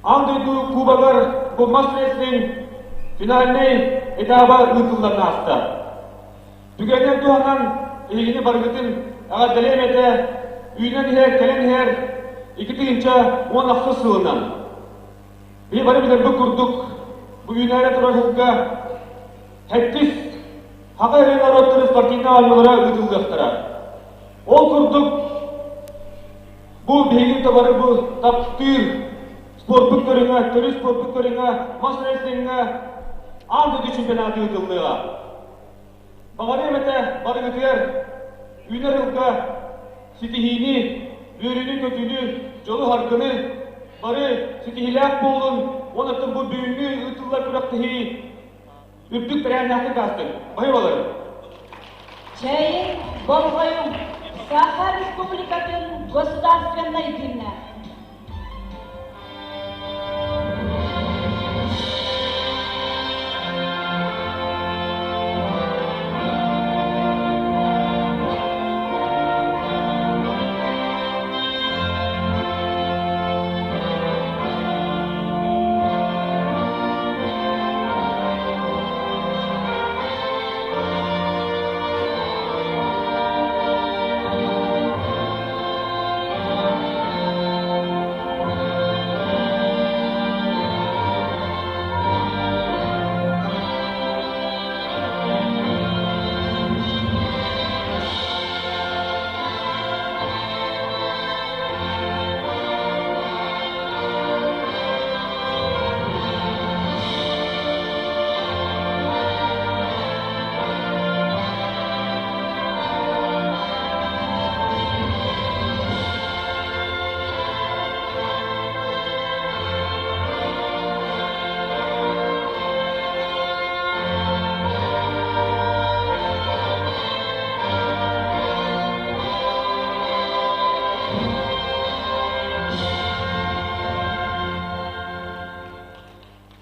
Аан дойду Кубогар бу мас-рестлинг финальнай этаба ыытыллан ааста. Түгэнинэн туһанан эһигини барыгытын эҕэрдэлиэм этэ, үүнэн иһэр, кэлэн иһэр 2016 сылынан. Биһи бары билэрбит курдук, бу үүнээри турар сылга сэттис Саха эрэ норуоттарын спортивнай оонньуулара ыытыллыахтара. Ол курдук, бу биһиги бары бу таптыыр спорпут көрүҥэ, төрүт спорпут көрүҥэ мас-рестлиҥҥэ аан дойду чемпионата ыытыллыаҕа. Баҕарыам этэ барыгытыгар үүнэр ылга ситиһиини, үөрүүнү-көтүүнү, дьолу-саргыны бары ситиһиилээх буолун уонна бу бүгүҥҥү ыытыллар күрэхтэһии үрдүк тэрээһиннээхтик аастын. Баһыыбаларын! Чэйин болҕойуҥ! Саха Республикатын государственнай гимнэ!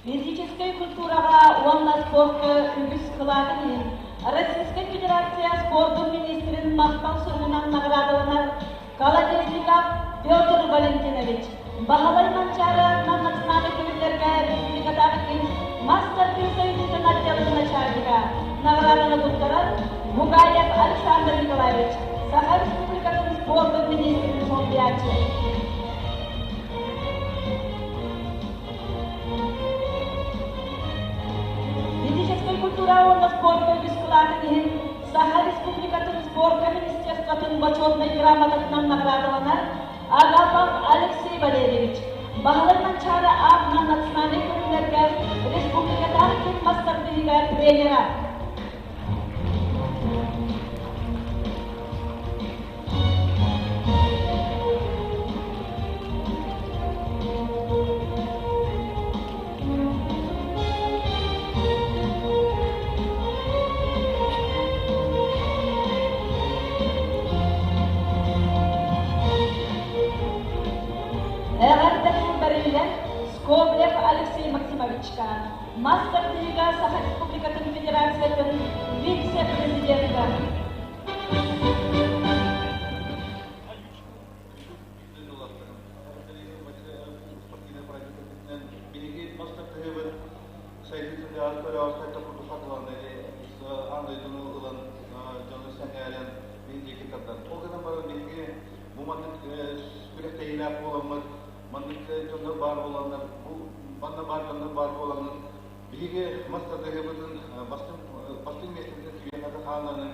Физическэй культураҕа уонна спорка үгүс кылаатын иһин Российскай Федерация спордун министрин махтал суругунан наҕараадаланар Колодезников Петр Валентинович, Баһылай Манчаары аатынан национальнай көрүҥнэргэ республикатааҕы киин мастер-класс союзун отделын начальника, наҕарааданы туттарар Бугаев Александр Николаевич, Саха Республикатын спордун министрин солбуйааччы. Физическэй культура уонна спорка үгүс кылаатын иһин Саха Республикатын спорка министерствотын бочуотунай грамотатынан наҕараадаланар Агапов Алексей Валерьевич, Баһылай Манчаары аатынан национальнай көрүҥнэргэ республикатааҕы күн мас тардыһыыга тренера. Эҕэрдэ тыл бэриллэн Скобелев Алексей Максимовичка, мас тардыһыыга Саха Республикатын Федерациятын вице-президента. Биһиги мас тардыһыыбыт сайдыы сылдьар курдук хатыланна аан дойдуну ылан дьону сэҥээрэн биһиги диэки тардар. Ол гынан баран биһиги бу маннык күрэхтэһиилээх буоламмыт, маннык дьоннор баар буоланнар, бу манна баар дьоннор баар буоланнар биһиги мас тардыһыыбытын бастыҥ бастыҥ миэстэтин кимиэхэ да хаалланы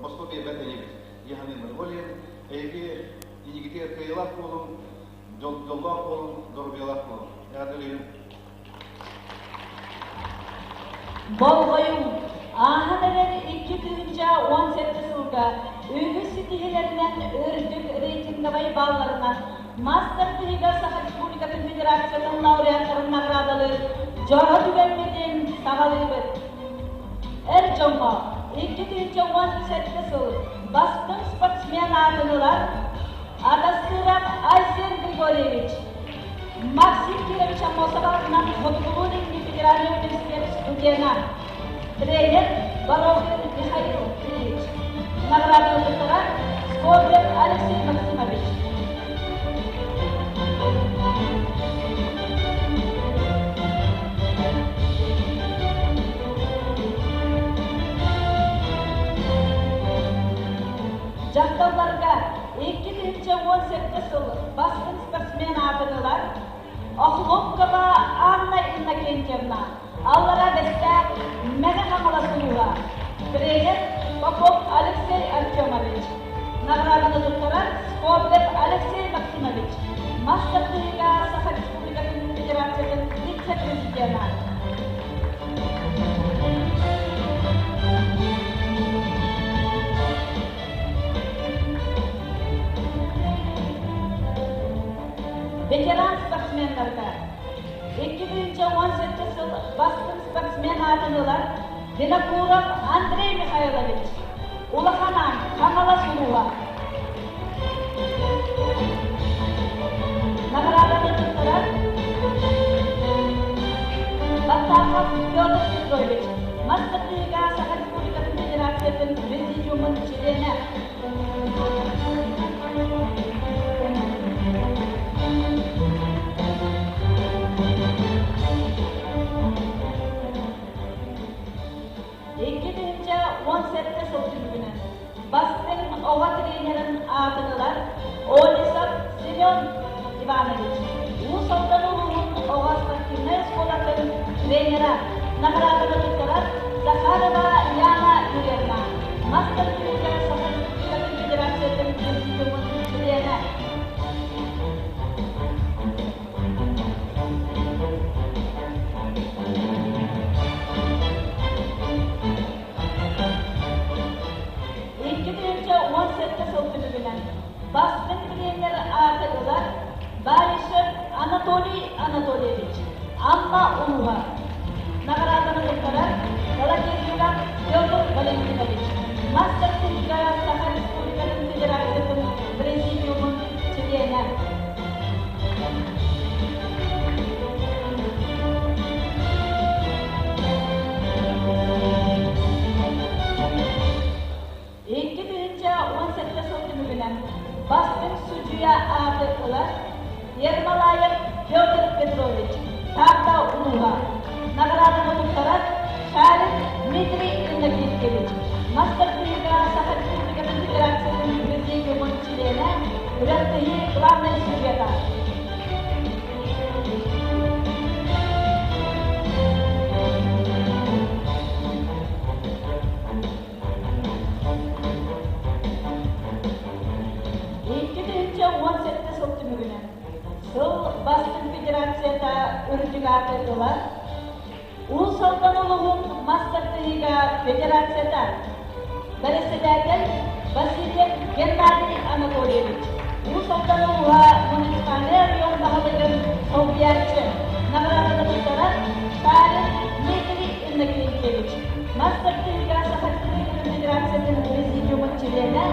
босхо биэрбэт инибит дии саныыбын. Ол иһин эһиги инигитигэр кыайыылаах буолуҥ, дьоллоох буолуҥ, доруобуйалаах буолуҥ. Эҕэрдэлиибин. Болҕойуҥ! Ааһан эрэр 2017 сылга үгүс ситиһиилэринэн үрдүк рейтинговай балларынан мастер тиһигэ Саха Республикатын Федерациятын лауреаттарын наҕараадалыыр дьоро түгэммитин саҕалыыбыт. Эр дьоҥҥо 2017 сыл бастыҥ спортсмен аатын ылар Атастыров Айсен Григорьевич, Максим Кирович Аммосов аатынан Хотугулуу-Илиҥҥи федеральнай университет студена, тренер Борохин Михаил Ильич, наҕараадаланыктара Скобелев Алексей Максимович. Дьахталларга 2017 сыл бастыҥ спортсмен аатын ылар Охлопкова Анна Иннокентьевна, Аллара Бэстээх, Мэҥэ Хаҥалас улууһа, тренер Попов Алексей Артемович, наҕарааданы туттарар Скобелев Алексей Максимович, мас тардыһыыга Саха Республикатын Федерациятын вице-президена. Ветеран спортсменнарга 2017 сыл бастыҥ спортсмен аатын ылар Винокуров Андрей Михайлович, Улахан Аан, Хаҥалас улууһа. Наҕарааданы туттарар Баттаахов Петр Петрович, мас тардыһыыга Саха Республикатын Федерациятын Президиумун чилиэнэ. 2017 сыл түмүгүнэн бастыҥ оҕо тренерин аатын ылар Олесов Семен Иванович, Уус Алдан улууһун оҕо спортивнай оскуолатын тренера, наҕарааданы туттарар Захарова Яна Юрьевна, мас тардыһыыга Саха Республикатын Федерациятын президиумун чилиэнэ. 2017 сыл түмүгүнэн бастыҥ тренер ааты ылар Баишев Анатолий Анатольевич, Амма улууһа. Наҕарааданы туттарар Колокольников Петр Валентинович, мастер тыһыыга Саха Республикатын Федерациятын Президиумун чилиэнэ. 2017 сыл түмүгүнэн бастыҥ судьуйа ааты ылар Ермолаев Петр Петрович, Таатта улууһа. Наҕарааданы туттарар Шарин Дмитрий Иннокентьевич, мастер-тыһыыга Саха Республикатын Федерациятын Президиумун чилиэнэ, күрэхтэһии главнай судьуйата. 2017 сыл түмүгүнэн сыл бастыҥ федерацията үрдүк ааты ылар Уус Алдан улууһун мас тардыһыыга федерацията, бэрэссэдээтэл Васильев Геннадий Анатольевич, Уус Алдан улууһа муниципальнай оройуон баһылыгын солбуйааччы, наҕарааданы туттарар Шарин Дмитрий Иннокентьевич, мас тардыһыыга Саха Республикатын Федерациятын Президиумун чилиэнэ,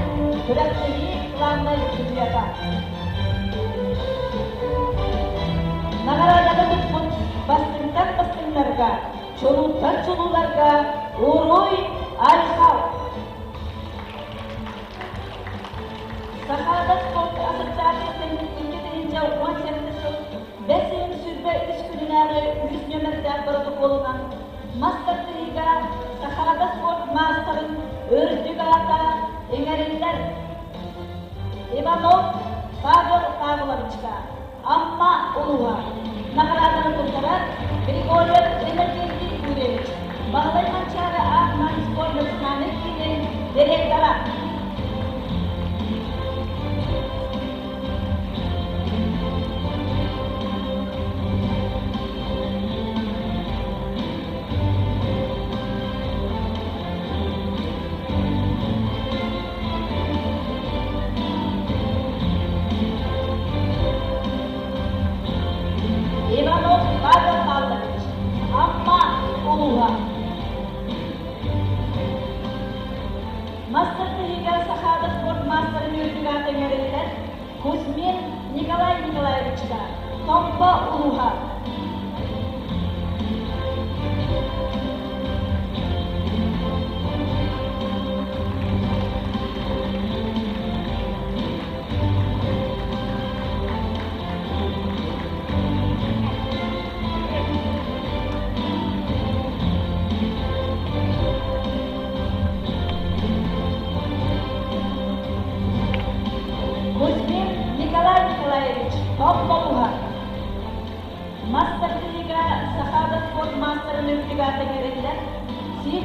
күрэхтэһии главнай судьуйата. Наҕарааданы туппут бастыҥтан бастыҥнарга, чулууттан чулууларга уруй айхал! Сахаада спорт ассоциациятын 2017 сыл бэс ыйын 23 күнүнээҕи үһүс нүөмэрдээх боротокуолунан мас тардыһыыга Сахаада спорт маастарын үрдүк аата иҥэриллэр. Иванов Павел Павловичка, Амма улууһа, наҕарааданы туттарар Григорьев Иннокентий Юрьевич, Баһылай Манчаары аатынан спорт национальнай киинин директора.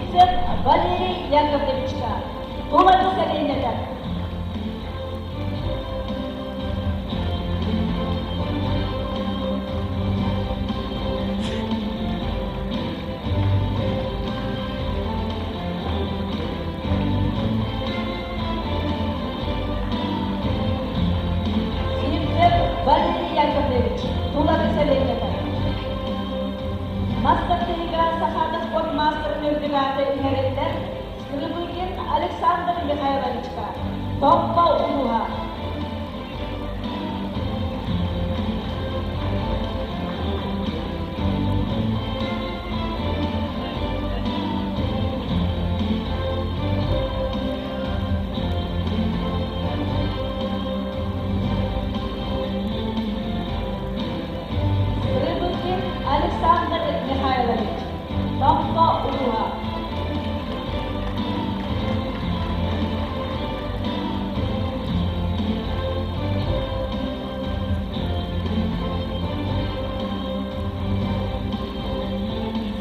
Сивцев Валерий Яковлевичка, Тулагы сэлиэнньэтэ. Сивцев Валерий Яковлевич, Тулагы сэлиэнньэтэ. Мас тардыһыыга Сахаада спорт маастарын үрдүк аата иҥэриллэр Скрыбыкин Александр Михайловичка, Томпо улууһа. Рыбыкин Александр Михайлович, Томпо улууһа.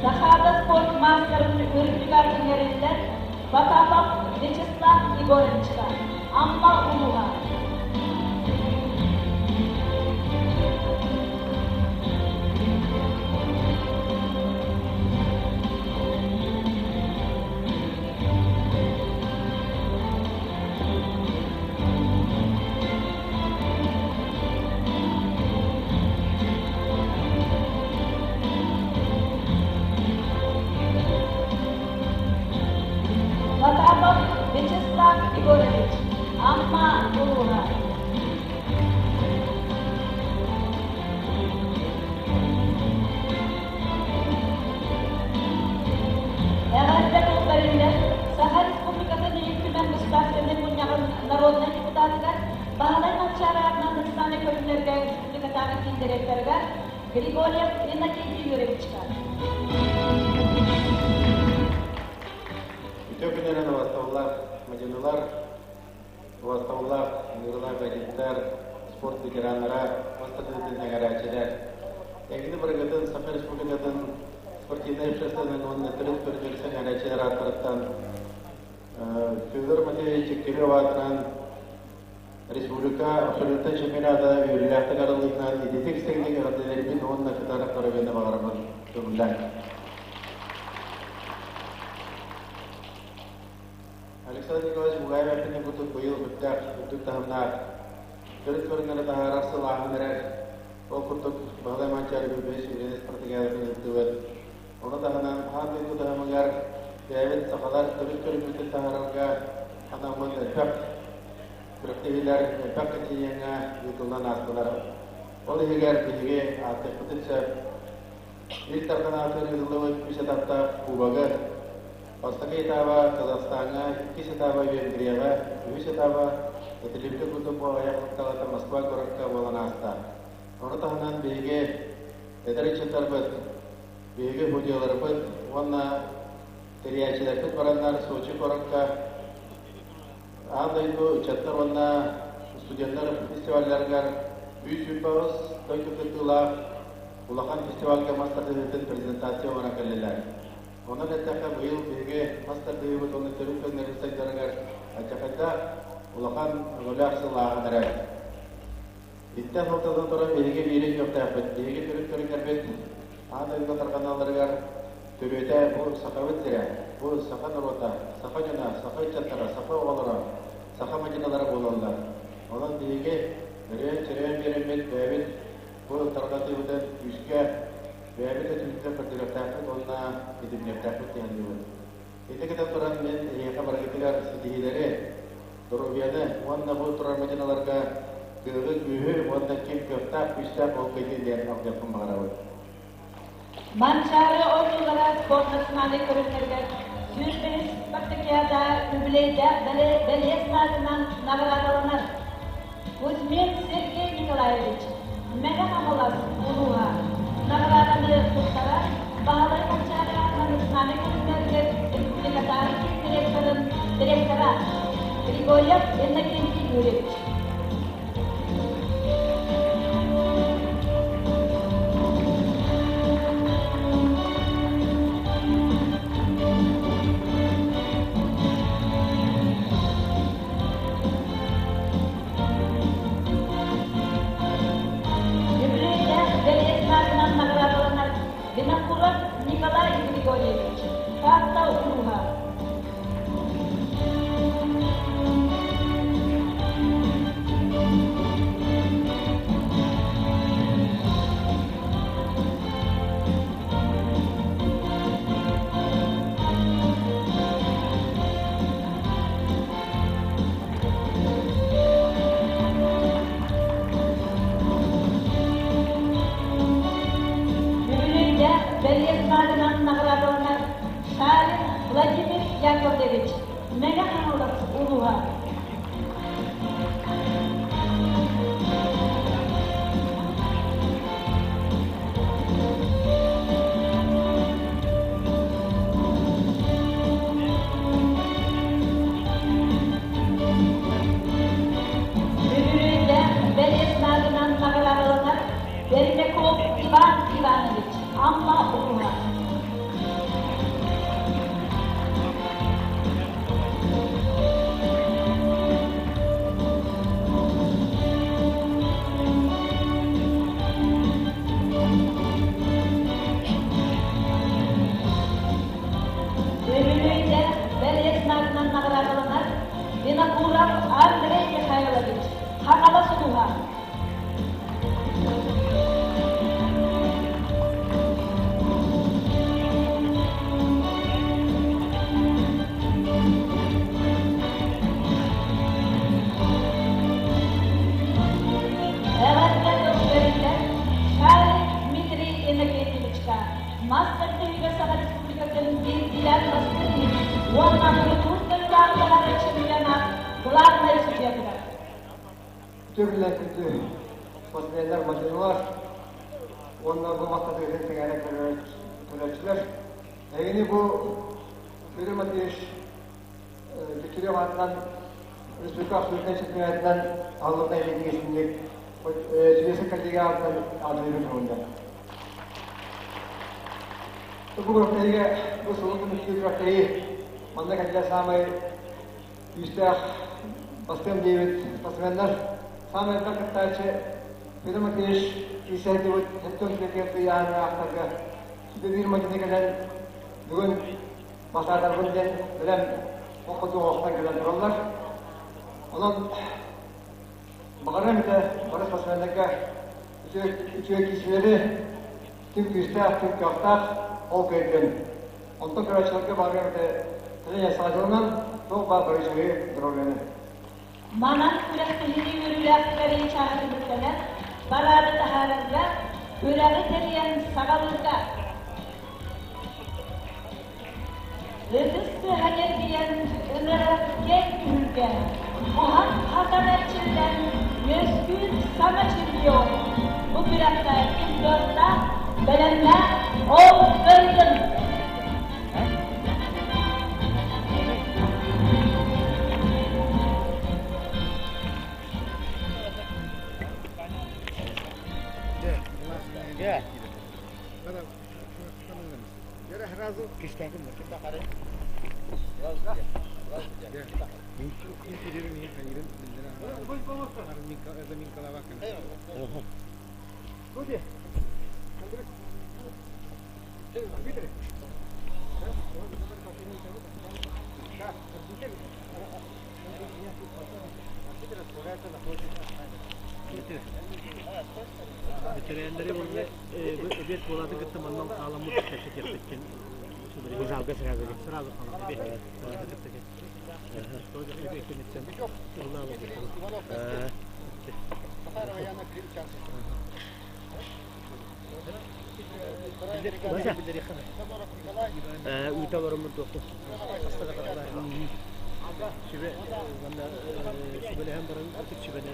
Сахаада спорт маастарын үрдүк иҥэриллэр Потапов Вячеслав Егоровичка, Амма улууһа. Потапов Вячеслав Егорович, Амма улууһа. Эҕэрдэ тылларыгар Саха Республикатын Ил Түмэн Государственнай Мунньаҕын народнай депутатыгар Баһылай Манчаары аатынан национальнай көрүҥнэргэ республикатааҕы киин директорыгар Григорьев Иннокентий Юрьевичка. Үтүө күнүнэн убастабыллаах мадьынылар, убастабыллаах ыҥырыылаах бандьыыттар, спорт ветераннара, мас тардыһыытын сэҥээрээччилэр. Эһигини барыгытын Саха Республикатын спортивнай общественнай уонна төрүт көрүҥэр сэҥээрээччилэр ааттарыттан Федор Матвеевич Чеккирев аатынан республика абсолютнай чемпионата үөрүүлээхтик арыллыытынан ититик истиҥник эҕэрдэлэрбин уонна кытаанах доруобуйаны баҕарабын көҥүллээҥ. Александр Николаевич Бугаев эппитин курдук быйыл үрдээх, үрдүк таһымнаах төрүт көрүҥнэри таһаарар сыл ааһан эрэр. Ол курдук Баһылай Манчаары Бүлбэйис Үлэнис спартакиадатын ыыттыбыт. Ону таһынан аан дойду таһымыгар бэйэбит сахалар төрүт көрүҥмүтүн таһаарарга анаммыт элбэх күрэхтэһиилэр элбэх континеҥҥа ыытыллан аастылар. Ол иһигэр биһиги ааттыахпытын сөп Ил Дархан аатыгар ыытыллыбыт үс этаптаах Кубогы бастакы этаба Казахстаҥҥа, иккис этаба Венгрияҕа, үһүс этаба этилибитин курдук бу аҕыйах хонуктааҕыта Москва куоракка буолан ааста. Ону таһынан биһиги эдэр ыччаттарбыт, биһиги судьуйаларбыт уонна тэрийээччилэрбит бараннар Сочи куоракка Аан дойду ыччаттар уонна студеннар фестивалларыгар 328 дойду кыттыылаах улахан фестивальга мас тардыһыытын презентация оҥорон кэллилэр. Онон эттэххэ, быйыл биһиги мас тардыһыыбыт уонна төрүт көрүҥнэрбит сайдарыгар алдьархайдаах улахан өҥөлөөх сыл ааһан эрэр. Иттэн сылтатан туран биһиги биири өйдүөхтээхпит. Биһиги төрүт көрүҥнэрбит аан дойдуга тарҕаналларыгар төрүөтэ бу Сахабыт сирэ, бу саха норуота, саха дьоно, саха ыччаттара, саха оҕолоро, саха мадьыналара буолаллар. Онон биһиги өрөөн-чөрөөн биэрэммит бэйэбит бу тарҕатыыбытын күүскэ бэйэбит өттүбүтүттэн көрдөрүөхтээхпит уонна итинниэхтээхпит диэн саныыбын. Ити кытан туран мин эһиэхэ барыгытыгар ситиһиилэри, доруобуйаны уонна бу турар мадьыналарга кыаҕы-күүһү уонна ким кыахтаах, күүстээх буолкайдын диэн алгыахпын баҕарабын. Манчаары оонньуулара спорт национальнай көрүҥнэригэр 105 спартакиада үбүлүөйдээх бэлиэ знагынан наҕараадаланар. Кузьмин Сергей Николаевич, Мэҥэ Хаҥалас улууһа, наҕарааданы туттарар Баһылай Манчаары аатынан национальнай көрүҥнэригэр республикатааҕы киин директорын директора Григорьев Иннокентий Юрьевич. Мэҥэ Хаҥалас улууһа. Үбүлүөйдээх бэлиэ знагынан наҕараадаланар Пермяков Иван Иванович, Амма улууһа. Үбүлүөйдээх бэлиэ знагынан наҕараадаланар Винокуров Андрей Михайлович, Хаҥалас улууһа. Эҕэрдэ тыл бэриллэр Шарик Дмитрий Иннокентьевичка мас тардыһыыга Саха Республикатын биирдиилээн бастыҥ уонна муҥутуур кыайыылаахтара чемпионат главнай судьуйатыгар. Түрлі күндү спортсменнар, мадьынылар уонна бу махтатыытын сэҥээрэ көрөөччүлэр. Эһигини бу Федор Матвеевич Дегтярев аатынан республика абсолютнай чемпионатынан аһыллыбыта илиитиҥ Сүлүөсэ коллега аатынан аатырыыбын туһунда. Бу күрэхтэһиигэ бу сылын көмүскүүр күрэхтэһии манна кэллэ саамай күүстээх бастыам диэбит спортсменнар саамай элбэх кыттааччы Федор Матвеевич киирсээдибит сэттэ он ыйааһыны аахтарга сүбэ биир мадьыны кэлэн бүгүн бастаатарбын диэн бэлэм хоту оҥостон кэлэн тураллар. Онон баҕарыам этэ бары спортсменнарга үчүгэй киирсиилэри ким күүстээх, ким кыахтаах ол кыайдын. Онтон көрөөччүлэргэ баҕарыам этэ тренер саҕадьылынан туох баар бары үчүгэйи, здоровьяны. Манан күрэхтэһиини үөрүүлээх кэриҥ чааһа түмүктэнэн, параады таһаарарга, күрэҕи тэрийэн саҕалыырга Ытыс тыаһа ньиргийэн, ыҥырар киэҥ түһүлгэ, буһан-хатан эрчиллэн, үөскүүр саҥа чемпион. Бу күрэххэ ким кыахтаах, бэлэмнээх, ол кыайдын! Бэтэрээннэри уонна эбиэт буолаатын кытта манна хааламмыт кэпсэтиэхпиттэн Узалга сразу сразу эбиэт кытта кэнниттэн Ыыта олороммун туохту. Сүбэ манна сүбэлэһэн баран ытык сүбэни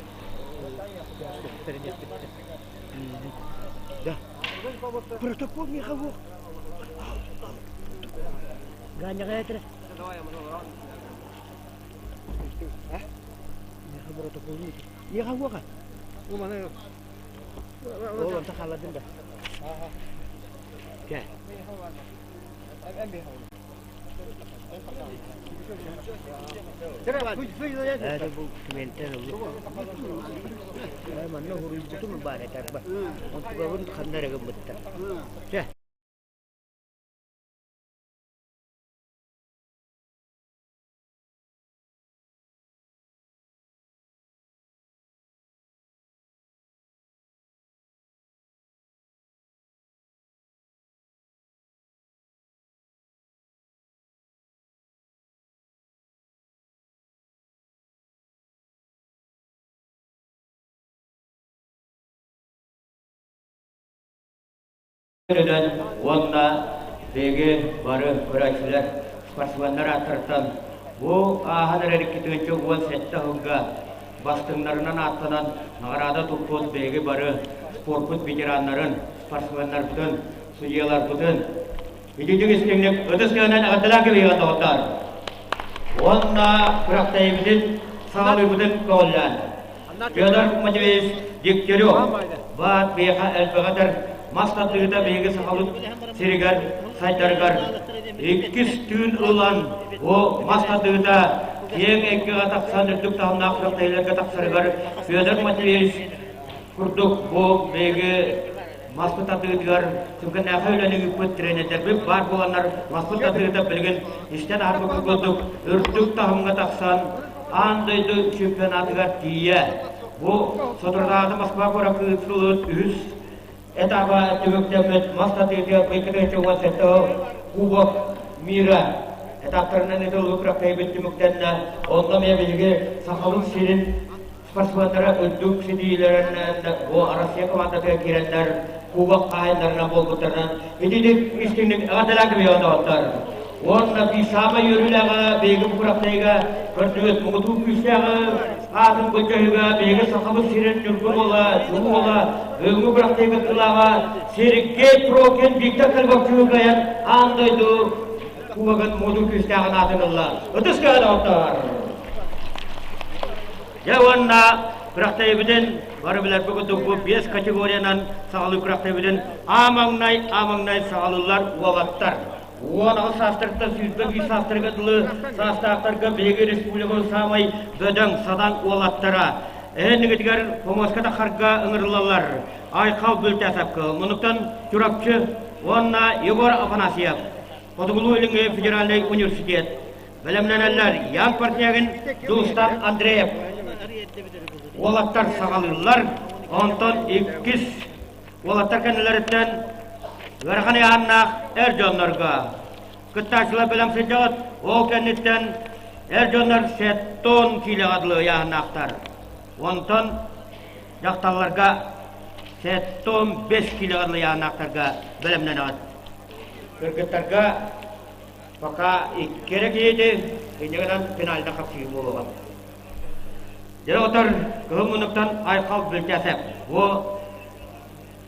тэриниэхпит. Да. Протокол Михалок. Ганяга этре. Миха протокол. Михалока. Ол онто хаалладым да. Кэ. Это бу киментен олу. Манна хуруйбутум баар этэр ба. Онтугабын ханна эрэ гыммыттар. Чэ. Уонна биһиги бары көрөөччүлэр, спортсменнар ааттарыттан бу Бу ааһан эрэр 2017 сылга бастыҥнарынан ааттанан наҕараада туппут биһиги бары спорпут ветераннарын, спортсменнарбытын, судьуйаларбытын итинник истиҥник ытыс тыаһынан эҕэрдэлээн кэбиһиэҕин доҕоттоор. Уонна күрэхтэһиибитин саҕалыыбытын көҕүллээн Федор Матвеевич Дегтярев баат биһиэхэ элбэҕи этэр мас тардыыта биһиги сахабыт сиригэр сайдарыгар иккис түүн ылан бу мас тардыыта киэҥ эйгэҕэ тахсан үрдүк таһымнаах күрэхтэһиилэргэ тахсарыгар Федор Матвеевич курдук бу биһиги маспыт тардыытыгар сүҥкэннээхэй үлэни ыыппыт тренердэрбит баар буоланнар маспыт тардыыта билигин истэн аһарбыт курдук үрдүк таһымҥа тахсан аан дойду чемпионатыгар тиийэ бу соторутааҕыта Москва куоракка ыытыллыбыт үһүс этаба түмүктэммит мас тардыытыгар 2017 Кубок мира этаптарынан ыытыллыбыт күрэхтэһиибит түмүктэннэ. Онно эмиэ биһиги Сахабыт сирин спортсменнара үрдүк ситиһиилэринэн бу Россия командатыгар киирэннэр кубок хаһаайыннарынан буолбуттарынан итинник истиҥник эҕэрдэлээн кэбиһиэҕин доҕоттор. Уонна биир саамай үөрүүлээҕэ биһиги бу күрэхтэһиигэ көрдүгүт муҥутуур күүстээҕи аатын былдьаһыыга биһиги Сахабыт сирин ньургун уола, чулуу уола, бүгүҥҥү күрэхтэһии кыттыылааҕа Сергей Прокин Виктор Кольбовчугу кыайан аан дойду кубогын муҥутуур күүстээҕин аатын ылла. Ытыс тыаһа доҕоттор! Дьэ уонна күрэхтэһиибитин бары билэрбит курдук бу биэс категориянан саҕалыы күрэхтэһиибитин аамаҥнай аамаҥнай саҕалыыллар уолаттар. 18 саастарыттан 21 саастарыгар дылы саастаахтарга биһиги республикабыт саамай бөдөҥ, садаҥ уолаттара. Эһэннигитигэр помоска тахарга ыҥырыллаллар. Айхал Бүлтээсэпкэ, мунуктан Чурапчы уонна Егор Афанасьев, Хотугулуу-Илиҥҥи федеральнай университет. Бэлэмнэнэллэр Ян Портнягин, Дустан Андреев. Уолаттар саҕалыыллар, онтон иккис уолаттар кэннилэриттэн ыарахан ыйааннаах эр дьоннорго кыттааччылар бэлэм сылдьаҕыт. Ол кэнниттэн эр дьоннор сеттон киилэҕэ дылы ыйааһыннаахтар. Онтон дьахталларга 75 киилэҕэ дылы ыйааһыннаахтарга бэлэмнэнэҕит. Кыргыттарга Пока икки эрэ киһити инньэ гынан финальда хапсыы буолуоҕа. Дьэ отор кыһыл муннуктан Айхал Бүлтээсэп. Бу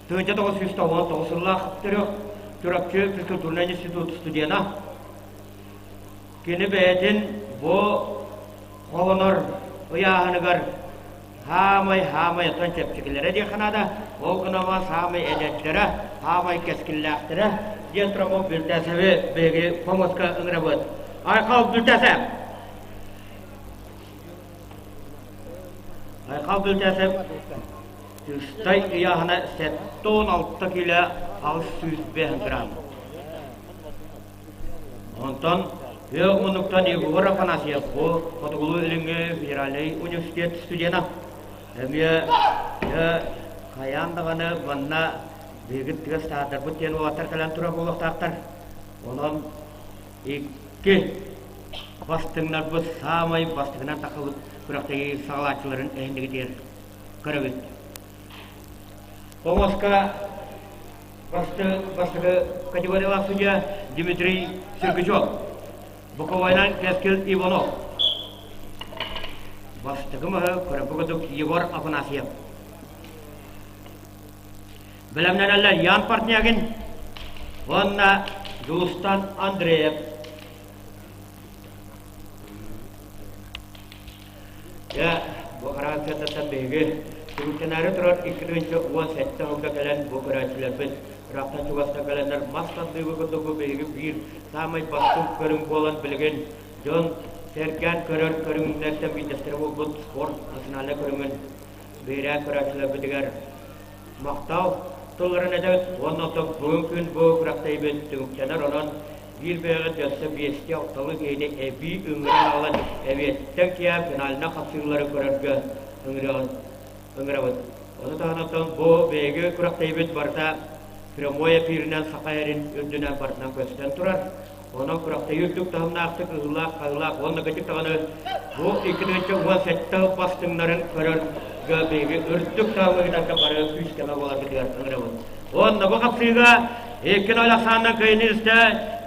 1999 сыллаах төрүөх Чурапчы физкультурнай институт студена. Кини бэйэтин бу холонор ыйааһыныгар Хаамай, хаамай оттон чэпчэкилэрэ диэххэ наада. Ол гынан саамай эдэрдэрэ, хаамай кэскиллээхтэрэ диэн туран Бүлтээсэби биһиги хомуска ыҥырабыт. Айхал Бүлтээсэп! Айхал Бүлтээсэп Тыстай ыйааһына 76 кило 805 грамм. Онтон Үө муннуктан Егор Афанасьев бу Хотугулуу-Илиҥҥи федеральнай университет студена. Эмиэ хайаан даҕаны манна биһиги тыас таһаардарбыт диэн уолаттар кэлэн турар буолуохтаахтар. Онон икки бастыҥнарбыт саамай бастыҥынан тахсыбыт күрэхтэһии саҕалааччыларын эһиннигитигэр көрөбүт. Хомуска Бастакы категориялаах судья Дмитрий Сергучев. Боковойнан Кэскил Иванов. Бастакы маһы көрөппү Егор Афанасьев. Бэлэмнэнэллэр Ян Портнягин уонна Дьулустан Андреев. Дьэ, бу арассыаттаттан биһиги түмүктэнээри турар 2017 сылга кэлэн бу көрөөччүлэрбит ыраахтан чугастан кэлэннэр мас тардыыбы курдук бу биһиги биир саамай бастыҥ көрүҥ буолан билигин дьон сэргээн көрөр көрүҥнэртэн биирдэстэрэ буолбут спорт национальнай көрүҥүн биһирээн көрөөччүлэрбитигэр махтал тылларын этэбит уонна оттон бүгүн күн бу күрэхтэһиибит түмүктэнэр онон Биир бэйэҕит өссө биэстии алталыы киһини эбии ыҥыран аҕалан эбиэттэн киэһэ финальнай хапсыһыылары көрөргө ыҥырабыт. Ону таһынан бу биһиги күрэхтэһиибит барыта прямой эфиринэн Саха эрин үрдүнэн барытынан көстөн турар. Онон күрэхтэһии үрдүк таһымнаахтык ыһыылаах-хаһыылаах уонна кырдьык даҕаны бу 2017 бастыҥнарын көрөргө биһиги үрдүк таһымҥа ыытарга бары күүс-көмө буоларбытыгар ыҥырабыт. Уонна бу хапсыыга 2-0 ахсаанынан кыайыыны истэ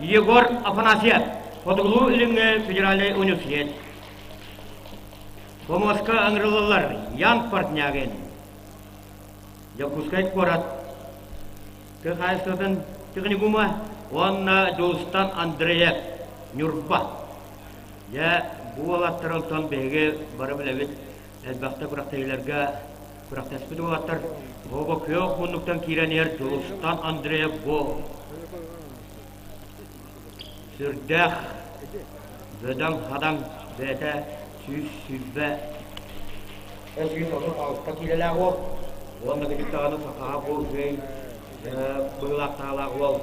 Егор Афанасьев. Хотугулуу-Илиҥҥи федеральнай университет. Помоска ыҥырыллаллар Ян Портнягин. Дьокуускай куорат тыа хаһаайыстыбатын техникума уонна Дьулустан Андреев Ньурба. Дьэ, бу уолаттар онтон биһиги бары билэбит элбэхтэ күрэхтэһиилэргэ күрэхтэспит уолаттар Бобо күөх муннуктан киирэн иһэр Дьулустан Андреев бу сүрдээх бөдөҥ-хадаҥ бэйэтэ 120 136 киилэлээх уол уонна кырдьык даҕаны сахаҕа бу үчүгэй быһыылаах-таһаалаах уол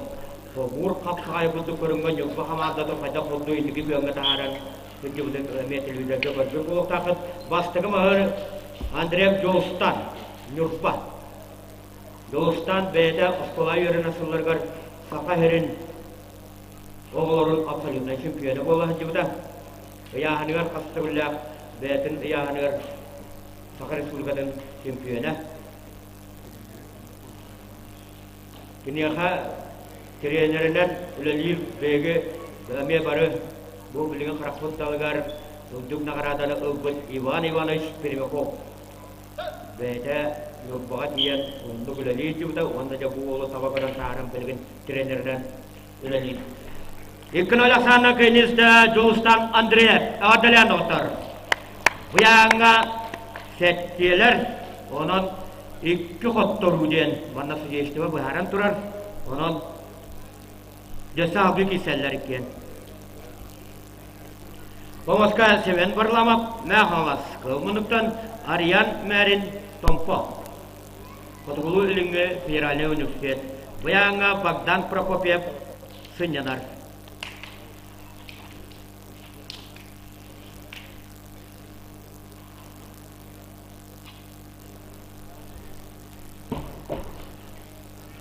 собуур хапсаҕай курдук көрүҥҥэ Ньурба хамаандата хайдах курдук инники күөҥҥэ таһааран сылдьыбытын эмиэ телевизорга көрбүт буолуохтааххыт. Бастакы маһыр Андреев Дьулустан, Ньурба. Дьулустан бэйэтэ оскуола үөрэнэ сылларыгар Саха сирин оҕолорун абсолютнай чемпиона буола сылдьыбыта. Ыйааһыныгар хас төгүллээх бэйэтин ыйааһыныгар Саха Республикатын чемпиона. Киниэхэ тренеринэн үлэлиир биһиги эмиэ бары бу билигин харахпыт далыгар үрдүк наҕарааданы ылбыт Иван Иванович Пермяков бэйэтэ Ньурбаҕа тиийэн оннук үлэлии сылдьыбыта уонна дьэ бу уолу таба көрөн таһааран билигин тренеринэн үлэлиир. Иккин Александр Кенниста Дьулустан Андреев эҕэрдэлээн доҕоттор. Быйааҥҥа сэттиэлэр, онон икки хотторуу диэн манна судейство быһааран турар. Онон дьэ салгыы киирсэллэр иккиэн. Помоска Семен Варламов, Мэхалас, Кылмынуктан Ариан Мэрин Томпо. Хотугулуу-Илиҥҥи федеральнай университет. Быйааҥҥа Богдан Прокопьев сынньанар.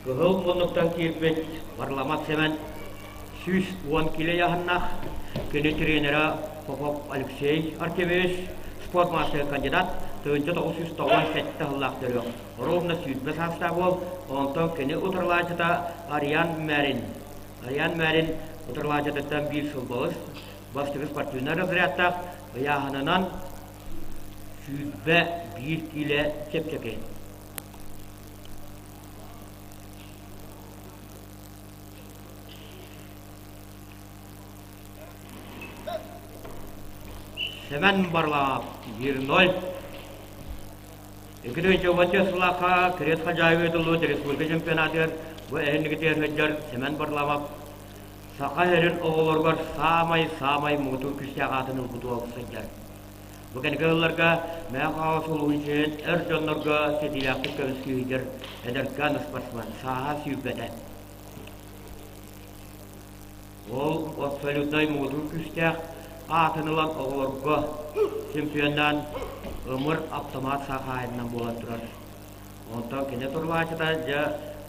Кыһыл муннуктан киирбит Варламов Сэмэн 110 кило ыйааһыннаах, кини тренерэ Попов Алексей Артемьевич, спорт маастар кандидат, 1997 сыллаах төрүөх, ровно 20 саастаах уол, онтон кини утарылааччыта Ариан Мэрин. Ариан Мэрин утарылааччытыттан биир сыл балыс, бастакы спортивнай разрядтаах, ыйааһынынан 21 киилэ чэпчэки. Сэмэн Барлаап 1-0. 2010 сыллаахха Крест Хадьаайы ыытыллыбыт республика чемпионатыгар бу эһиннигитигэр сылдьар Сэмэн Барламов Саха сирин оҕолоругар саамай-саамай муҥутуур күүстээх аатын ылбыт уол сылдьар. Бу кэнники сылларга Мэҥэ Хаҥалас улууһун сирин эр дьоннорго ситиилээхтик көмүскүү сылдьар эдэркээн спортсмен сааһа сүүрбэтэ. Ол абсолютнай муҥутуур күүстээх аатын ылан оҕолорго чемпионнаан ымыр автомат саахаайынан буолан турар. Онтон кини турлааччыта дьэ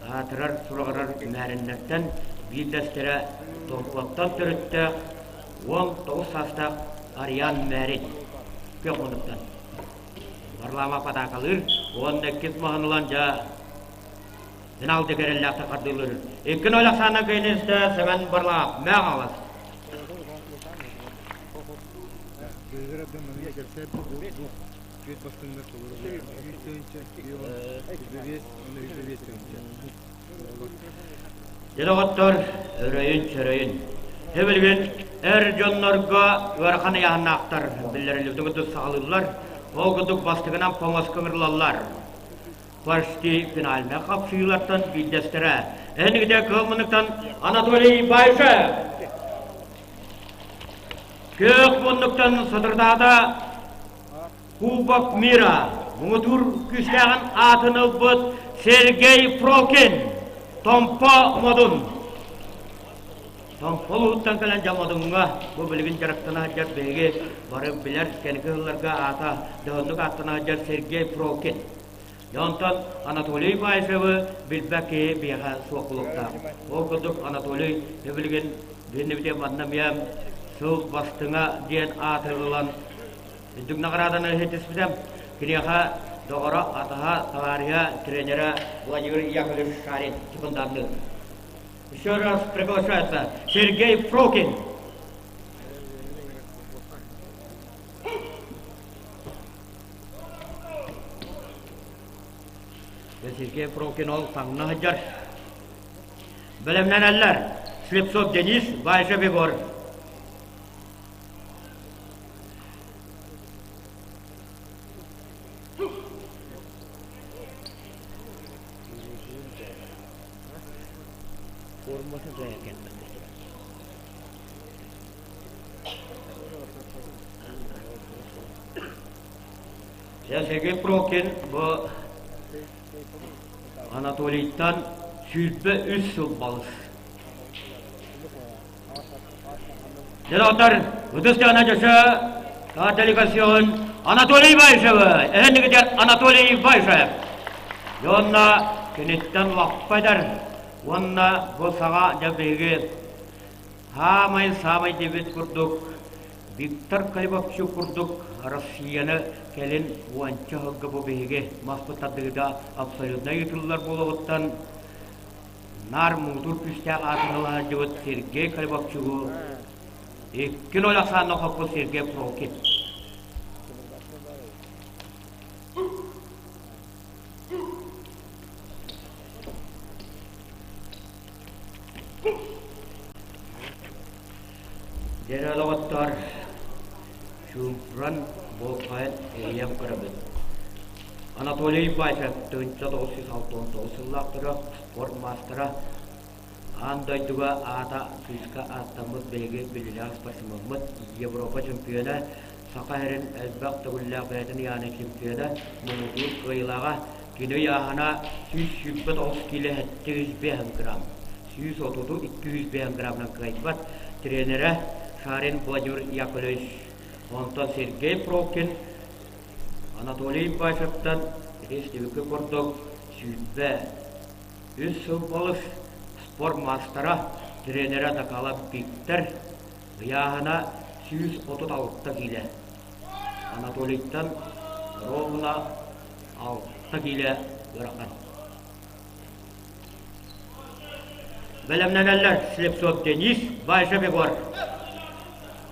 аатырар сураҕырар мээриннэртэн биирдэстэрэ Томпоттон төрүттээх 19 саастаах Ариан Мээрин күөх муннуктан Варлама патаакалыыр уонна иккис маһын ылан дьэ финал дьэ хардыылыыр. 2-0 Оксана Кыйнистэ Сэмэн Варлаап Мээх Алас. Түөрт бастыҥнар толору 100 тыһыынча, 25 уонна 105 тыһыынча. Дьэ доҕоттор, өрөйүн-чөрөйүн. Эбилгин эр дьоннорго ыарахан ыйааһыннаахтар биллэриллибитин курдук саҕалыыллар. Ол курдук бастакынан помоска ыҥырылаллар. Почти финальнай хапсыылартан биирдэстэрэ. Эһинигитэ кыыл муннуктан Анатолий Баишев. Күөх муннуктан соторутааҕыта Кубок мира муҥутуур күүстээҕин аатын ылбыт Сергей Прокин, Томпо Модун. Томпо улууһуттан кэлэн дьэ Модуҥҥа бу билигин дьарыктана сылдьар биһиги бары билэр кэнники сылларга аата дьоһуннук ааттана сылдьар Сергей Прокин. Дьэ онтон Анатолий Баишевы билбэт киһи биһиэхэ суох буолуохтаах. Ол курдук Анатолий билигин биһиннибитэ манна эмиэ сыл бастыҥа диэн ааты ылан Үрдүк наҕарааданы иһитиспитэ. Киниэхэ доҕоро, атаһа, товарища, тренера Владимир Яковлевич Шарин секунданныыр. Еще раз приглашается Сергей Фрокин. Сергей Прокин ол таҥна сылдьар. Бэлэмнэнэллэр. Слепцов Денис, Баишев Егор. Формата да кэлбэт. Сергей Прокин бу Анатолийтан 23 сыл балыс. Дьэ, ытыс тыана дьөсө делегацион Анатолий Баишевы, эһэннигитер Анатолий Баишев. Дьонна киниттэн лаппайдар уонна бу саҕа дьэ биһиги Саамай-саамай диэбит курдук, Виктор Калибовчук курдук Россияны кэлин уонча сылга бу биһиги маспыт тардыыта абсолютно ыытыллар буолуоҕуттан наар муҥутуур күүстээх аатын ыла сылдьыбыт Сергей Калибовчугу 2-0 ахсаанна хоппут Сергей Прокин. Дьэ, доҕоттоор, чуумпуран болҕойон иһийэн көрөбүт. Анатолий Баишев 1969 сыллаахтара спорт маастара, аан дойдуга аата күүскэ ааттаммыт биһиги биллилээх спортсмеммыт, Европа чемпиона, Саха сирин элбэх төгүллээх бэйэтин ыйааны чемпиона, муҥутуур кыайыылааҕа, кини ыйааһына 129 киилэ 705 грамм, 130 205 граммынан кыайбат, тренерэ Шарин Владимир Яковлевич, онтон Сергей Прокин, Анатолий Башевтан ити курдук 23 сыл балыс спорт маастара, тренерэ Дакалов Виктор, Ыйааһына 136 киилэ. Анатолийтан ровно 6 киилэ ыарахан. Бэлэмнэнэллэр Слепцов Денис, Баишев Егор.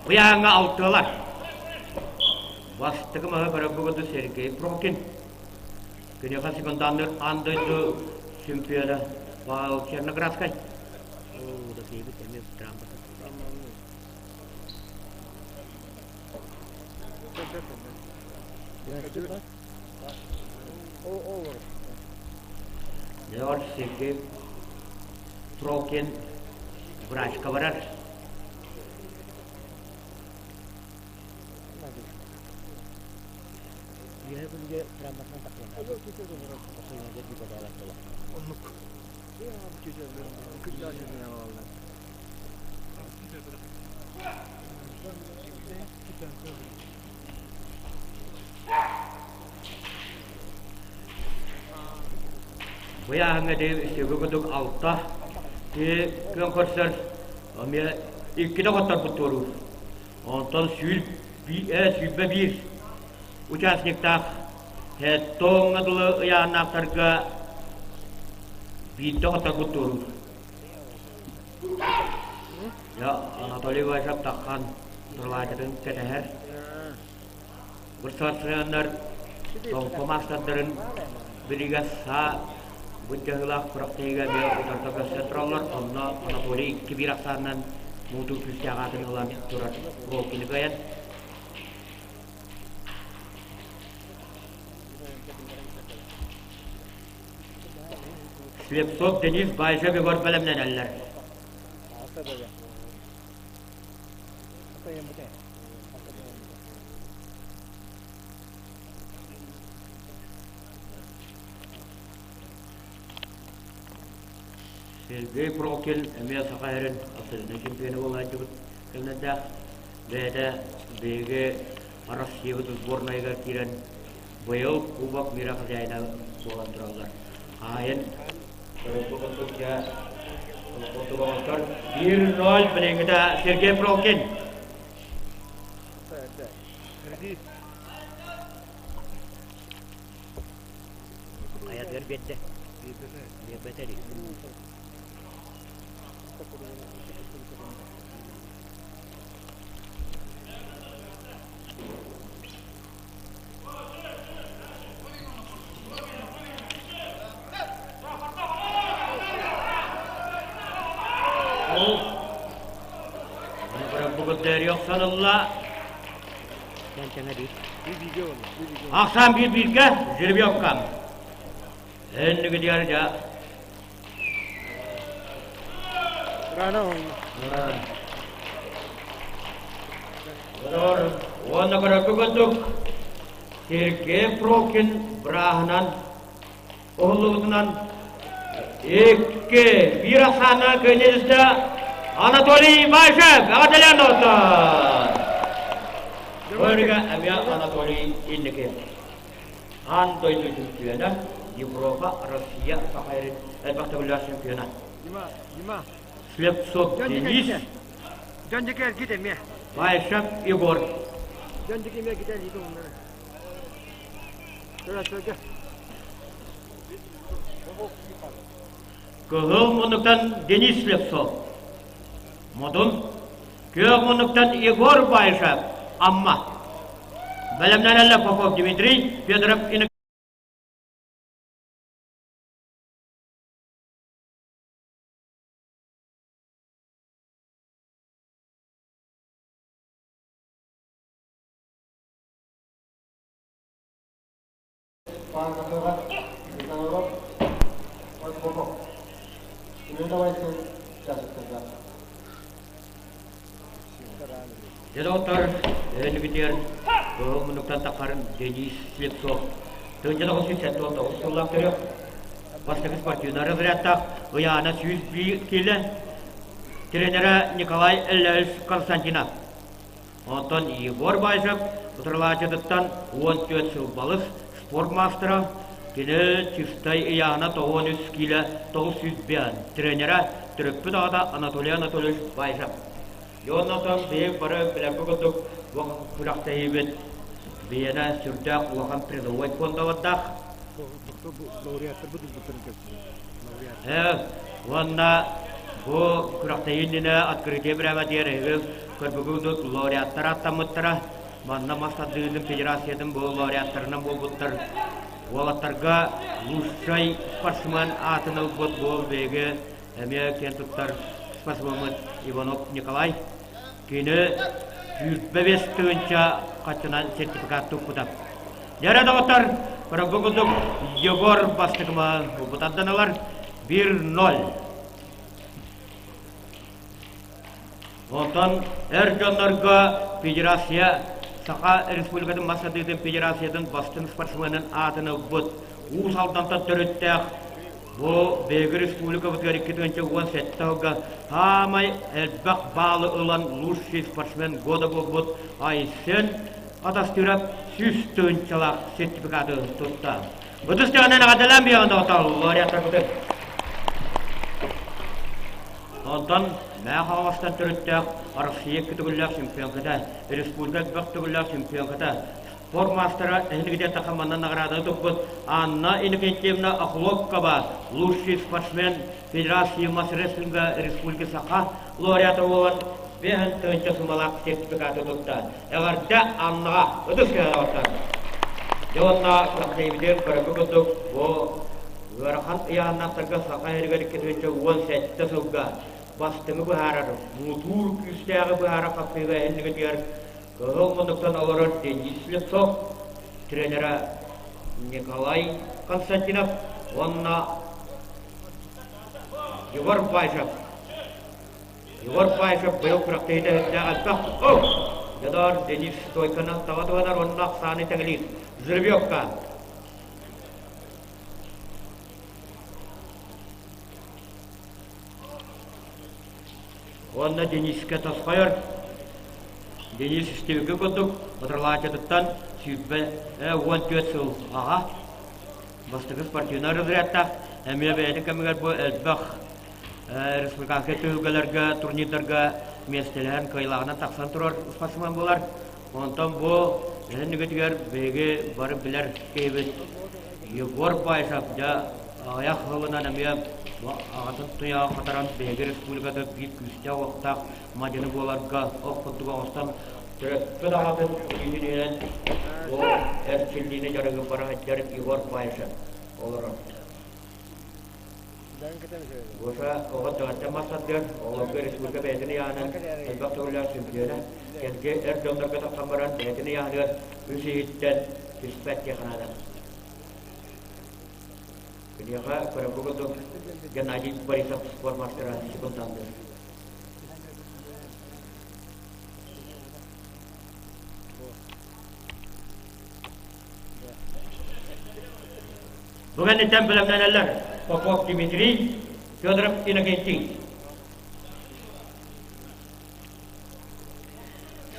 Ыйааһыҥҥа алтыалар. Бастакы маһы көрөргө Сергей Прокин. Күнүөхэ секунданныр аан дойду чемпиона Павел Черноградскай. Оо, да киһибит эмиэ трампата. Леон Сергей Прокин врачка барар. Үөһэ күнгэ трамватынан тахсыахтаах. Оннук. Быйааһыҥҥа дии үстүүгү курдук алта күөн көрсөр эмиэ иккитэ хотторбут туоруур. Онтон 121 участниктаах тоҥҥа дылы ыйааннаахтарга биирдэ хотторбут туоруур. Дьэ, Анатолий Иванович таххан тылаачытын кэтэһэр. Бырсарсыаннар Солко маастардарын билигэ саа былдьаһыылаах күрэхтэһиигэ эмиэ утарыта көрсөн тураллар. Онно Анатолий 2-1 ахсаанынан муҥутуур күүстээх аатын ылан турар Волкины кыайан. Слепцов Денис Баишев Егор бэлэмнэнэллэр. Сергей Прокин эмиэ Саха сирин абсолютнай чемпиона буолааччыбыт кэмнэрдээх. Бэйэтэ биһиги Россиябыт сборнайыгар киирэн быйыл Кубок мира хозяина буолан тураллар. Хаһайын 1-0 билиҥҥитэ Сергей Прокин. Хайатыгар биэрдэ. Биэрбэтэ дии. Көннөрү охсон ылла. Ахсаан биир бииргэ жеребьевка. Энниги диар дьа. Уонна көрөккө курдук Сергей Прокин бырааһынан уһуллубутунан икки биир ахсааннаах көннөрүстэ Анатолий Баишев эҕэрдэлээн доҕоттор! Көрүгэ эмиэ Анатолий инники. Аан дойду чемпиона, Европа, Россия, Саха элбэх төгүллээх чемпиона. Слепцов Денис. Баишев Егор. Кыһыл муннуктан Денис Слепцов. Модун. Күөх муннуктан Егор Баишев. Амма. Бэлэмнэнэллэр Попов Дмитрий, Федоров Паанатыга Никаноров Попов Семенов часыктарга. Дедоттор өнүгүтүгэр кыһыл муннуктан таххарын Денис Слепцов тыынча 979 сыллаах төрүөх бастакы спортивнай разрядтаах ыйаана 101 киилэ тренерэ Николай Эллевич Константинов. Онтон Егор Баишев утарылааччытыттан 14 сыл балыс спорт маастара, кини чистай ыйааһына 93 киилэ 905 тренерэ, төрөппүт аҕата Анатолий Анатольевич Баишев. Дьоннотон биһиги бары билэргэ курдук бу күрэхтэһиибит биһиэнэ сүрдээх улахан призовой фондалардаах. Уонна бу күрэхтэһии иннинэ открытие бирээмэтигэр эһиги көрбүккүт лауреаттар аттаммыттара. Манна мас тардыытын федерациятын бу лауреаттарынан буолбуттар. Уолаттарга лучшай спортсмен аатын ылбыт буол биһиги эмиэ киэн туттар спортсмеммыт Иванов Николай. Кини 25 тыһыынча хаччынан сертификат туппута. Дьэрэ доҕоттор, көрөргө курдук Егор бастакыма бутарданалар 1-0. Онтон эр дьоннорго федерация Саха Республикатын мас тардыытын федерациятын бастыҥ спортсменын аатын ылбыт Уус Алдантан төрүттээх бу биһиги республикабытыгар 2017 сылга саамай элбэх баалы ылан лучший спортсмен года буолбут Айсен Атастыров 100 тыһыынчалаах сертификаты тутта. Ытыс тыаһынан эҕэрдэлээн биэҕин доҕоттор, лауреаттарбытын. Онтон Мэҥэ Хаҥаластан төрүттээх Россия икки төгүллээх чемпионката, республика элбэх төгүллээх чемпионката, спорт маастара эһиги манна награданы туппут Анна Иннокентьевна Охлопкова, лучший спортсмен Федерации мас-рестлинга Республики Саха лауреата буолан 5 тыһыынча сумалаах сертификаты тутта. Эҕэрдэ Аннаҕа! Ытыс кыһалаҕыттан! Дьэ уонна күрэхтэһиибитигэр көрөргө курдук бу ыарахан ыйааһыннаахтарга Саха сиригэр 2017 сылга бастыҥы быһаарар, муҥутуур күүстээҕи быһаарар хапсыыга иннигитигэр кыһыл муннуктан олорор Денис Слепцов, тренера Николай Константинов уонна Егор Баишев. Егор Баишев быйыл күрэхтэһиитэ сүрдээх элбэх. Дьодоор Денис стойканы таба туһанар уонна ахсааны тэҥилиир. Жеребьевка. Уонна Денискэ тосхойор. Денис истибиккэ курдук утарылааччытыттан 24 сыл аҕа бастакы спортивнай разрядтаах эмиэ бэйэтин кэмигэр бу элбэх республиканскай түһүлгэлэргэ, турнирдарга миэстэлэһэн кыайылааҕынан тахсан турар спортсмен буолар. Онтон бу эһин биһиги бары билэр киһибит Егор Баишев дьэ аҕыйах сылынан эмиэ аҕатын туйаҕа хатаран биһиги республиката биир күүстээх уохтаах мадьыны буоларга ох курдук оҥостон төрөппүт аҕатын үүнүнэн бу эрчиллиини дьарыгы бара сылдьар Егор Баишев олорор. Гоша оҕо даҕаттан мас тардыар, оҕолорго республика бэйэтин ыйааҕынан элбэх төгүллээх чемпиона. Кэлги эр дьоннорго тахсан баран бэйэтин ыйааһыныгар үс иһиттэн түспэт диэх наада. Киниэхэ көрөргө курдук Геннадий Борисов спорт мастера секундантыр. Бу кэнниттэн бэлэмнэнэллэр Попов Дмитрий, Федоров Иннокентий.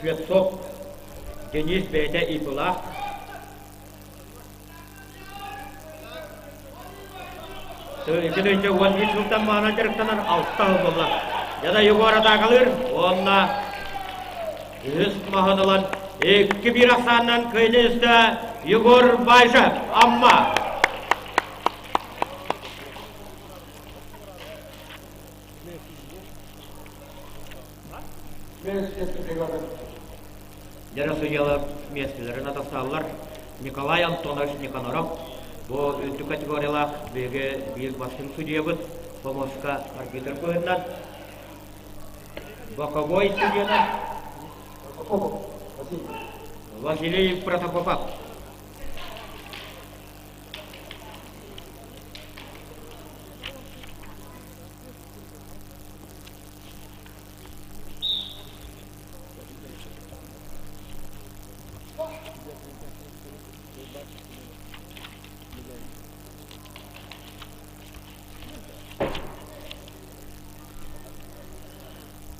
Швецов Денис бэйэтэ ИП-лаах. Икки 13 сылтан маана дьарыктанар алта сыл буолла. Дьада Егор атаакалыыр уонна үһүс маһын ылан 2-1 ахсаанынан кыайыы үстэ Егор Байшев, Амма. Дьэ судьялар миэстэлэрин атастааллар. Николай Антонович Никаноров бу үрдүк категориялаах биһиги биир бастыҥ судьуйабыт, Помоска арбитр быһыытынан. Боковой судьянан Василий Протопопов.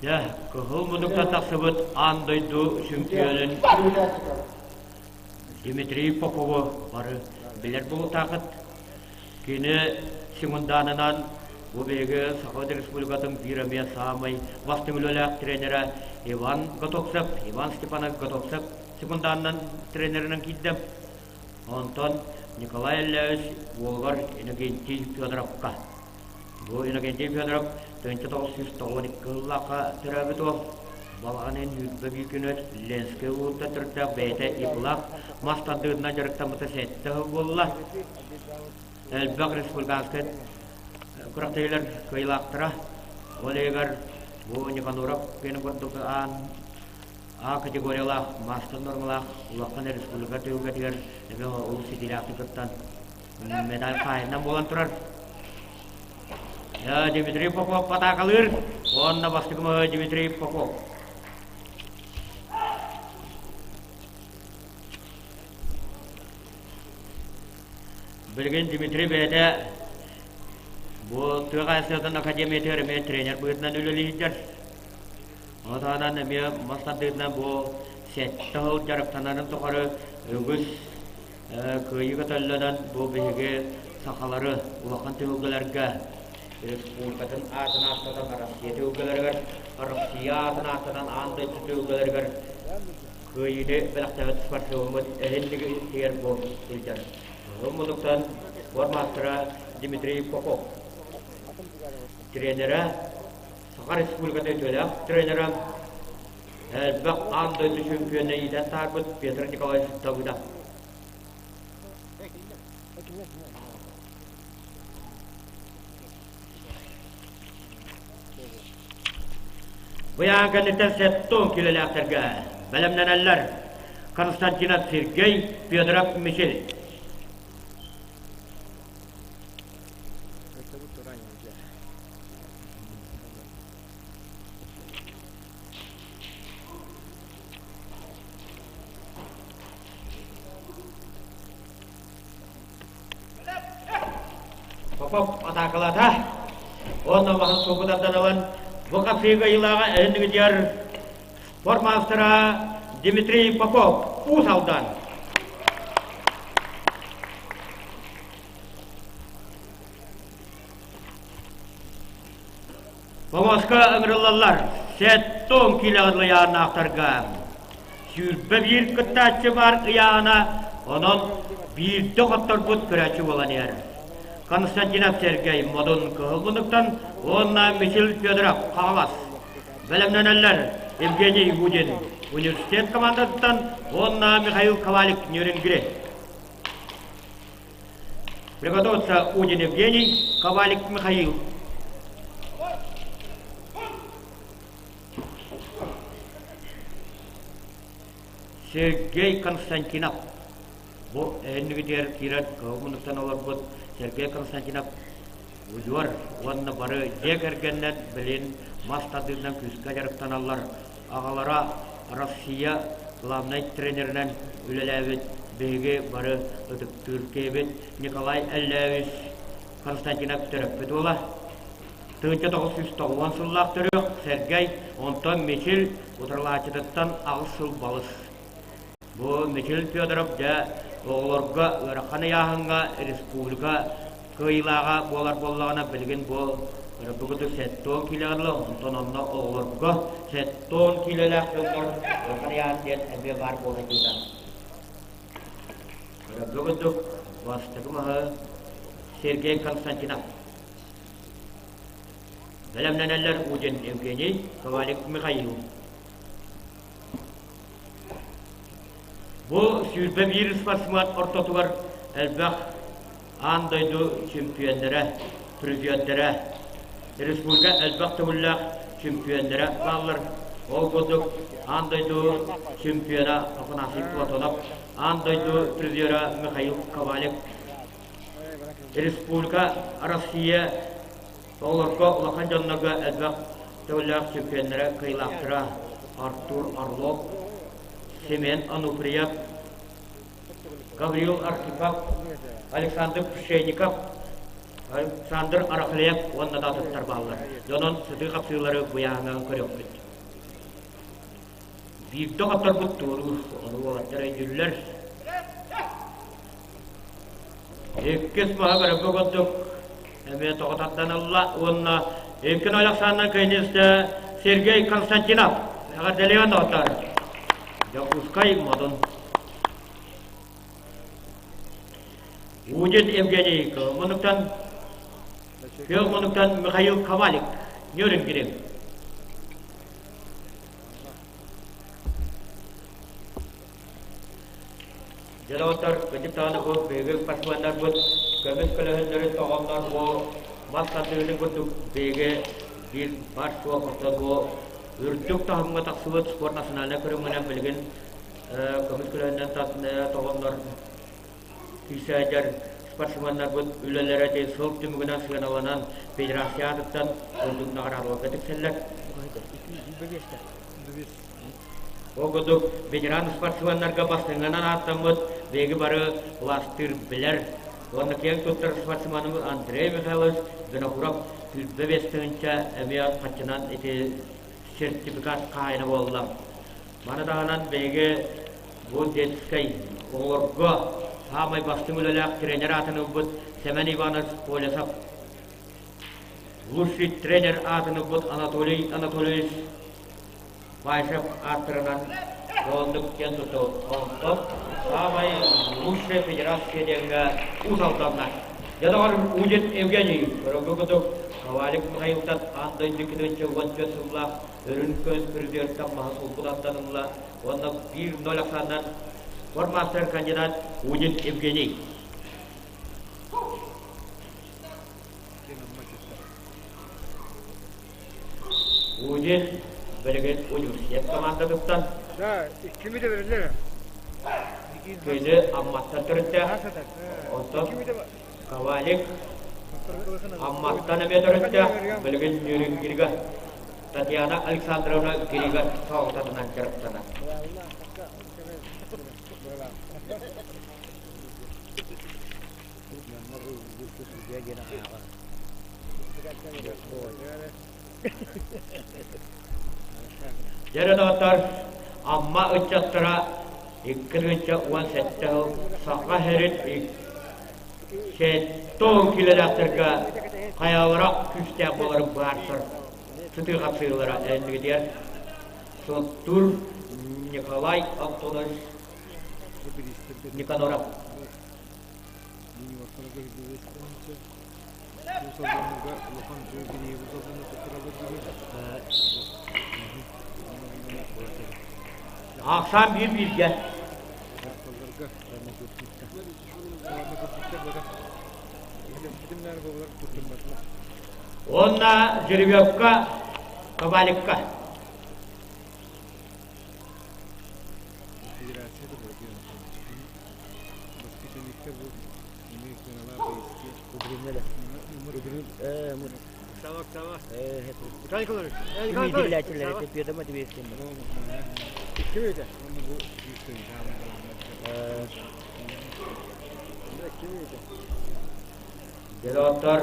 Дьэ, кыһыл муннукта тахсыбыт аан дойду чөмпүйүөнүн Дмитрий Попову бары билэр буолуохтааххыт. Кини Симундаанынан бу биһиги Саха Республикатын биир эмиэ саамай бастыҥ үлэлээх тренерэ Иван Готовцев, Иван Степанович Готовцев Симундаанынан тренеринэн киирдэ. Онтон Николай Ильич уолугар Иннокентий Федоровка. Бу Иннокентий Федоров 1992 сыллаахха төрөөбүт уол. Балаҕан ыйын 21 күнү Ленскэй улууһуттан төрүттээх бэйэтэ ИПЛАах мас тардыытынан дьарыктаммыта сэттэ сыл буолла. Элбэх республиканскай күрэхтэһиилэр кыайыылаахтара. Ол иһигэр бу Никаноров киэнин курдук аан А категориялаах, маастар нормалаах улахан республика түһүлгэтигэр эмиэ олус ситиилээхтик кыттан медаль хаайынан буолан турар. Дмитрий Попов атаакалыыр уонна бастакы Дмитрий Попов. Билигин Дмитрий бэйэтэ бу тыа хаһаайыстыбатын академиятыгар эмиэ тренер быһыытынан үлэлиир. Ону таһынан эмиэ мас тардыытынан бу сэттэ сыл дьарыктанарын тухары үгүс кыайыы көтөллөнөн бу биһиги сахалары улахан түһүлгэлэргэ республикатын аатын ааттатан Россия түһүлгэлэригэр, Россия аатын ааттатан аан дойду түһүлгэлэригэр Кыайыыны бэлэхтээбит спортсмеммыт эһиннигитигэр бу сылдьар. Ол муннуктан спорт маастара Дмитрий Попов. Тренерэ Саха Республиката үтүөлээх тренерэ элбэх аан дойду чөмпүйүөнэ иитэн таһаарбыт Петр Николаевич Давыдов. Быйаан кэнниттэн 70 килэлээхтэргэ бэлэмнэнэллэр Константинов Сергей, Федоров Мичил. Попов атаакалаата уонна улахан суопу тардан ылан бу хапсыыга ыйылааҕа эһиннигитигэр спорт маастара Дмитрий Попов Уус Алдан. Помоска ыҥырыллаллар 70 киилэ ыйааһыннаахтарга 21 кыттааччы баар ыйааһына, онон биирдэ хотторбут көрөөччү буолан иһэр. Константинов Сергей Модун Кыһыл Муннуктан уонна Мичил Федоров Хаҥалас. Бэлэмнэнэллэр Евгений Гудин университет командатыттан уонна Михаил Ковалик Нерюнгри. Приготовиться Удин Евгений, Ковалик Михаил. Сергей Константинов. Бу эһиннигитигэр киирэн кыһыл муннуктан олорбут Сергей Константинов удьуор уонна бары дьиэ кэргэнинэн билин мас тардыытынан күүскэ дьарыктаналлар. Аҕалара Россия главнай тренеринэн үлэлээбит биһиги бары ытыктыыр киһибит Николай Эллэевич Константинов төрөппүт уола. 1990 сыллаах төрүөх Сэргэй, онтон Мичил утарылааччытыттан 8 сыл балыс. Бу Мичил Федоров дьэ оҕолорго ыарахан ыйааһыҥҥа республика кыайыылааҕа буолар буоллаҕына билигин бу бүгүтүк 70 киилэҕэ дылы, онтон онно оҕолорго 70 киилэлээх дьоннор ыарахан ыйааһын диэн эмиэ баар буола дьыыта. Бүгүтүк бастакы маһы Сергей Константинов. Бэлэмнэнэллэр Удин Евгений, Ковалик Михаил. Бу 21 спортсмен ортотугар элбэх аан дойду чемпионнара, призердэрэ, республика элбэх төгүллээх чемпионнара бааллар. Ол курдук аан дойду чемпиона Афанасий Платонов, аан дойду призера Михаил Ковалев, республика Россия Оҕолорго, улахан дьоннорго элбэх төгүллээх чемпионнара, кыайыылаахтара Артур Орлов, Семен Ануфриев, Гаврил Архипов, Александр Пшенников, Александр Арахлеев уонна да атыттар бааллар. Дьонон сытыы хапсыылары быйааһынан көрүөхпүт. Биирдэ хотторбут туоруур, ону уолаттар өйдүүллэр. Иккис маһы көрөргө курдук эмиэ тоҕо тардан ылла уонна икки Александр кэннистэ Сергей Константинов эҕэрдэлиэн доҕоттор. Дьокуускай Модун. Удин Евгений Кылмынуктан, Кылмынуктан Михаил Ковалик, Нюрнберг. Дьэ, кырдьык даҕаны бу биһиги спортсменнарбыт көмүс көлөһүннэрин тоҕоннор бу мас тардыытын курдук биһиги биир бар суох оттон бу үрдүк таһымҥа тахсыбыт спорт национальнай көрүҥүнэн билигин көмүс көлөһүннэн тоҕоннор күүсээдэр спортсменнарбыт үлэлэрэ ити сыл түмүгүнэн сыаналанан федерация аатыттан үрдүк наҕараадаларга тиксэллэр. Ол курдук ветеран спортсменнарга бастыҥынан ааттаммыт биһиги бары былаастыыр билэр уонна киэҥ туттар спортсменыбыт Андрей Михайлович Винокуров 25 тыһыынча эмиэ хаччынан ити сертификат хаһаайына буолла. Маны таһынан биһиги бу детскай оҕолорго саамай бастыҥ үлэлээх тренер аатын ылбыт Сэмэн Иванович Колесов, лучший тренер аатын ылбыт Анатолий Анатольевич Баишев ааттарынан оннук диэн туту онтон саамай лучшая федерация диэҥҥэ Уус Алданна. Дьэ доҕор Удин Евгений көрөнгө курдук Ковалик Михаилтан аан дойду кытыынча 14 сыллаах өрүн көс призертан маһы сулбутаттан ылла уонна 1-0 ахсаанынан спортмастер кандидат Удин Евгений. Удин билигин университет командатыттан Да, иккими де берилер. Кини Амматтан төрүттээх. Онтон Ковалик Амматтан эмиэ төрүттээх. Билигин Нюрнберга Татьяна Александровна Грига салалтатынан дьарыктанар. Дьэ доҕоттор, Амма ыччаттара 2017 сыл Саха сирин 70 киилэлээхтэргэ хайалара күүстээх буоларын быһаарсар сытыы хапсыһыылара эрэннигитигэр Суоттуур Николай Антонович Никаноров. Ахсаан биир бииргэ. Уонна Жеребьевка, Ковалевка. Дьоруоттар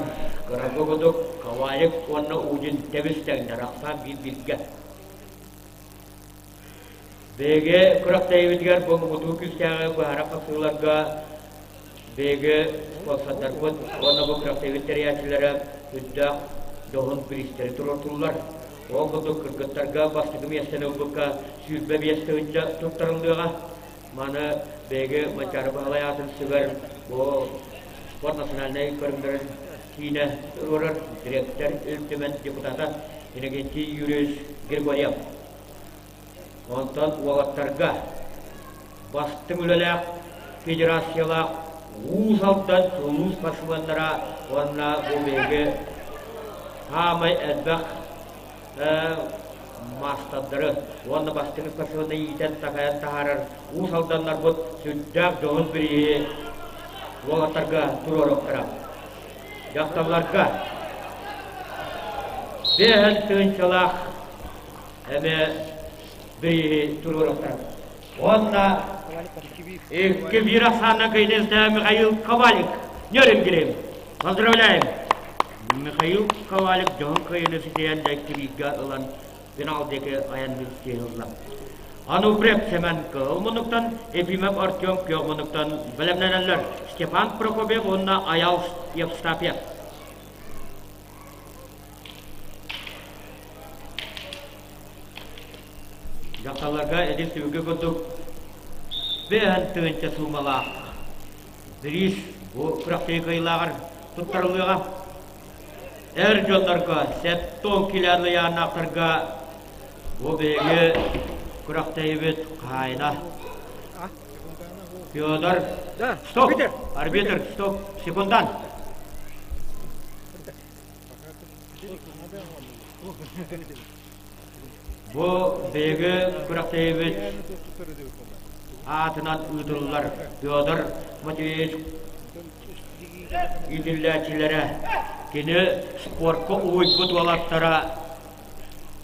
кыракы кудук Ковалев уонна Удин тэбис-тэҥнэр ахсаан биир-бииргэ. Биһиги күрэхтэһиибитигэр бу муҥутуур күүстээҕи быһаарар хапсыыларга биһиги спонсордарбыт уонна бу күрэхтэһиибит тэрийээччилэрэ үрдээх дьоһун бириистэри туруортууллар. Ол курдук кыргыттарга бастакы миэстэни ылбыкка 25 тыһыынча туттарыллыаҕа. Маны биһиги Манчаары Баһылай аатын сүгэр бу спорт национальнай көрүҥнэрин киинэ туруорар дириэктэр Ил Түмэн депутата Иннокентий Юрьевич Григорьев. Онтон уолаттарга бастыҥ үлэлээх федерациялаах Уус Алдан улуус спортсменнара уонна бу биһиги саамай элбэх маастардары уонна бастыҥ спортсменнары иитэн-такайан таһаарар Уус Алданнарбыт сүрдээх дьоһун бирииһи уолаттарга туруоруохтара. Дьахталларга биэһэн тыһыынчалаах эмиэ бирииһи туруоруохтара. Уонна икки биир ахсаанна кыйдыста Михаил Ковалик Нерюнгри. Поздравляем! Михаил Ковалик дьоһун кыайыыны ситиһэн да ылан финал диэки айанныыр ситиһилла. Анупрек Семен Кыһыл муннуктан, Ефимов Артем Күөх муннуктан бэлэмнэнэллэр Степан Прокопьев уонна Аял Евстафьев. Дьахталларга эдэр түбүгэ курдук бэһэн тыһыынча суумалаах бириис бу күрэхтэһии кыайыылааҕар туттарыллыаҕа. Эр дьоннорго сэттэ килээн ыйааннаахтарга бу биһиги күрэхтэһиибит хаһаайына Федор. Стоп! Арбитр, стоп! Секундант! Бу биһиги күрэхтэһиибит аатынан ыытыллар Федор Матвеевич иитиллээччилэрэ, кини спортка уһуйбут уолаттара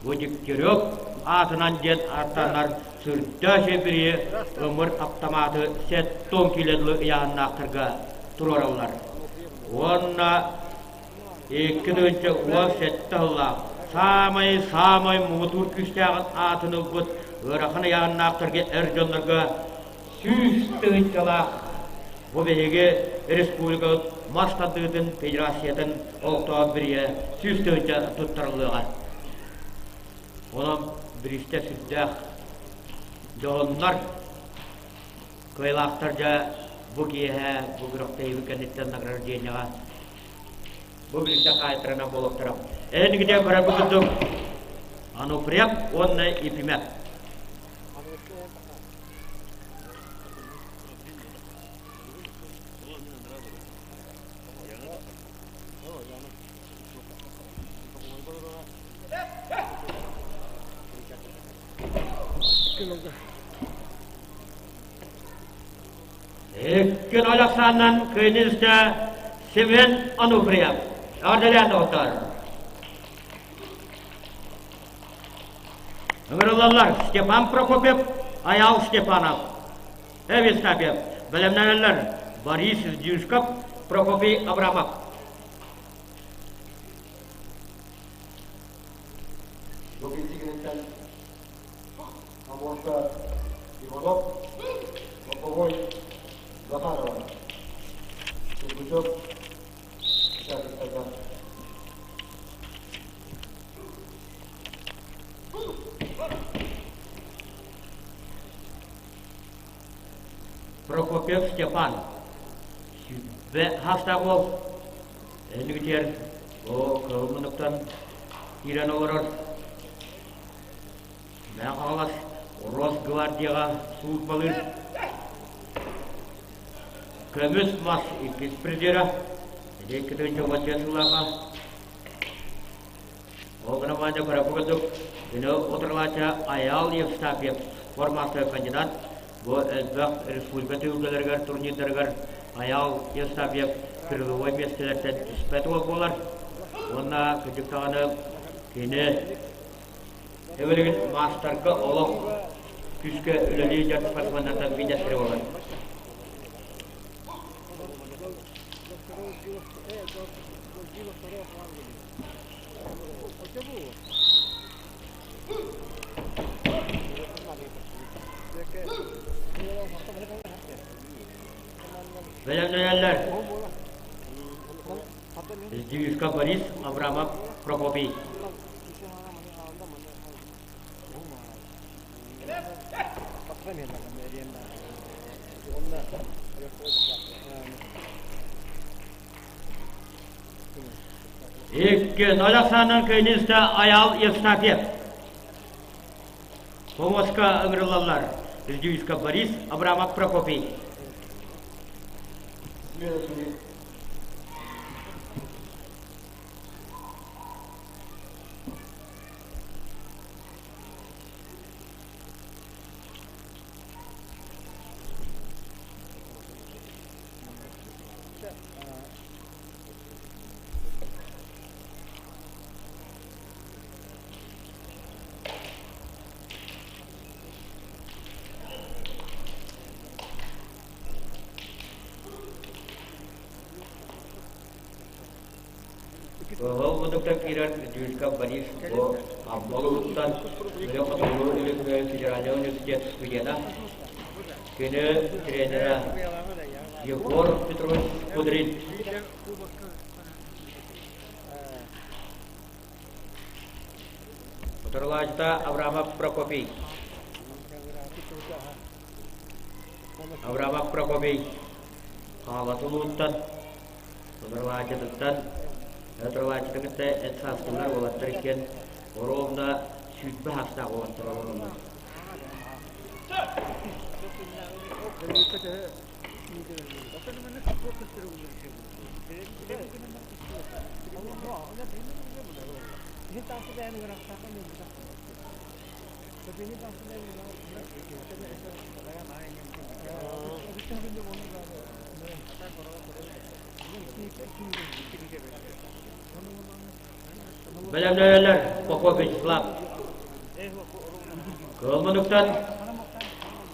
бу Дегтярев аатынан диэн ааттанар сүрдээх сибири ымыр аптамааты сэттэ килэ дылы ыйааһыннаахтарга туруораллар. Уонна 2017 сыллаах саамай-саамай муҥутуур күүстээҕин аатын ылбыт ыарахан ыйааһыннаахтарга эр дьоннорго 100 тыһыынчалаах бу биһиги республикабыт мас тардыытын федерациятын олохтоох бирииһэ 100 тыһыынча туттарыллыаҕа. Онон бириистэ сүрдээх дьоһуннар, кыайыылаахтар дьэ бу киэһэ бу күрэхтэһиибит кэнниттэн награждениеҕа бу билсэ хаайтарынан буолуохтара. Эһигитэ көрөрбүт курдук Ануфриев уонна Ефимов. Икки Александран кыайдыста Семен Ануфриев. Эҕэрдэлээн доҕоттоор. Ыҥырыллаллар Степан Прокопьев, Айаал Степанов, Евстафьев. Бэлэмнэнэллэр Борис Дюшков, Прокопий Абрамов. Бу кэнниттэн Амоша Иванов, Лобовой Захарова, Тургучев участниктарга. Прокопьев Степан, сүбэ хастаах уол, энигитигэр о кыһыл муннуктан киирэн олорор Мэҥэ Хаҥалас Росгвардияҕа службалыыр Көмүс мас иккис призера, икки тыһыынча уон сыллааҕа Ол гынан баран көрөппүт курдук, кини утарылааччы Айаал Евстафьев формаста кандидат. Бу элбэх республика түһүлгэлэригэр, турнирдарыгар Айаал Евстафьев призовой миэстэлэртэн түспэт уол буолар. Уонна кырдьык даҕаны кини Эбилигин маастарга олох күүскэ үлэлии дьон спортсменнартан биирдэстэрэ буолар. Бэлэмнэнэллэр. Сдвижка Борис Абрамов Прокопий. Икки Ноляксанын кыйныста Аял Евстафьев. Помоска ыҥырыллаллар. Сдвижка Борис Абрамов Прокопий. Ол курдуктан киирэр Дюшка Борис бу Амма улууһуттан Үлэ Хотугу Илин федеральнай университет студена. Кини тренера Егор Петрович Кудрин. Утарылааччыта Абрамов Прокопий. Абрамов Прокопий Хаалат улууттан Утарылааччытыттан Утарылааччыты кытта эт саастыылар уолаттар иккиэн ровно 20 саастаах уолаттар олороллор. Бэлэмнэнэллэр Попов Вячеслав. Кыыл мунуктан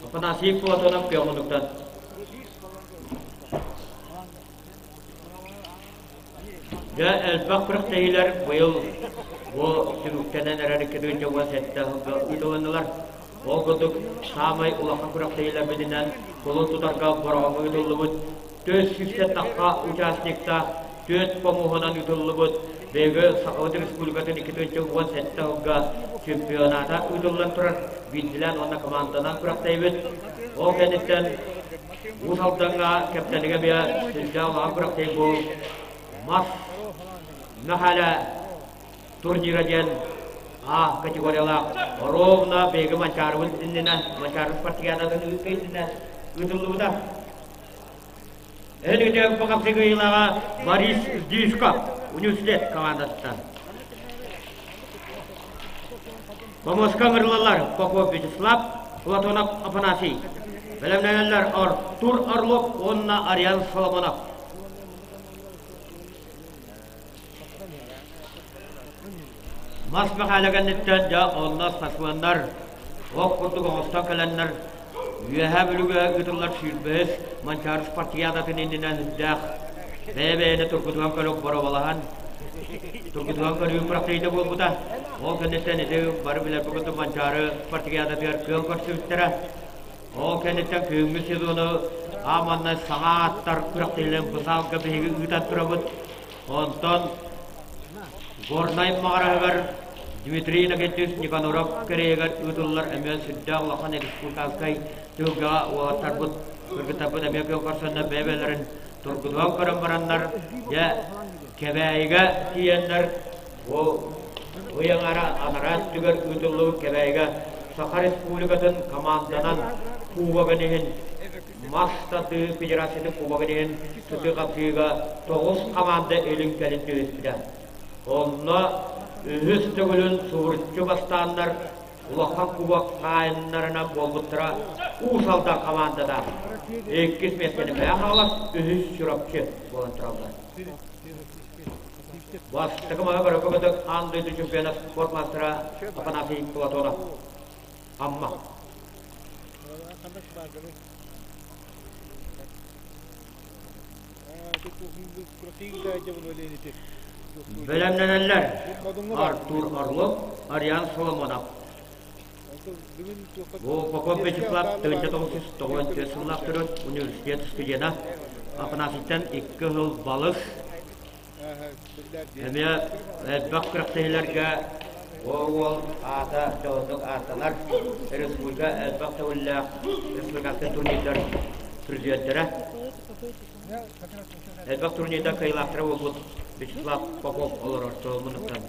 Афанасий Платонов кыыл мунуктан. Дьэ, элбэх күрэхтэһиилэр быйыл бу түмүктэнэн эрэр 2017 сылга ыытылыннылар. Ол курдук, саамай улахан күрэхтэһиилэрбитинэн кулун тутарга Бороҕоҥҥо ыытыллыбыт 400 тахха участниктаах түөрт помоһунан ыытыллыбыт БГ Сахабыт Республикатын 2017 сылга чемпионата ыытыллан турар биирдилээн уонна команданан күрэхтэһибит. Ол кэнниттэн Уус Алдаҥҥа Кэптэнигэ эмиэ сүрдээх улахан күрэхтэһии бу мас Мэхээлэ турнира диэн А категориялаах ровно биһиги Манчаарыбыт иннинэ Манчаары спартакиадатын ыытыы иннинэ ыытыллыбыта. Эн бу Борис Дюшко университет командатыттан. Помоска ыҥырылаллар Попов Вячеслав, Платонов Афанасий. Бэлэмнэнэллэр Артур Орлов уонна Ариан Соломонов. Мас Мэхээлэ кэнниттэн дьэ онно спортсменнар ох курдук оҥостон кэлэннэр Үөһээ Бүлүүгэ ыытыллар 25 Манчаары спартакиадатын иннинэн үрдээх бэйэ-бэйэни тургутуһан көрүк боруобалаһан тургутуһан көрүү күрэхтэһиитэ буолбута. Ол кэнниттэн ити бары билэрбит курдук Манчаары спартакиадатыгар күөн көрсүбүттэрэ. Ол кэнниттэн күһүҥҥү сезону ааманна саҥа ааттар күрэхтэһиилэрин бу саалга биһиги ыытан турабыт. Онтон Горнай Маҕараһыгар Дмитрий Иннокентьевич Никаноров кэриэһигэр ыытыллар эмиэ сүрдээх улахан республиканскай түһүлгэҕэ уолаттарбыт, кыргыттарбыт эмиэ күөн көрсөннөр бэйэ-бэйэлэрин тургутуһан көрөн бараннар, дьэ, Кэбээйигэ тиийэннэр бу ый аҥара анараа өттүгэр ыытыллыбыт Кэбээйигэ Саха Республикатын команданан кубогын иһин мас тардыы федерациятын кубогын иһин сытыы-хапсыыга тоҕус команда илин-кэлин түһүспүтэ. Онно үһүс төгүлүн сууруччу бастааннар. Улахан кубок хаайыннарынан буолбуттара Уус Алдан хамаандата. Иккис миэстэни Мэҥэ Хаҥалас, үһүс Чурапчы буолан тураллар. Бастакы маһы көрөккө көтөк аан дойду чемпиона спорт мастера Афанасий Платонов. Амма. Бэлэмнэнэллэр Артур Орлов, Ариан Соломонов. Бу Попов Вячеслав 1994 сыллаах төрүт университет студена Афанасийтан икки сыл балыс. Эмиэ элбэх күрэхтэһиилэргэ уол аата дьоһуннук ааттанар. Республика элбэх төгүллээх республиканскай турнирдар призердэрэ. Элбэх турнирдар кыайыылаахтара буолбут Вячеслав Попов олорор Соломоновтан.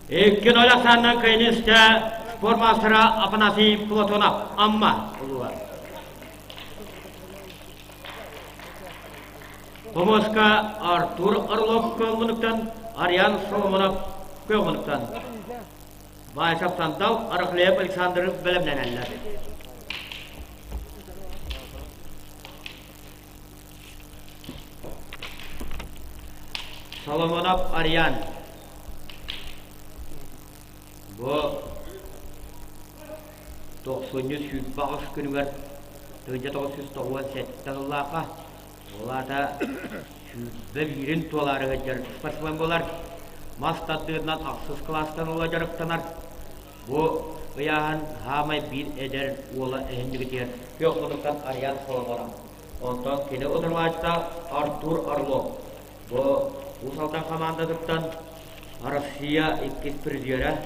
Икки ноль ахсаанынан кыайыныстэ спорт маастара Афанасий Платонов, Амма улууһа. Помоска Артур Орлов көҥүлүктэн, Ариан Соломонов көҥүлүктэн. Баайсап Сандал, Арахлеев Александр бэлэмнэнэллэр. Соломонов Ариан. Бу тохсунньу сүүрбэ аҕыс күнүгэр тыһыынча тоҕус сүүс тоҕуон сэттэ сыллаахха ол аата сүүрбэ биирин туолаары сылдьар спортсмен буолар. Мас тардыытынан ахсыс кылаастан ыла дьарыктанар. Бу ыйааһын хаамай биир эдэр уола эһиннигитигэр күөх муннуктан Ариан Соломонов. Онтон кини утарылааччыта Артур Орлов. Бу Уус Алдан хамаандатыттан Россия иккис призера,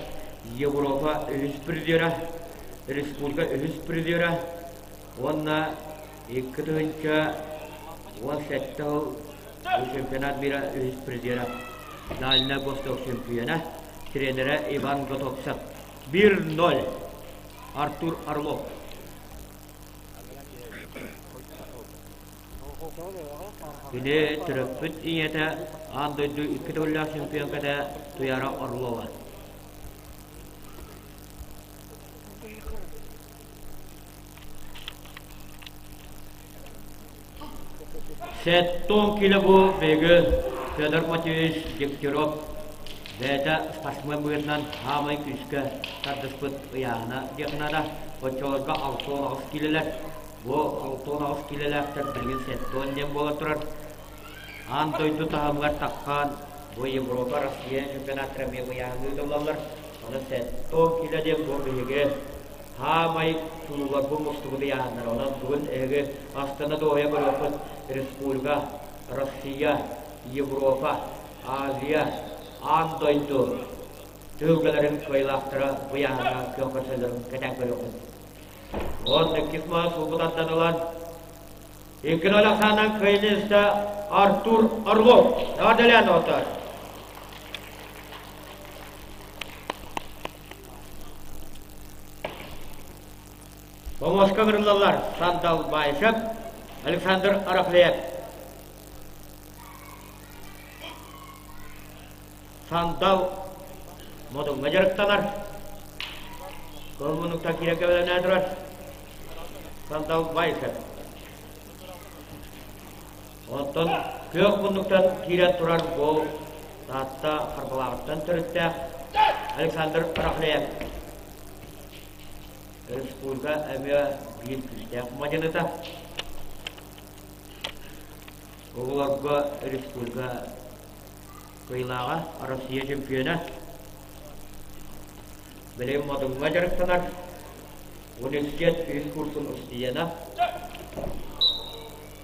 Европа үһүс призера, республика үһүс призера уонна 2017 сыл бу чемпионат мира үһүс призера, Дальнай Восток чемпиона, тренерэ Иван Готовцев. 1-0. Артур Орлов. Кини төрөппүт ийэтэ аан дойду икки төгүллээх чемпионката Туяра Орлова. Сэттон кило бу биһиги Федор Матвеевич Дегтярев бэйэтэ спортсмен быһыытынан хаамай күүскэ тардыспыт ыйааһына диэххэ наада. Оччолорго 68 киилэлэр. Бу 68 киилэлээхтэр билигин 70 диэн буола турар. Аан дойду таһымыгар таххан бу Европа, Россия чемпионаттара эмиэ ыйааһыныы ыытыллаллар. Ону 70 киилэ диэн бу биһиги хаамай чулууларбыт мустубут ыйааһыннара. Онон бүгүн эһиги астына дуоһуйа көрүөххүт республика, Россия, Европа, Азия, аан дойду түһүлгэлэрин кыайыылаахтара бу ыйааһыҥҥа күөн көрсөллөрүн кэтээн көрүөххүт. Уон иккис маас улбутаттан ылан икки ноль ахсаанынан кыайыныыста Артур Орлов. Эҕэрдэлээн доҕоттоор! Помоска ыҥырыллаллар Сандал Баишев, Александр Арафлеев. Сандал Модуҥҥа дьарыктанар. Кыл муннуктан киирэргэ бэлэмнээн турар. Сандал Баишев. Онтон күөх муннуктан киирэн турар бу Таатта Харбалааҕыттан төрүттээх Александр Рахлеев. Республика эмиэ биир күүстээх мадьыныта. Оҕолорго республика кыайыылааҕа, Россия чемпиона. Билигин Модуҥҥа дьарыктанар. Университет үһүс курсун устудьуона.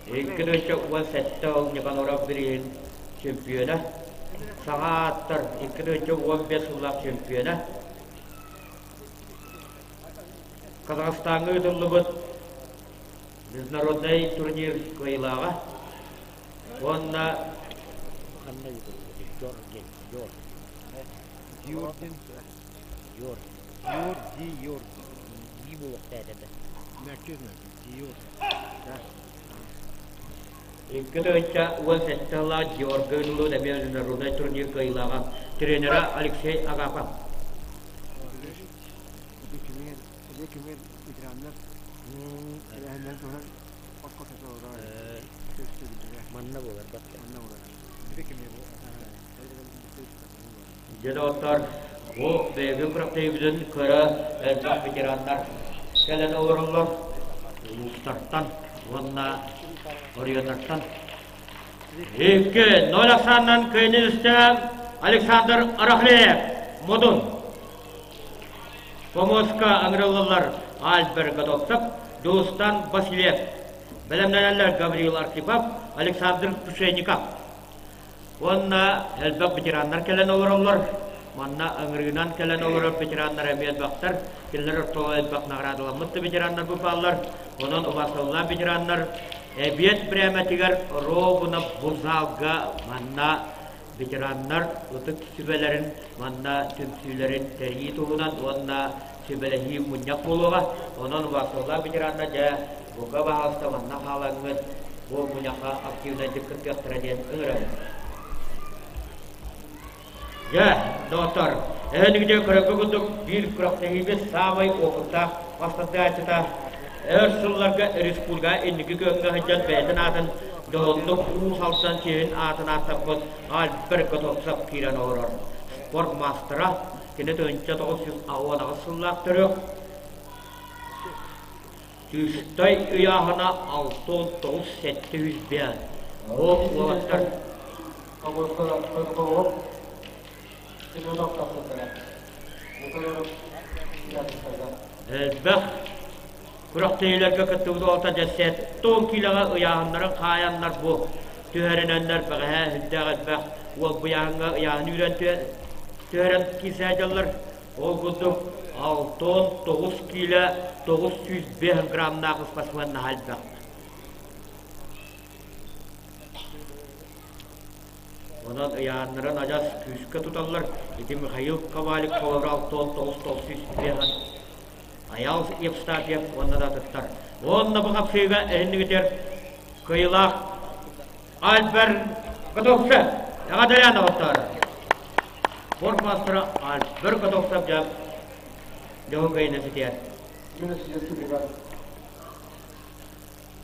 2017 ол Никаноров бирииһин чемпиона. Саҥа ааттар 2015 сыллаах чемпиона. Казахстаҥҥа ыытыллыбыт международнай турнир кыайыылааҕа. Уонна Ханна Георгий, Георгий, Георгий, Георгий, Георгий, Ги буолуохтаах этэ. 2017 сыллаах Георгий Лун эмиэ международнай турнир кыайыылааҕа тренера Алексей Агапов. Манна буолар Дьэ доҕоттор, бу бэйэбит күрэхтэһиибитин көрө элбэх ветераннар кэлэн олороллор. Улуустартан уонна оройуоннартан. 2-0 ахсаанынан кыайыыны үстэ Александр Арахлеев, Модун. Помоска ыҥырыллаллар Альберт Готовцев, Дьулустан Васильев. Бэлэмнэнэллэр Гаврил Архипов, Александр Пшенников. Уонна элбэх ветераннар кэлэн олороллор. Манна ыҥырыынан кэлэн олорор ветераннар эмиэ элбэхтэр. Кинилэр ортолоро элбэх наҕараадаламмыт да ветераннар бааллар. Онон убаастабыллаах ветераннар эбиэт бириэмэтигэр ровно бу залга манна ветераннар ытык сүбэлэрин манна түмсүүлэрин тэрийии туһунан уонна сүбэлэһии мунньах буолуоҕа. Онон убаастабыллаах ветераннар дьэ бука баһаалыста манна хаалаҥҥыт бу мунньахха активнайдык кыттыахтара диэн ыҥырабын. Дьэ, доҕоттор, эһэнигитэ көрөргө курдук биир күрэхтэһиибит саамай уопуттаах бастатааччыта өр сылларга республика инники күөҥҥэ сылдьан бэйэтин аатын дьоһуннук Уус Алдан чиэһин аатын ааттаппыт Альберт Готовцев киирэн олорор. Спорт маастара, кини 1968 сыллаах төрүөх, Тыыстай ыйааһына 69 705. Ол уолаттар Элбэх күрэхтэһиилэргэ кыттыбыт уолаттар дьэ 70 киилэҕэ ыйааһыннарын хаайаннар бу түһэринэннэр бэҕэһээ сүрдээх элбэх уол быйааһыҥҥа ыйааһын үүрэн түһэрэн киирсэ сылдьаллар. Ол курдук 69 киилэ 905 граммнаах спортсмен наһаа элбэх. Онон ыйааннарын адьас күүскэ туталлар. Ити Михаил Ковалик холобура 69 905 Айаал Евстафьев уонна да атыттар. Уонна бу хапсыыга эһиннигитер кыайыылаах Альберт Готовцев эҕэрдэлээн доҕоттоор! Спорт маастара Альберт Готовцев дьэ дьоһун кыайыыны ситиһэр.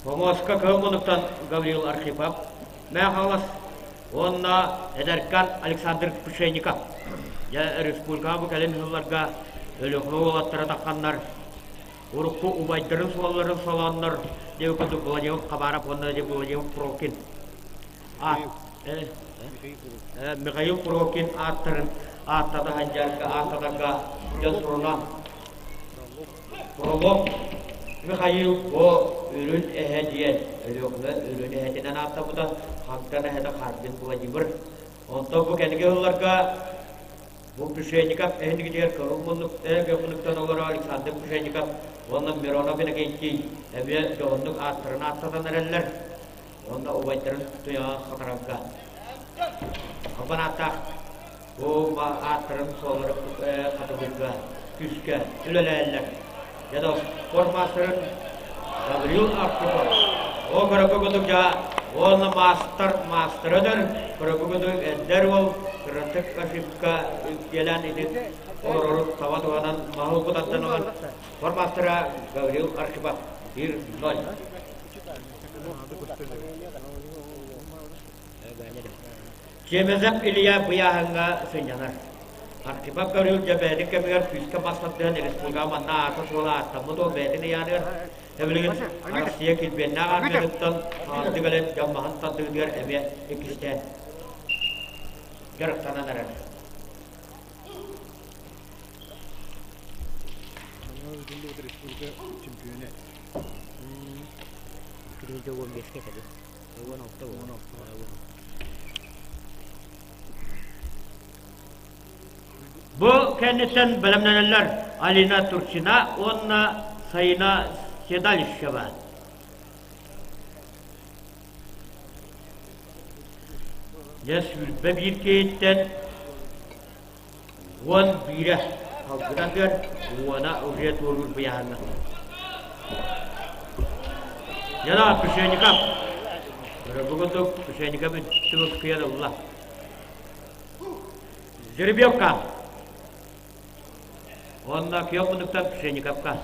Помоска кыһыл муннуктан Гаврил Архипов, Мэхалас уонна эдэркан Александр Пшенников. Дьэ, республикаҕа бу кэлин сылларга Өлүөхүмэ уолаттара тахханнар урукку убайдарын суолларын солооннор диэбит курдук Владимир Хабаров уонна Владимир Прокин Михаил Прокин ааттарын ааттата сылдьарга ааттатарга дьон суруна Пролог Михаил бу үрүн эһэ диэн Өлүөхүмэ үрүн эһэтинэн ааттаммыта Хагдан эһэтэ Харбин Владимир онтон бу кэнники сылларга Бу Пшенников эһинигитигэр кыһыл муннук муннуктан олорор Александр Пшенников уонна Миронов Иннокентий эмиэ дьоһуннук ааттарын ааттатан эрэллэр уонна убайдарын туйаҕа хатарарга албан ааттаах бу ааттарын суоллары хатылыырга күүскэ үлэлэһэллэр. Дьэ да спорт маастарын Гаврил Архипов о көрөкө кудук дьа уонна маастар маастарыдыр көрөкө кудук эдэр уол кыратык ошибка үктиэлээн ити олорору таба туһанан маһы кутаттан ылан спорт маастара Гаврил Архипов 1-0. Чемезов Илья быйааһыҥҥа сынньанар. Архипов Гаврил дьэ бэйэтин кэмигэр күүскэ мас тардыһан республикаҕа манна аата-суола ааттаммыт уол бэйэтин ыйааныгар билигин Россия килбиэннээх армиятыттан саҥардыы кэлэн дьон маһын тардыытыгар эмиэ иккистээн дьарыктанан эрэр. Республика чемпиона. 2015 кэлин. 16 Бу кэнниттэн бэлэмнэнэллэр Алина Турчина уонна Сайына Седалищева. Дьэ 21 киһиттэн 11-э халгытан уона уже туоруур быйаһанна. Яна Пшеников. Бүгүн Пшеников түмүк кыйан ылла. Жеребьевка. Онно киок мунуктан Пшениковка.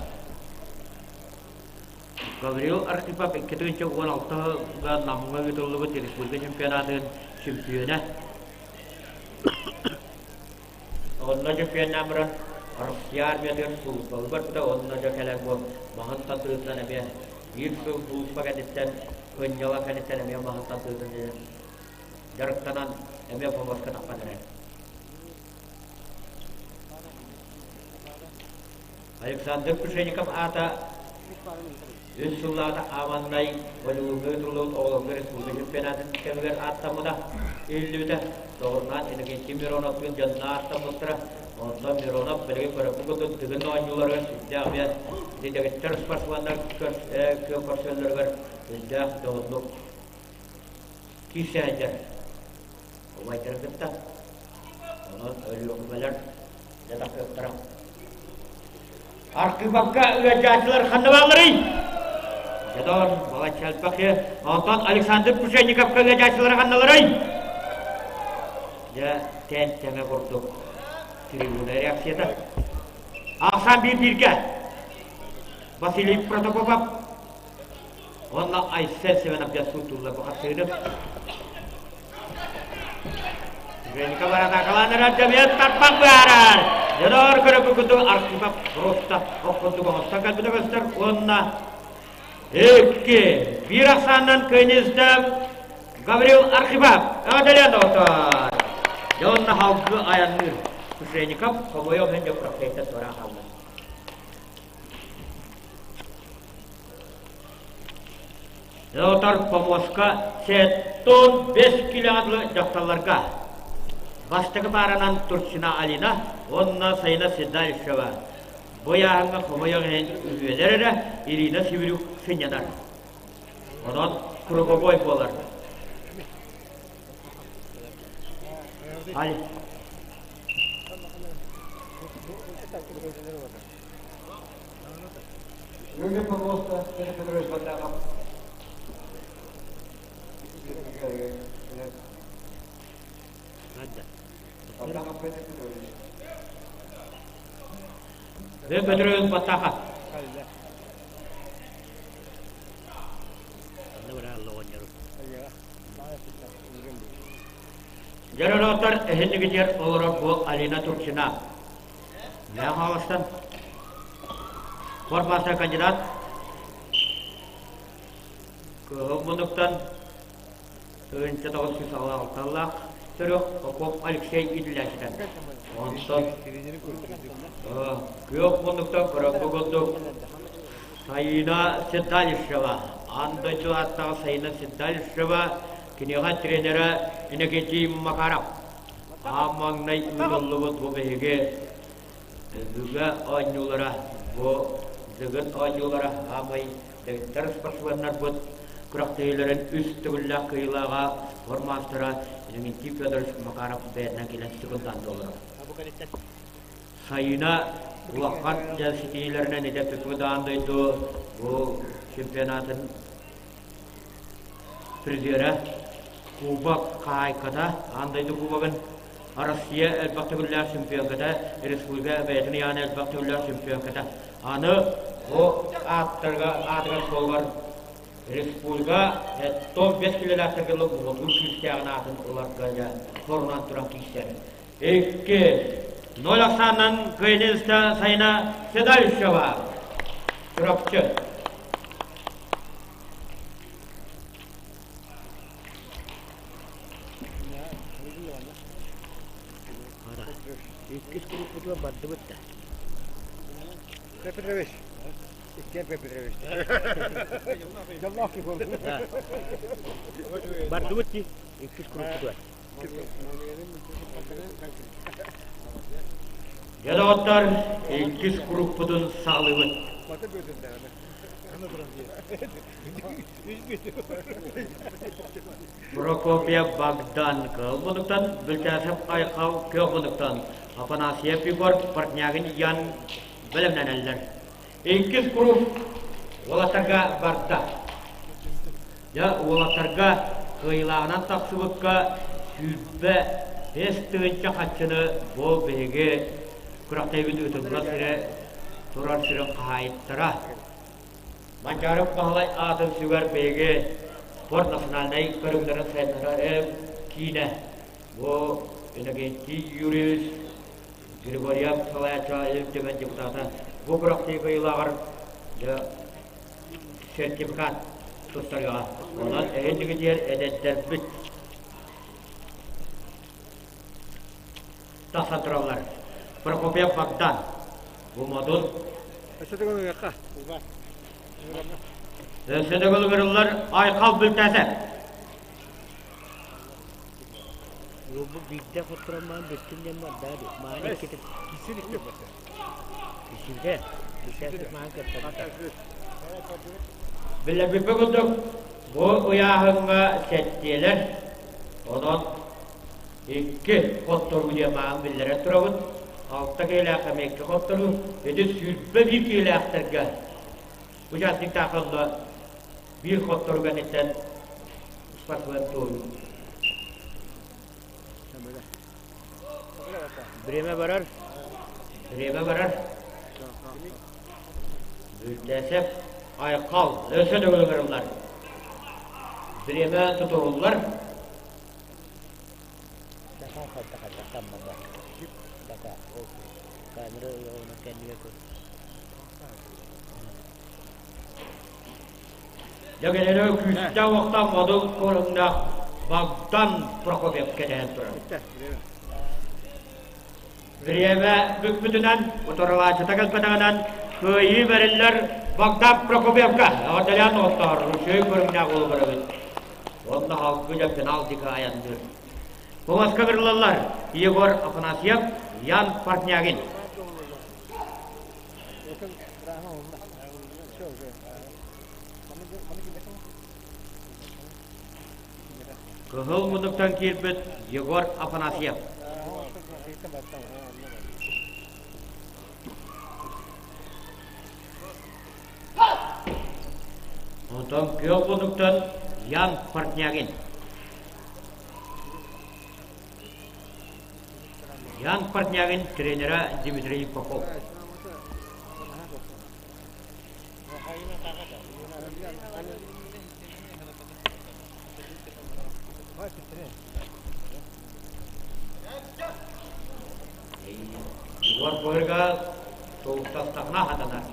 Гаврил Архипов 2016 Намҥа ыытыллыбыт республика чемпионатын чемпиона. Онно чемпионнаан баран Россия армиятыгар сулууспалыы барбыта уонна дьэ кэлэн бу маһын тардыытынан эмиэ биир сыл сулууспа кэнниттэн кынньала кэнниттэн эмиэ маһын тардыытын дьарыктанан эмиэ помоска таххан эрэр. Александр Пшеников аата үс сыллаата Ааманнай Болугурга ыытыллыбыт оҕолорго республика чемпионатын кэмигэр ааттаммыта иһиллибитэ. Доҕорунан Иннокентий Мироновтыын дьонно ааттаммыттара. Онтон Миронов билигин көрөппүт курдук Дыгын оонньууларыгар сүрдээх эмиэ дэгиттэр спортсменнар күөн көрсөллөрүгэр сүрдээх дьоһуннук киирсэ сылдьар. Убайдарын кытта. Онон өлүөхүмэлэр дьэ тахсыахтара. Архыыбакка ыалдьааччылар ханна баалларый? Дьэ балачча элбэх Онтон Александр Пушенниковка ыалдьааччылара ханналарый? Дьэ, тэн тэҥэ курдук трибуна реакцията. Ахсан биир бииргэ Василий Протопопов уонна Айсен Семенов дьэ сууттууллар бу хапсыһыыны. Женька баратакалаан эрэр дьэмиэт тарпах быһаарар. Дьоноор көрөкү курдук Архипов просто ох курдук оҥостон кэлбитэ көстөр уонна икки биир ахсаанынан кыайнизда Гаврил Архипов эҕэрдэлээн доҕоттоор. Дьэ уонна халгы айанныыр Кушеников хомойуох иһин дьэ профессор туора хаалла. Отор помоска 75 килоҕа дылы дьахталларга бастакы пааранан Турчина Алина уонна Сайына Седалищева бу ыйааһыҥҥа хомойуох иһин үһүөлэр эрэ Ирина Сибирюк сынньанар. Онон круговой буолар. Аль. Юрий Павловка, Петр Петрович Батахов. Батахов Петр Петрович. Петр Петрович Батахов. Дьөрөлөтөр эһиннигитигэр олорор бу Алина Турчина. Мэҥэ Хаҥаластан Спортмастер кандидат Кыһыл муннуктан 1996 төрүөх Попов Алексей иитиллээччитэ. Онтон күөх муннуктан көрөккө курдук Сайына Седалищева, аан дойду ааттаах Сайына Седалищева киниэхэ тренерэ Иннокентий Макаров. Аан маҥнай ыытыллыбыт бу биһиги Өбүгэ оонньуулара бу Дыгын оонньуулара аамай дэгиттэр спортсменнарбыт күрэхтэһиилэрин үс төгүллээх кыайыылааҕа спорт маастара Иннокентий Федорович Макаров бэйэтинэн кэлэн секундант олорор. Сайына улахан дьэ ситиһиилэринэн итэ түппүт аан дойду бу чемпионатын призера Кубок хаһаайката аан дойду кубогын Россия элбэх төгүллээх чемпионката, республика бэйэтин ыйаан элбэх төгүллээх чемпионката. Аны бу ааттарга аатыгар суолугар республика топ 5 килэлээхтэргэ уһутуу күүстээҕин аатын ыларга дьэ сорунан туран киирсэр. Икки ноль ахсаанынан кыайыныыста Сайына Седалищева. Чурапчы. Иккис группутугар бардыбыт да. Петр Петрович. Иккиэн Петр Петрович. Дьоллоох киһи буолбут. Бардыбыт дии. Иккис группутугар. Дьэ доҕоттор, иккис группутун саҕалыыбыт. Прокопьев Богдан кыл мунуктан, Бүлтээсэп Айхал күөх мунуктан, Афанасьев Егор Портнягин Ян бэлэмнэнэллэр. Иккис круг уолаттарга барда. Дьэ, уолаттарга кыайыылааҕынан тахсыбыкка 25 тыһыынча хаччыны бу биһиги күрэхтэһиибит ыытыллар сирэ турар сирин хаһаайыттара Манчааров Баһылай аатын сүгэр биһиги спорт национальнай көрүҥнэрин сайыннарар киинэ бу Иннокентий Юрьевич Григорьев салайааччы Ил Түмэн депутата бу күрэхтэһии кыайыылааҕар сертификат туттарыаҕа. Онон эһиги эдэрдэрбит тахсан тураллар. Прокопьев Богдан бу модун Өссө төгүл ыҥырыллар Айхал Бүлтээсэ. Бу биирдэ хотторон бүттүм диэн барда дии. Маан иккитин. Кисин икки барда. Кисинде. Кисин маан кэпсэппитэ. Билэрбиппэ курдук, бу ыйааһыҥҥа сэттиэлэр, онон икки хотторуу диэн маан биллэрэн турабыт. Алта киһилээх эмиэ икки хотторуу, ити 21 киһилээхтэргэ участниктаах онно биир хотторуу кэнниттэн спортсмен туойуу. Время барар. Время барар. Бүлтээсэп Айхал өссө төгүл ыҥырыллар. Время тутуһуллар. Камера кэннигэр көр. Дьэ күүстээх уохтаах модул куоруннаах Богдан Прокопьев кэтэһэн турар. Бириэмэ бүкпүтүнэн, утарылааччыта кэлбэтэҕинэн кыайыы бэриллэр Богдан Прокопьевка. Эҕэрдэлээн оттоор, үчүгэй көрүҥнээх уолу көрөбүт. Уонна халгы дьэ финал диэки айанныыр. Куоска кырыллаллар Егор Афанасьев, Ян Портнягин. Кыһыл муннуктан киирбит Егор Афанасьев. Онтон күөх муннуктан Ян Портнягин. Ян Портнягин тренера Дмитрий Попов. Егор Бырга туустастахна хатанар.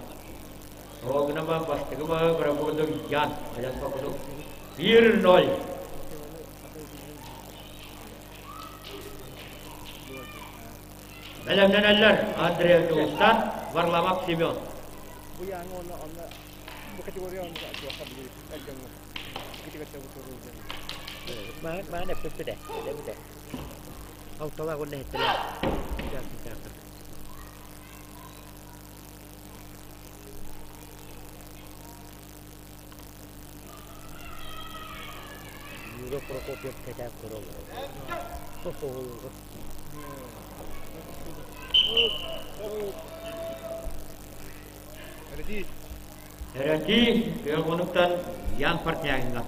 Оогунама бастыгыма бырабыгыдык Ян Алян Попов 1-0. Бэлэмнэнэллэр Андрей Дьулустан, Варламов Семен. Бу яҥы онно онно бу категория онно туохха билир дьоҥҥо китигэтте бу туруу Маан эппиппитэ, эбитэ. Алталаах уонна иһиттэлээх. Юра Прокопьев кэтээн көрө олорор. Эрэтии Күөх Ян Портнягинга.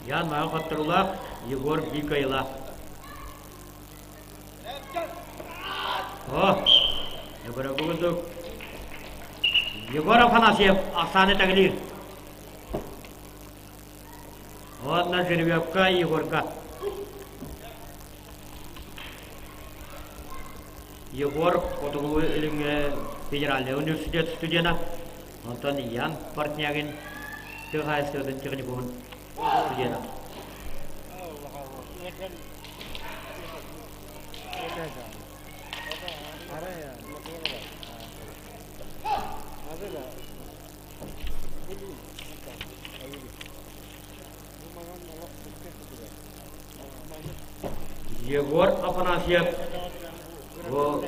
Ян Маҕа хотторулаах, Егор Бикайлаах. О, Егор курдук. Егор Афанасьев ахсааны тэҥилиир. Уонна Жеребьевка Егорга. Егор Хотугулуу Илиҥҥи федеральнай университет студена. Онтон Ян Портнягин тыа хаһаайыстыбатын техникумун студена. Егор Афанасьев бу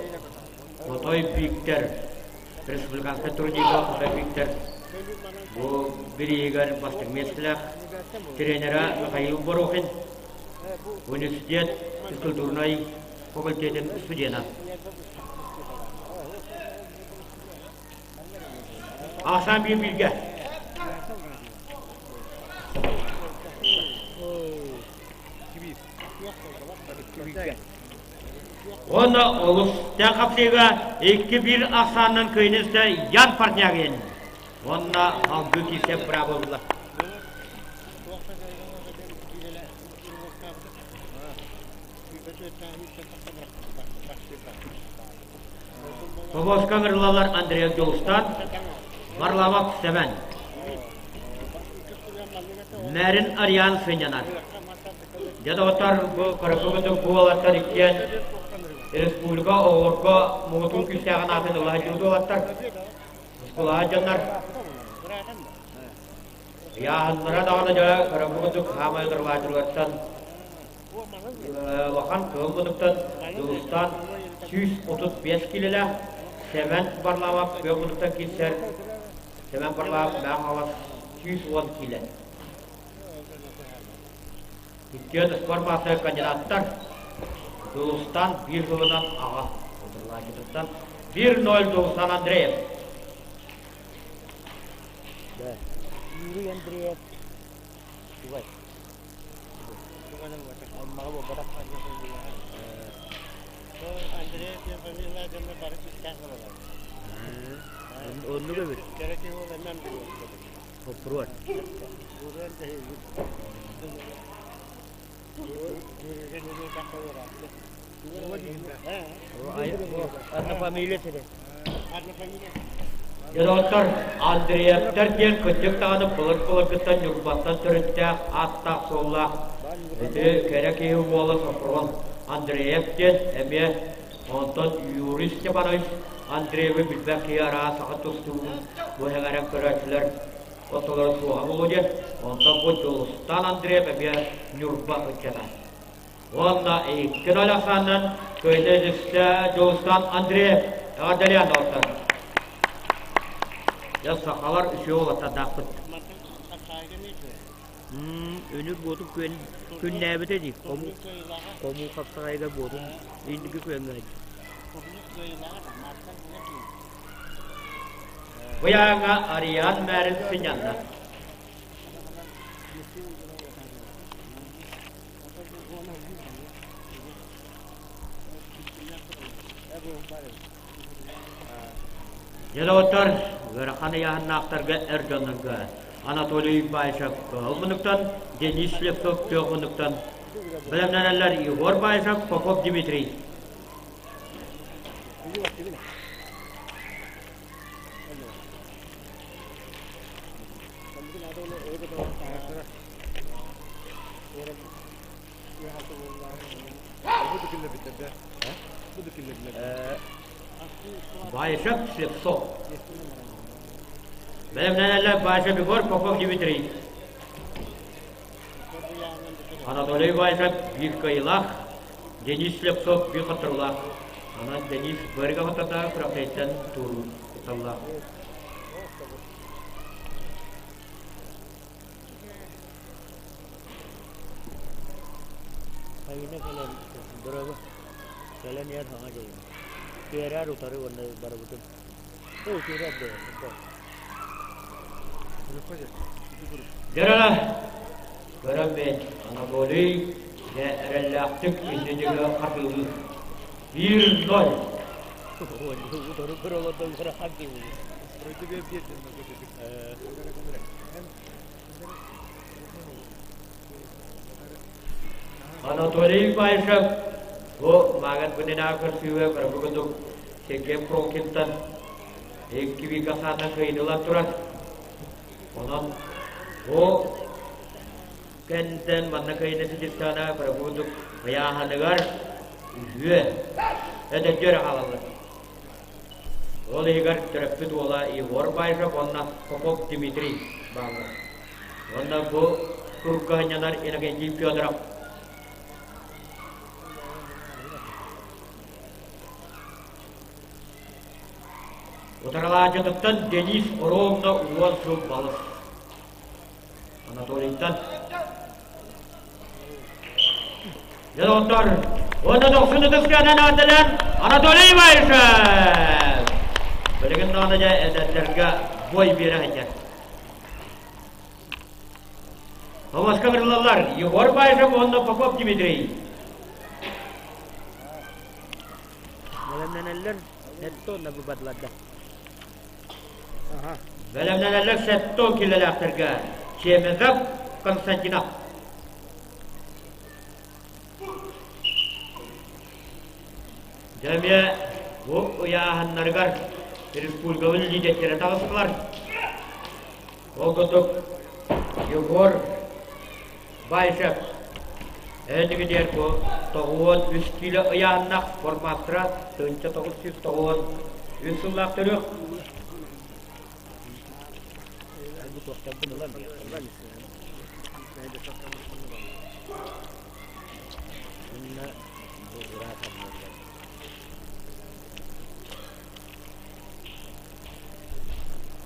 Хотой Бииктэр республиканскай турнирга Хотой Бииктэр бу бирииһигэр бастыҥ миэстэлээх тренера Михаил Борохин, университет физкультурнай факультетын студена. Асан bir bilge. Уонна олус хапсыыга 2-1 ахсаанынан кыайныста Ян Портнягин. Уонна алгы киирсэ браво булла. Тобоска ыҥырылалар Андреев Дьулустан, Варламов Сэмэн. Мэрин Ариан сынньанар. Дьэ доҕоттор, бу көрөккө буолаттар иккиэн республика оҕолорго муҥутуур күүстээҕин аатын ыла сылдьыбыт уолаттар. Оскуолаҕа дьоннор ыйааһыннара даҕаны дьэ көрөккө курдук хаамай дырылааччылартан улахан кыһыл муннуктан Дьулустаан 135 киилэлээх Сэмэн Варламов күөх муннуктан киирсэр Сэмэн Варламов Мэҥэ Хаҥалас 110 киилэ. Иккиэн спорт маастар кандидаттар Дьулустаан биир сылынан аҕа утарылааччытыттан 1-0 Дьулустаан Андреев. Да. Юрий Андреев. Чугай. Оннук эбит. Оппуруот. Однофамилец этэ. Дьэ, Андреевтар диэн кырдьык даҕаны былыр-былыргыттан Ньурбаттан төрүттээх ааттаах-суоллаах ити кэрэ киһи уола Софрон Андреев диэн эмиэ онтон Юрий Степанович Андреевы билбэт киһи араас саха тустуугун бу эҥэрэн көрөөччүлэр ортолоро суоҕа буолуо диэн онтон бу Дьулустаан Андреев эмиэ Ньурба ыччата. Уонна 2-0 ахсаанынан кыайда илистэ Дьулустаан Андреев эҕэрдэлээн доҕоттор. Дьэ сахалар үчүгэй уолаттардаахпыт. Үнүр буотун күөн күннээбитэ дии. Хомуу хомуу хапсаҕайга буотун инники күөҥҥэ Быйааҥҥа Ариан мээрин сынньанна. Дьэ доҕоттор, ыарахан ыйааһыннаахтарга эр дьоннорго Анатолий Баишев кыһыл муннуктан, Денис Слепцов күөх муннуктан бэлэмнэнэллэр Егор Баишев, Попов Дмитрий. Баишев Слепцов. Бэлэмнэнэллэр Баишев Егор, Попов Дмитрий. Анатолий Баишев биир кыайыылаах, Денис Слепцов биир хотторуулаах. Онон Денис быарга хоттордоох күрэхтэһииттэн туоруур кутталлаах. Сайына кэлэн дорога кэлэн иһэр саҥа дьайым. Тиэрээр утары уонна барыбытын. Оо, тиэрээр да. Дьэ, көрөн Анатолий дьэ эрэллээхтик иннинигэ хатылыыр. 1-0. Утары көрө олордон ыарахан дии Анатолий Баишев бу мааҕын күнүнээҕи көрсүүгэ көрбүт курдук Сергей Прокинтан икки бииргэ хаанан кыайыылан турар. Онон бу кэнтэн манна кыайыыны ситистэҕинэ көрбүт курдук ыйааһыныгар үһүө эдэрдэр эрэ хаалаллар. Ол иһигэр төрөппүт уола Егор Баишев уонна Попов Дмитрий бааллар. Уонна бу турукка сынньанар Иннокентий Федоров. Утарылааччытыттан Денис ровно уон сыл балыс. Анатолийтан. Дьэ, уонна дохсун ытысканан аатынан Анатолий Иванович! Билигин даҕаны дьэ эдэрдэргэ бой биэрэ сылдьар. Томаска кырыллаллар Егор Баишев уонна Попов Дмитрий. Бэлэмнэнэллэр сеттон быбадыларда. Бэлэмнэнэллэр сеттон килэлээхтэргэ Чемезов Константинов. Дьэ эмиэ бу ыйааһыннарыгар республикабыт лидердэрэ таҕыстылар. Ол курдук Егор Баишев эһэтигитигэр бу 93 киилэ ыйааннах форматтара 1993 сыллаах төрүөх.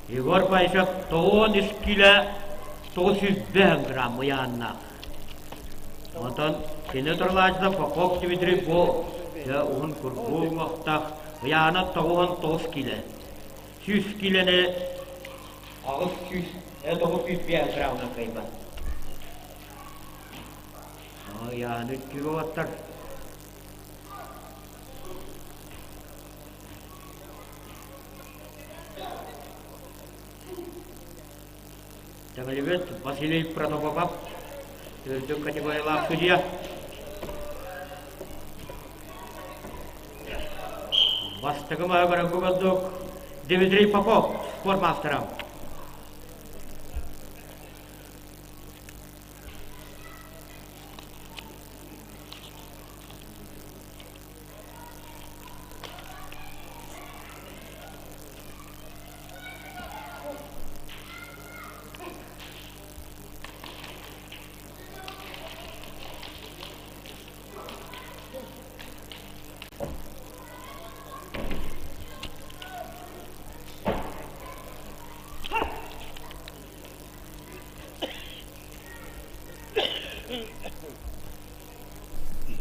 Егор Павлович 93 киилэ 905 грамм ыйааннаах. Онтон кини турулааччыта Попов Дмитрий бу уһун курбуу уҥуохтаах ыйаана 99 киилэ. 100 киилэни 800 905 граммынан кыайбат. Ыйааны үттүүр Тэҥилибит Василий Протопопов үрдүк категориялаах судья. Бастакы маһы курдук Дмитрий Попов спорт маастара.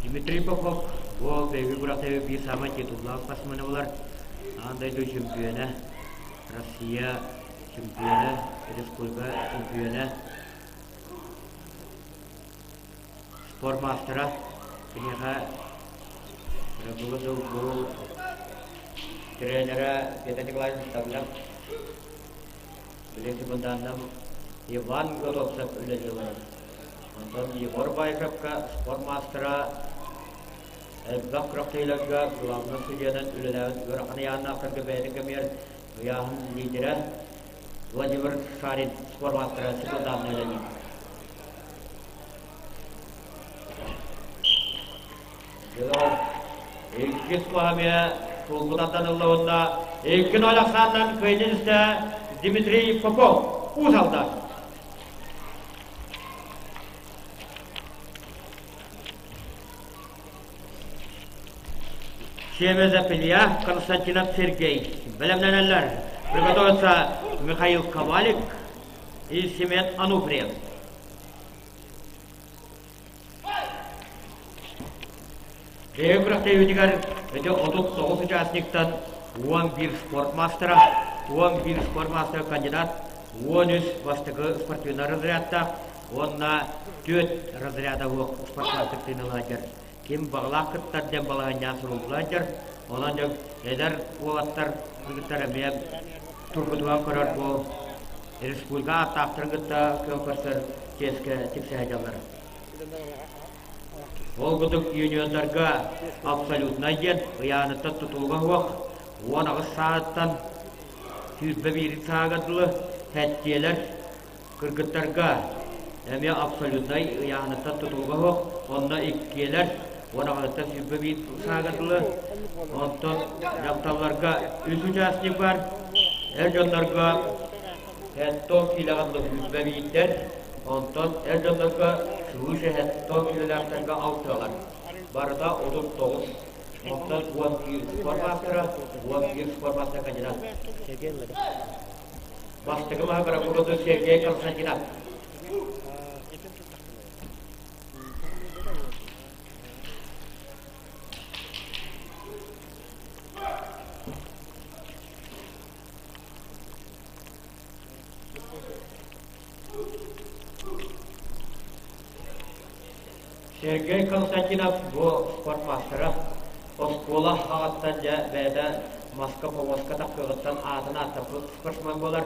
Дмитрий Попов бу бэйби күрэхтэһии биир саамай титуллаах спортсмена буолар. Аан дойду чемпиона, Россия чемпиона, республика чемпиона, спорт маастара. Киниэхэ бүгүн бу тренера Петр Николаевич Ставлев, билин секунданным Иван Готовцев үлэлии олорор. Онтон Егор Баишевка спорт маастара элбэх күрэхтэһиилэргэ главнай судьуйанан үлэлээбит ыарахан ыйааннаахтарга бэйэтин кэмигэр ыйааһын лидерэ Владимир Шарин спорт маастара секунданна үлэлиир. Иккис маһамия тулбутаттан ылла уонна 2-0 ахсаанынан кыайдын истэ Дмитрий Попов Уус Алдан. Чемезов Илья, Константинов Сергей. Бэлэмнэнэллэр. Приготовится Михаил Ковалик и Семен Ануфриев. Бэйэ күрэхтэһиитигэр ити 39 участниктан 11 спорт мастера, 11 спорт мастера кандидат, 13 бастакы спортивнай разрядтаах уонна 4 разряда суох спортмастер тыыныладьар. Ким баҕалаах кыттар диэн балаһыанньаҕа суруллаадьар. Онон дьон эдэр уолаттар кыргыттар эмиэ тургутуган көрөр бу республика ааттаахтарын кытта күөн көрсөр чиэскэ тиксэһэ дьаллар. Ол курдук юниордарга абсолютнай диэн ыйааныттан тутулуга суох 18 сааһыттан 21 сааһыгар дылы сэттиэлэр кыргыттарга эмиэ абсолютнай ыйааһыныттан тутулуга суох онно иккиэлэр 18-тан 21 сааһыгар дылы онтон дьахталларга үс участник бар эр дьоннорго 70 киилэҕэ дылы 21-дэр онтон эр дьоннорго свыше 70 киилэлээхтэргэ алтыалар барыта 39. Онтон 11 спорт маастара, 11 спорт маастара кандидат. Бастакы маһы прокуратура Сергей Константинов. Сергей Константинов бу спорт маастара оскуола аҕаттан дьэ бэйэтэ маска помоска тахсыаҕыттан аатын ааттаппыт спортсмен буолар.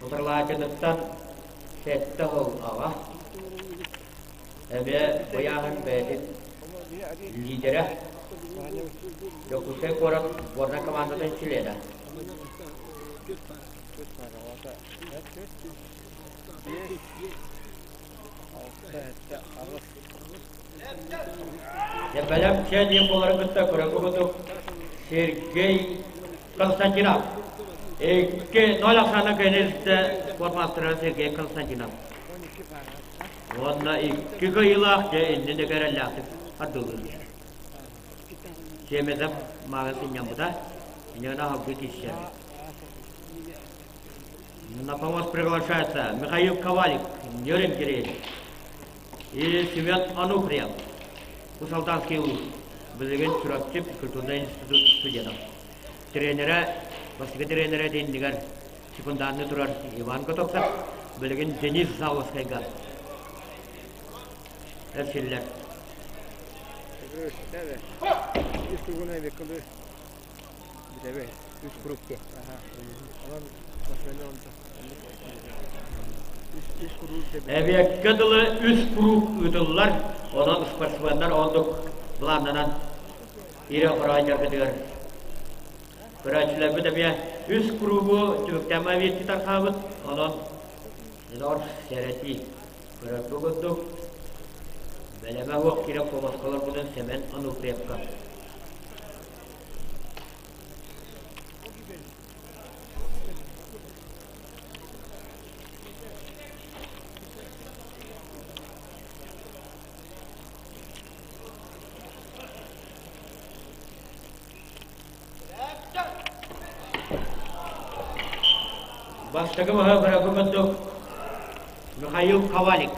Утарылааччытыттан сэттэ сыл аҕа. Эмиэ ыйааһын бэйэтин лидерэ, Дьокуускай куорат сборнай командатын чилиэнэ. Бэлэм чэ буоларын кытта көрө курдук Сергей Константинов. 2-0 ахсаана кэнистэ спортмастера Сергей Константинов. Уонна икки кыайыылаах дьэ иннин эрэллээхтик ардылыыр. Чемезов мааҕын сынньаммыта, иннигинэ аһылгы киирсэр. На помост приглашается Михаил Ковалик, Нерюнгри и Семен Ануфриев, Усалтанский улуус, билигин Чурапчы культурнай институт студена. Тренерэ, бастакы тренерэ иннигэр секундаанны турар Иван Готовцев, билигин Денис Заводскайга эрчиллэр. Эбиэккэ дылы үс куруук ыытыллар, онон спортсменнар ордук былааннанан ирэ-хоро дьаргытыгар Көрөөччүлэрбит эмиэ үс куруугу түмүктээмэ биирдии тархаабыт, онон дьонор сэрэтии. Көрөргө курдук, бэлэмэ суох киирэн куобаскаларбытын Сэмэн Ануфриевка. Бастакы баһа бырагы курдук Михаил Ковалик.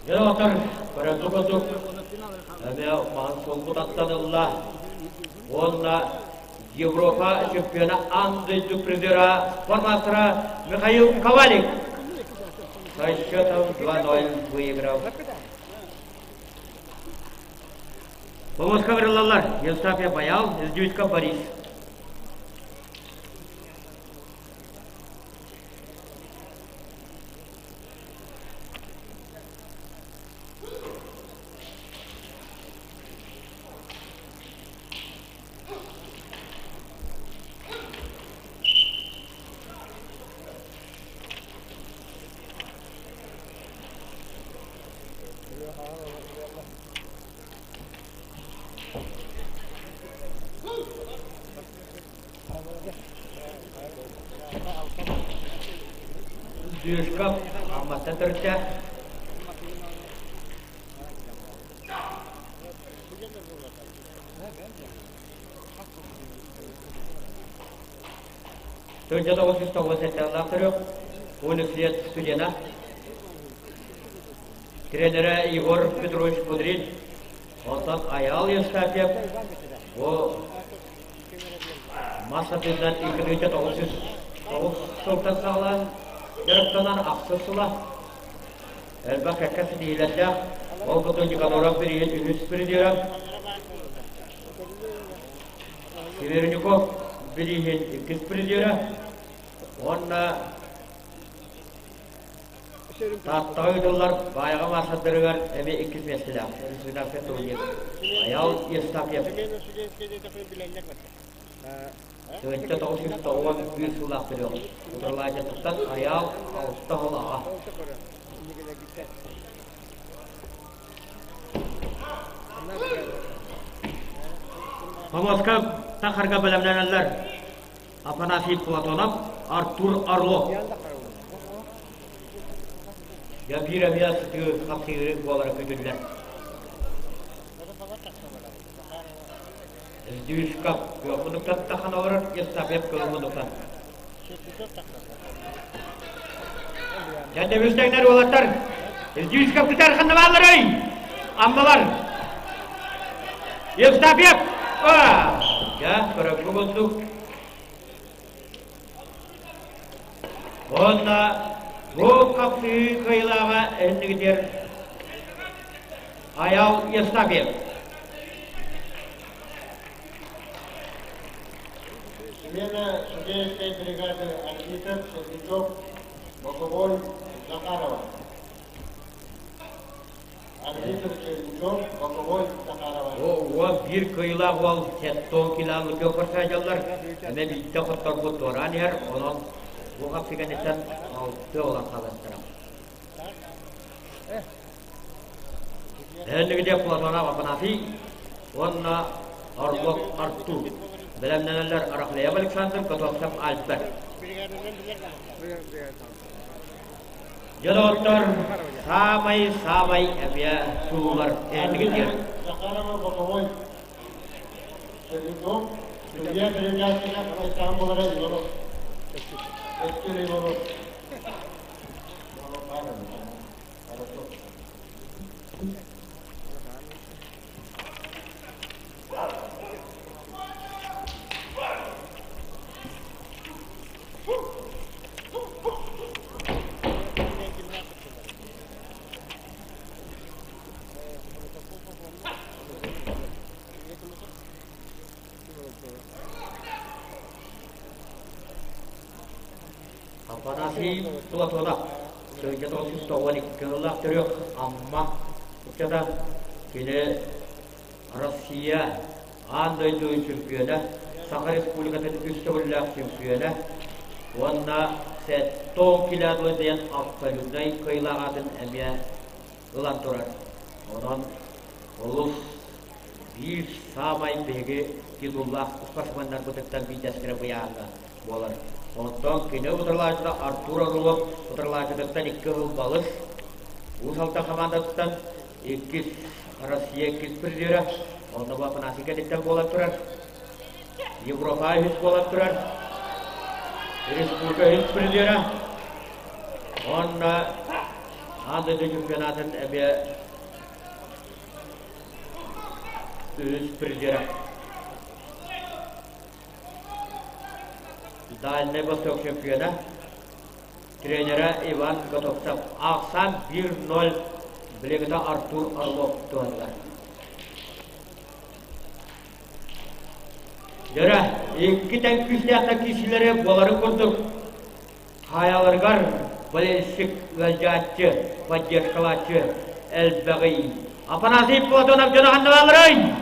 Дьэ, отор көрөргө курдук эмиэ маһын суолбут аттанылла уонна Европа чемпиона аан дойду призера спортмастера Михаил Ковалик со счетом 2-0 выиграл. Полоска вырылалар Евстафия Баял, Издюйска Борис. Дьүөшкап Амматтан төрүттээх. Тыынча 997 төрүк, университет студена. Тренерэ Егор Петрович Кудрин, онтон Айаал Евстафьев бу мас атыынан 2909 сылтан саҕалаан дьарыктанан ахсыс сыла. Элбэх кэккэ ситиһиилэрдээх, ол курдук Никаноров бирииһин үһүс призера. Дверников бирииһин иккис призера уонна Тааттаҕа ыытыллар Баайаҕа маастардарыгар эмиэ иккис миэстэлээх республиканскай турнир Айал Евстафьев 1991 сыллаах төрүөх утарылааччытыттан Айаал алта сыл аҕа. Помоска тахарга бэлэмнэнэллэр Афанасий Платонов, Артур Орлов. Я биир эмиэ сытыы хапсыыры буолара күтүллэр. Сдвижка кыахмынуктан тахан олорор, Евстафьев кылыммынуктан. Дьэ, үстэҥнэр уолаттар, Сдвижка күтэр ханна баалларый? Аммалар. Евстафьев! Дьэ, көрөккө курдук. Уонна бу хапсыы кыайыылааҕа иннигитигэр Айал Евстафьев. Смена судейской бригады арбитр Сердючев, Боковой, Захарова. Арбитр Сердючев, Боковой, Захарова. Уон биир кыайыылаах уол сеттон килаалыга көрсөөдьөллөр. Эмэ биирдэ хотторбут туораан иһэр, онон бу хапсыганеттан алты olan хаалластара. Эһэллигидэ Платонов Афанасий уонна Орлов Артур бэлэмнэнэллэр Рахлеев Александр, Готовцев Альберт. Дьэ, саамай-саамай эмиэ суулар эһэллигитигэр. Захарова Боковой Сердюков, Илья Переняткина, Александр Булара Егоров. Эскер Егоров. Афанасий Платонов 1992 сыллаах төрүөх Амма ыччата кини Россия аан дойду чемпиона, Саха Республикатын үс төгүллээх чемпиона уонна Сеттон Килядой диэн абсолютнай кыайыылаах аатын эмиэ ылан турар. Онон олус биир саамай биһиги титуллаах спортсменнарбытыттан биирдэстэрэ быйааҥҥа буолар. Онтон кини утарылааччыта Артур Орлов утарылааччытыттан икки сыл балыс, Уус Алдан хамаандатыттан иккис Россия иккис призера, онно бу Афанасий кэнниттэн буолан турар. Европа үһүс буолан турар. Республика үһүс призера. Уонна аан дойду чемпионатын эмиэ үһүс призера. Дальнай Восток чемпиона, тренера Иван Готовцев. Ахсан 1-0 билигин Артур Орлов туһанылар. Дөрө, икки тэҥ күүстээхтэр киирсиилэрэ буоларын курдук, хаайаларыгар болельщик, ыалдьааччы, поддержкалааччы элбэҕий. Афанасий Платонов дьоно ханна баалларый?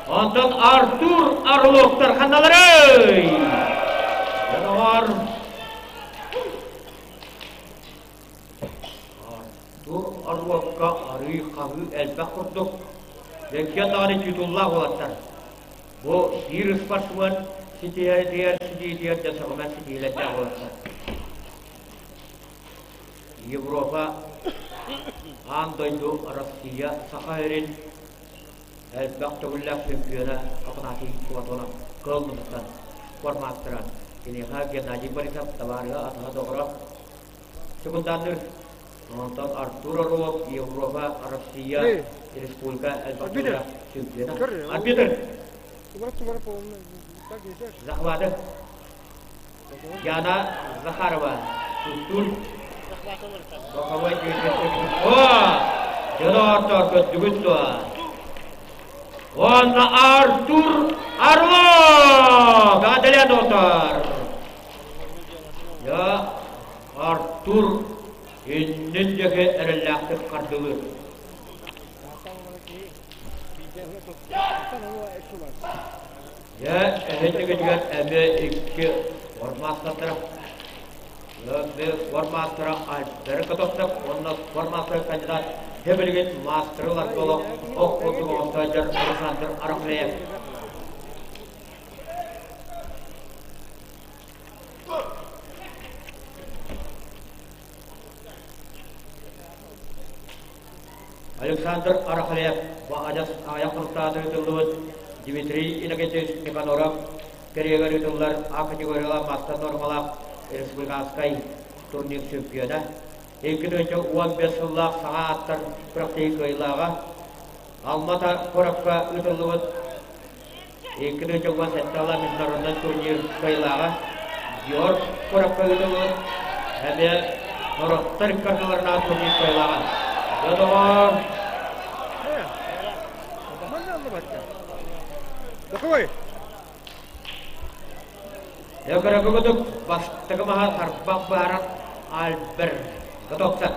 Онтон Артур Орловтар ханналарый? Дьоноҕор Артур Орловка арыы хаһыы элбэх курдук. Дэккиэн даҕаны титуллаах уолаттар. Бу биир спортсмен ситиһэритигэр ситиитигэр да сөҕүмэр ситиһиилэрдээх уолаттар. Европа, аан дойду, Россия, Саха сирин элбэх төгүллээх чемпиона Афанасий Платонов кыыл муннуктан спорт маастара. Киниэхэ Геннадий Борисов табаарыһа, атаһа доҕоро секунданныр. Онтон Артур Орлов Европа, Россия, Республика элбэх төгүллээх чемпиона. Арбитр! Захваты. Яна Захарова, Кустур, Боковой О! Дьоно ортор көттүгүт дуо? Уонна Артур Орлов! Аделя доктор! Я Артур иннин диэки эрэллээхтик хардылыыр. Дьэ, эһэтигитигэр эмиэ икки формаастара Формаастара Альберт Готовцев уонна формаастар кандидат Хэбилигин маастары ылар ох курдук оҥостооччу Александр Арахлеев. Александр Арахлеев адьас аҕыйах хонуктаах ыытыллыбыт Дмитрий Иннокентьевич Никаноров кэриэгэр ыытыллар А категориялаах маастар нуормалаах республиканскай турнир чемпиона, 2015 сыллаах саҥа ааттар күрэхтэһии кыайыылааҕа, Алмата куоракка ыытыллыбыт 2017 сыллаах международнай турнир кыайыылааҕа, Георг куоракка ыытыллыбыт эмиэ норуоттар ыккардыларынаах турнир кыайыылааҕа. Дьэ, доҕоор! Такой! Дьэ, бастакы маһа тарбах баарар Альбер Готовцев.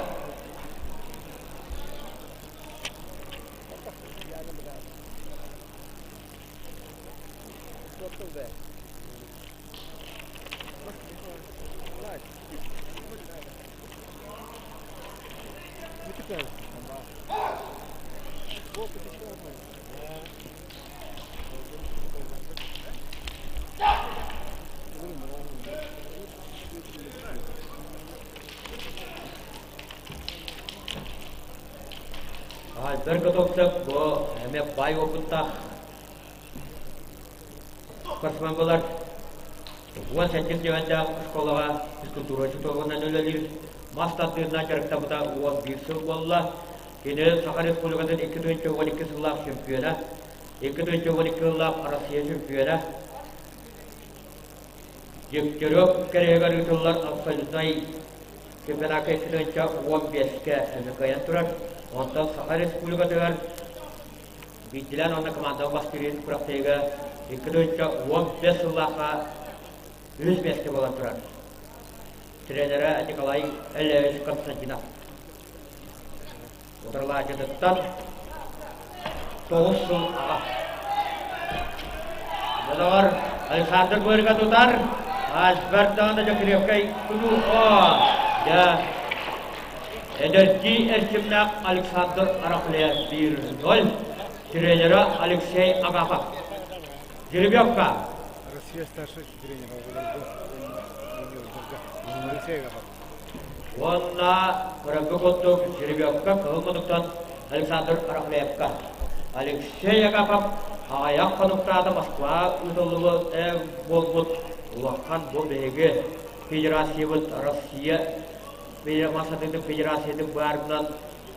Альберт Готовцев бу эмиэ баай уопуттаах спортсмен буолар. 17 диэбэттээх школаҕа физкультура учууталынан үлэлиир. Мас тардыытынан дьарыктаммыта 11 сыл буолла. Кини Саха Республикатын 2012 сыллаах чемпиона, 2012 сыллаах Россия чемпиона. Дегтярев кэрэһигэр ыытыллар абсолютнай чемпионакка 2015-кэ эмиэ кыайан турар. Онтон Саха Республикатыгар биирдилээн уонна командаҕа бастыырын күрэхтэһиигэ 2015 сыллаахха үһүс миэстэ буолан турар. Тренерэ Николай Элевич Константинов. Утарылааччытыттан 9 сыл аҕа. Дьоноҕор Александр Бырга тутар, Альберт даҕаны Дьокуускай тутуу Дьэ, эдэрдии эрчимнээх Александр Арахлеев 1-0, тренера Алексей Агапов. Жеребьевка. Россия старший тренер Алексей Агапов. Уонна көрөргө курдук жеребьевка кыһыл муннуктан Александр Арахлеевка. Алексей Агапов аҕыйах хонуктаата Москва ыытыллыбыт буолбут улахан бу биһиги федерациябыт Россия Масатытын федерациятын баарынан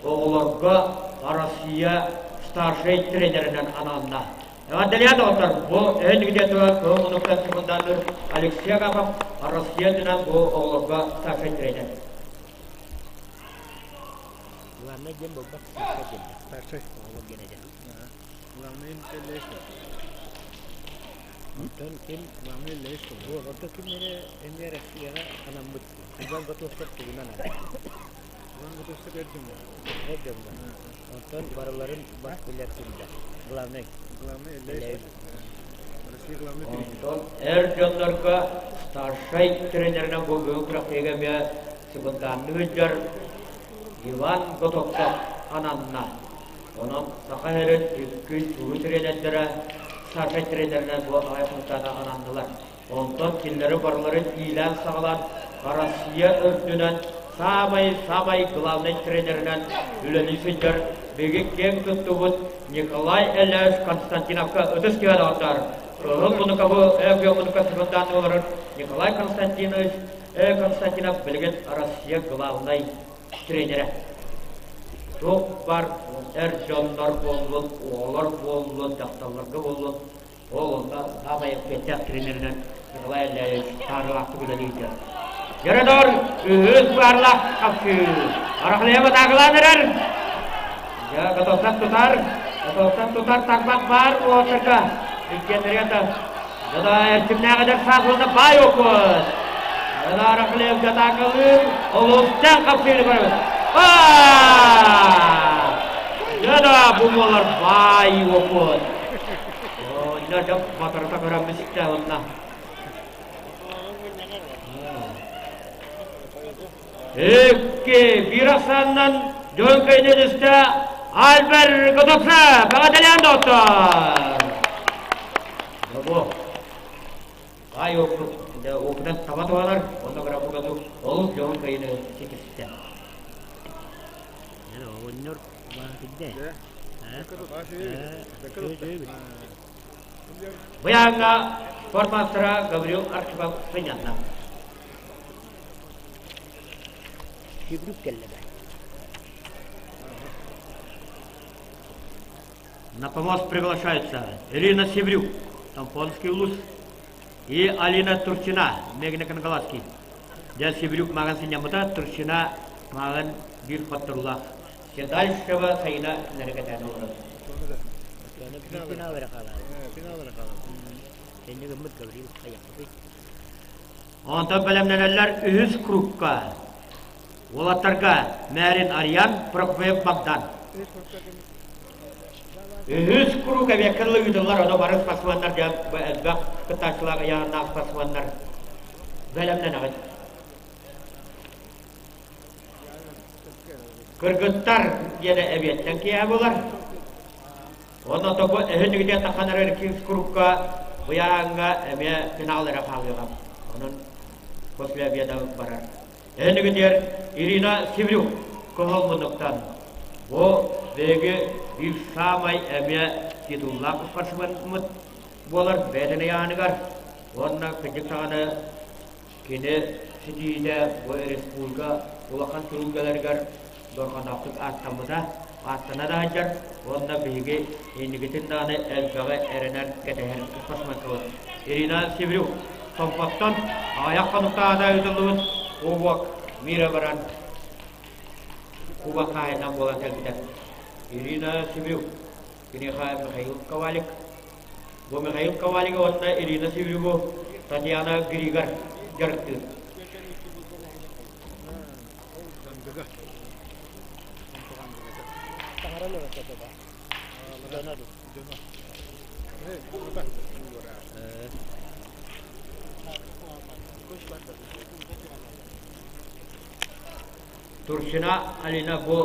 оҕолорго Россия старшай тренеринэн ананна. Эҕэрдэлиэ доҕоттор, бу эн видеотугар кыһыл муннуктан секунданыр Алексей Агапов Россия үрдүнэн бу оҕолорго старшай тренер. Главное диэн буолбат, старшай диэн. Старшай. Оҕолор диэн этэ. Главное лэйс. Онтон ким Главное лэйс. Онтон ким эрэ эмиэ Россияҕа анаммыт. Иван Готовцев тугунан аҕа? Иван Готовцев эр дьоҥҥо. Эр дьоҥҥо. Онтон барыларын бас билэр кимдэ? Главный. Главный Эллэй. Россия главный тренер. Онтон эр дьоннорго старшай тренеринэн бу бүгүн күрэхтэһиигэ эмиэ секунданныы сылдьар Иван Готовцев ананна. Онон Саха сирин икки чулуу тренердэрэ старшай тренеринэн бу аҕай хонуктаата ананнылар. Онтон кинилэри барыларын иилээн-саҕалаан Россия үрдүнэн саамай-саамай главнай тренеринэн үлэлии сылдьар биһиги киэҥ туттубут Николай Эллэс Константиновка ытыс түһэн оҕотор. Кыһыл Мунукабы Өкө Мунука секундант олорор Николай Константинович Э. Константинов билигин Россия главнай тренерэ. Туох бар эр дьоннор буоллун, оҕолор буоллун, дьахталларга буоллун Ол онно саамай эппиэттээх тренеринэн Николай Аллеевич таарылаахтык үлэлиир. Дьөрөдор үһүс баарлаах хапсыы. Арахлеева таагылаан эрэр. Дьэ, Готовцев тутар. Готовтан тутар тарбах баар уолаттарга. Иккиэннэригэр да Дада эрчимнээх эдэр саас уонна баай опыт. Дада Рахлев атаакалыыр олустан хапсыыны көрөбүт. Дада бу буолар баай опыт. Онно дьон батарыта көрөн бисикте онна. Икки биир ахсаанынан дьон кэйнэдистэ Альбер Готовцев бэҕэдэлээн доҕоттор! Бу ай опыт опытан таба туһанар, онно графикату олус дьоһун кыайыыны ситистэ. Оҕонньор баатырда. Быйааҥҥа спортмастера Гаврил Архипов сынньанна. Сүбүрүк кэллэ бэ. На помост приглашаются Ирина Севрюк, Тампонский улус, и Алина Турчина, Мегина Кангалаский. Дьэ Севрюк маҕан сынньаммыта, Турчина маҕан биир хотторулаах. Седальского Сайына нэрэгэтэн олорор. Финал эрэ хаалар. Финал эрэ хаалар. Кэннэ гыммыт Гаврил хайахпытый? Онтон бэлэмнэнэллэр үһүс кругка. Уолаттарга Мэрин Арьян, Прокопьев Богдан. Үһүс круг эбиэккэ дылы ыытыллар, ону бары спортсменнар элбэх кыттааччылаах ыйааһыннаах спортсменнар бэлэмнэнэҕит. Кыргыттар диэн эбиэттэн киэһэ буолар. Онно тобу эһин таххан эрэр иккис курукка быйааҥҥа эмиэ финал эрэ хаалыаҕа. Онон после обеда барар. Эһинигитигэр Ирина Севрюк кыһыл муннуктан. Бу биһиги биир саамай эмиэ титуллаах спортсменмыт буолар бэйэтин ыйааһыныгар. Уонна кырдьык даҕаны Кини ситиһиитэ бу республика улахан түһүлгэлэригэр дорҕоноохтук ааттаммыта, ааттана да сылдьар уонна биһиги инникитин даҕаны элбэҕи эрэнэр, кэтэһэр спортсменкабыт. Ирина Севрюк Томпоттон аҕыйах хонуктааҕыта ыытыллыбыт Кубок мира баран Кубок хаһаайынан буолан кэлбитэ. Ирина Севрюк киниэхэ Михаил Ковалик Бу Михаил Ковалига уонна Ирина Севрюгу Татьяна Григор дьарыктыыр. Турчина Алина бу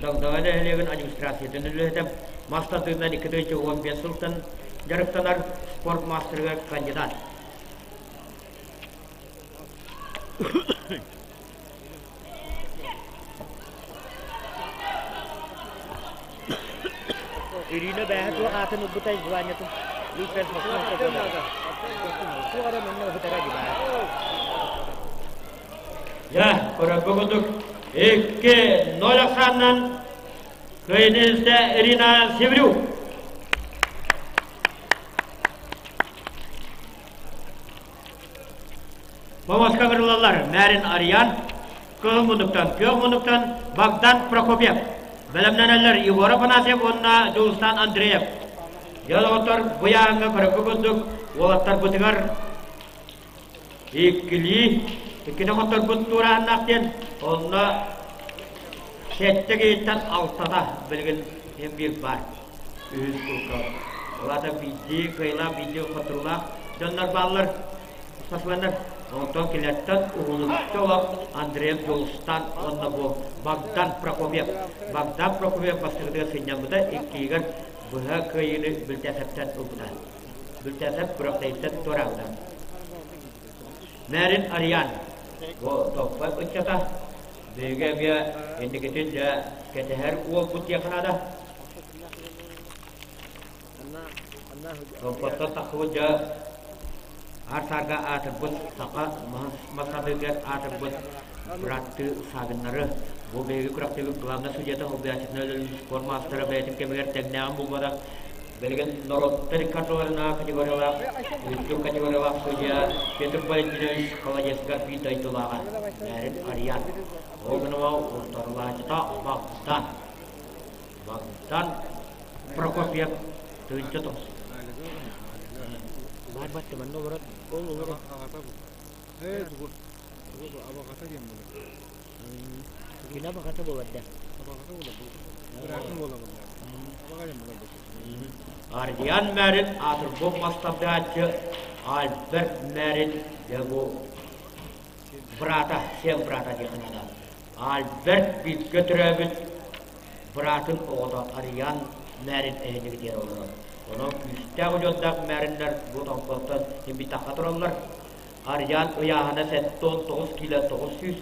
Дагдаҕа нэһилиэгин администрациятын үлэһитэ, мас тардыытынан 2015 сылтан дьарыктанар спорт маастарыгар кандидат. Ирина бэйэ туох аатын ылбытай званиетын Лучшая спортсменка года. Туох эрэ манна ыһытара дии Дьэ, көрөргө курдук, 2-0 ахсаанынан кыайыыны илтэ Ирина Севрюк. Помоска кырылаллар Мэрин Арьян, Кыһыл муннуктан, Күөх муннуктан Богдан Прокопьев. Бэлэмнэнэллэр Егор Афанасьев уонна Дьулустан Андреев. Дьэ, доҕоттор, бу ыйааһыҥҥа көрөргө курдук уолаттарбытыгар иккилии, иккини хотторбут туорааннаах диэн, онно сэттэ киһиттэн алтата билигин син биир баар. Үһүс курка. Ол аата биирдии кыайыылаах, биирдии хотторуулаах дьоннор бааллар. Спортсменнар онтон кинилэртэн уһулуччу олох Андреев Дьулустан уонна бу Богдан Прокопьев. Богдан Прокопьев бастакытыгар сынньаммыта, иккиһигэр быһа кыайыыны Бүлтээсэптэн ылбыта. Бүлтээсэп күрэхтэһииттэн туораабыта. Мэрин Ариан бу топпой ыччата биһиги эмиэ инникитин дьэ кэтэһэр уолбут диэххэ наада. Томпоттон тахсыбыт дьэ аар-саарга аатырбыт саха масадыгар аатырбыт быраттыы Савиннары бу биһиги күрэхтэбит главнай судьята Холбуйааччытына өлөрүн спорт маастара бэйэтин кэмигэр тэҥнээҕин булбатах билигин норуоттар икки категориялаах үрдүк категориялаах судья Петр Валентинович Холодецкар биир дойдулааҕа Мээрин Арьян ол гынама утарылааччыта Богдан Богдан. Прокопьев 1009. Бар батты манна олорор. Ол олорор. Аҕата бу. Ээ тугу? Тугу бу абаҕата диэн буолар. Кини абаҕата буолар да. Абаҕата буолар бу. Быраатын буола буолар. Абаҕа диэн буолар бу. Ардиан Мэрин аатырбыт мастардааччы Альберт Мэрин дьэ бу брата, сиэн брата диэххэ наада. Альберт бииргэ төрөөбүт быраатын оҕото Ариан Мэрин эһинигитигэр олорор. Онон күүстээх удьуордаах Мэриннэр бу Томпоттон имбитахха тураллар. Ариан ыйааһына 79 киилэ 900.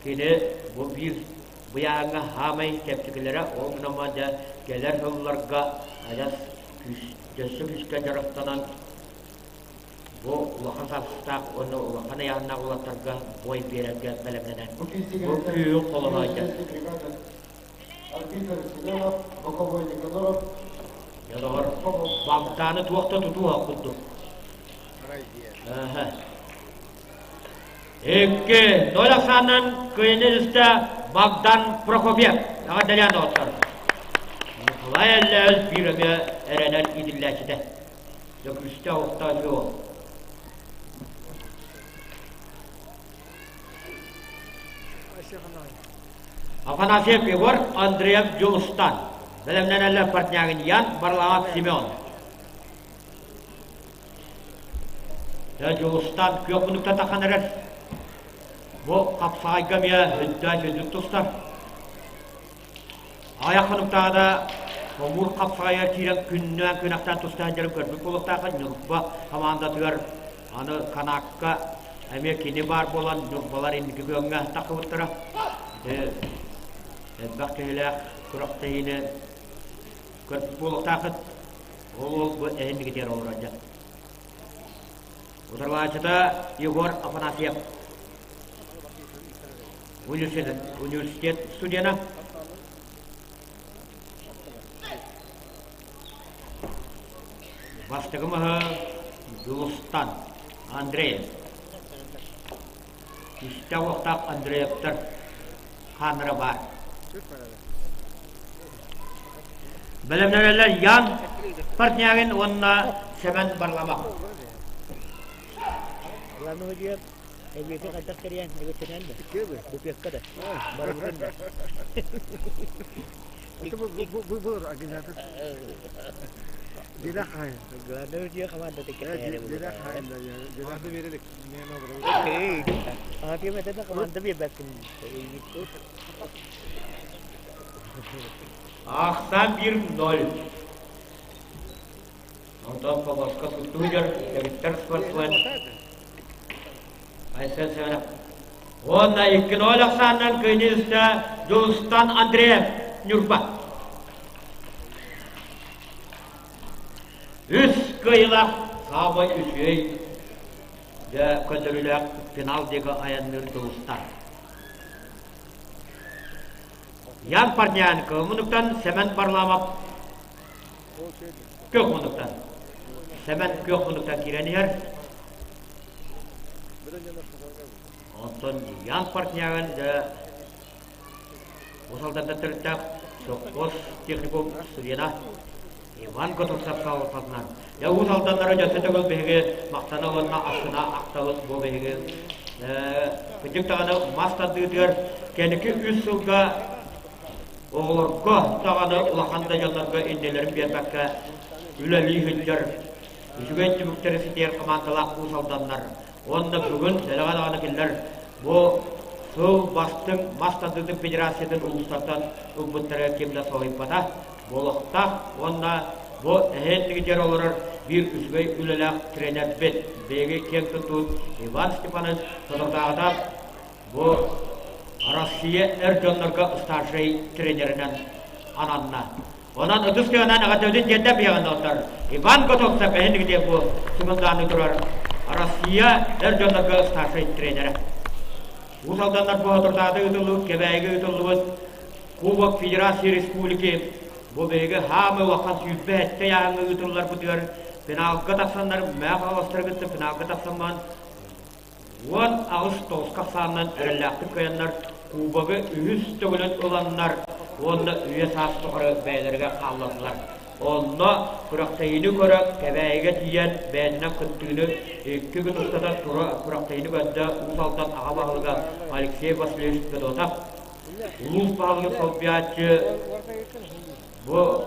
Кини бу биир быйааҥҥа хаамай чэпчэкилэрэ ол гынан дьэ кэлэр сылларга адьас күүс, өссө күүскэ дьарыктанан Бу улахан сапсыстаах уонна улахан ыйааһыннаах уолаттарга бой биэрэргэ бэлэмнэнэр. Бу Бу күүһүн холоһооччу. Арбитр Семенов, боковой Никаноров. Дьэ доҕор, Багданы туох да тутуһа курдук. Икки, ноль ахсаанынан кыайыны үстэ Богдан Прокопьев. Эҕэрдэлээн доҕоттор. Николай Эллэс биир эмиэ эрэнэр иитиллээччитэ. Дьэ күүстээх охтоох үһү ол. Афанасьев Егор, Андреев Дьулустан. Бэлэмнэнэллэр партнягин Ян, Варламов Семен. Дьэ Дьулустан күөх муннукта тахан эрэр. Бу хапсаҕайга эмиэ үрдээн үрдүк тустар. Аҕыйах хонуктааҕыта хомуур хапсаҕайыгар киирэн күннээн күнэхтээн тустаһан дьарык көрбүт буолуохтаахха Ньурба хамаандатыгар аны Канаакка эмиэ кини баар буолан Ньурбалар инники күөҥҥэ тахсыбыттара. Элбэх киһилээх күрэхтэһиини көрбүт буолуохтааххыт. Ол уол бу эһиннигитигэр олорор дьон. Утарылааччыта Егор Афанасьев. Университет студена. Бастакы маһы Дьулустан Андреев. Үстэ уохтаах Андреевтар хааннара баар. Бэлэмнэнэллэр Ян Портнягин уонна Сэмэн Барламов. Эбиэти хайдах тэрийэн эбиэттэнэн да? Бупекка да. Барыбытын да. Бу организатор. Дилах хай. Главное дьиэ команда теккэ. Дилах хай. Дилах берелик. Ага, это команда биэрбэккин. Ахсан 1-0. Онтон Полоска суттууйар дэгиттэр спортсмен Айсен Семенов. Уонна 2-0 ахсаанынан кыайыы Дьулустан Андреев Ньурба. Үс кыайыылаах саамай үчүгэй дьэ көрдөрүүлээх финал диэки айанныыр Дьулустан. Ян Парнянко мунуктан Сэмэн Варламов Күөх муннуктан. Сэмэн күөх муннуктан киирэн иһэр. Онтон Ян Портнягин дьэ Усалданта төрүттээх совхоз техникум студена Иван Готовцев салалтатынан. Дьэ Уус Алданнары дьөссө төгүл биһиги махтана уонна астына ахтабыт бу биһиги кырдьык даҕаны мас тардыытыгар кэнники үс сылга Оҕолорго даҕаны улахан да дьоннорго иннилэрин биэрбэккэ үлэлии сылдьар үчүгэй түмүктэри ситиһэр хамаандалаах Уус Алданнар уонна бүгүн дэлэҕэ даҕаны кинилэр бу сыл бастыҥ мас тардыытын федерациятын улуустартан ылбыттара ким да соһуйбата буолуохтаах уонна бу эһээтигитигэр олорор биир үчүгэй үлэлээх тренербит биһиги киэн туттуут Иван Степанович соторутааҕыта Бу Россия эр дьоннорго старшай тренеринэн ананна. Онон ытыс тыаһынан эҕэрдэбитин тиэрдэ биһиэҕин доҕоттор. Иван Готовцев эһин диэн бу сымылдааны турар Россия эр дьоннорго старшай тренерэ. Уус Алданнар Боотурдааты ыытыллыбыт, Кэбээйигэ ыытыллыбыт Кубок Федерации Республики бу биһиги хаамы улахан 27 ыйааһыҥҥа ыытылларбытыгар финалга тахсаннар мээх хаҥаластары кытта финалга тахсамман 18 тоҕуска ахсаанынан эрэллээхтик кыайаннар Кубогы үһүс төгүлүн ыланнар. уонна үйэ-саас тухары бэйэлэригэр хааллардылар. Онно күрэхтэһиини көрө Кэбээйигэ тиийэн бэйэтинэн кыттыыны икки күн устата тура күрэхтэһиини көрдө Уус Алдан аҕа баһылыга Алексей Васильевич Федотов, улуус баһылыгын солбуйааччы бу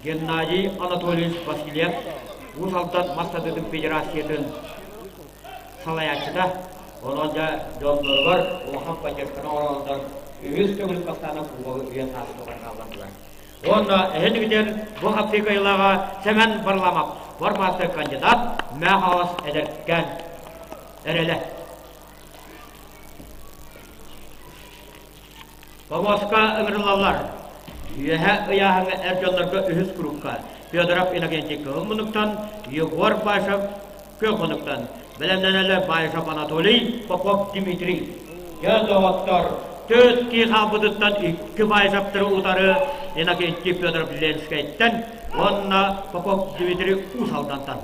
Геннадий Анатольевич Васильев, Уус Алдан мас тардыытын федерациятын салайааччыта. Онон дьэ дьонноругар улахан поддержканы оҥороннор үһүс төгүл бастаан кубогы үйэ сааспытыгар хааллардылар. Уонна эһин бу хапсыыкайылааҕа Сэмэн Барламов формация кандидат Мэхаос эдэркээн эрэлэ. Помоска ыҥырыллаллар. Үөһэ ыйааһыҥҥа эр дьоннорго үһүс курукка Федоров Иннокентий Кыһыл Мунуктан, Егор Башев Көх Мунуктан, бэлэмнэнэллэр Баишев Анатолий, Попов Дмитрий. Дьэ, доҕоттор, төрт киһи хаалбытыттан икки Баишевтары утары Иннокентий Федоров Ленскэйтэн уонна Попов Дмитрий Уус Алдантан.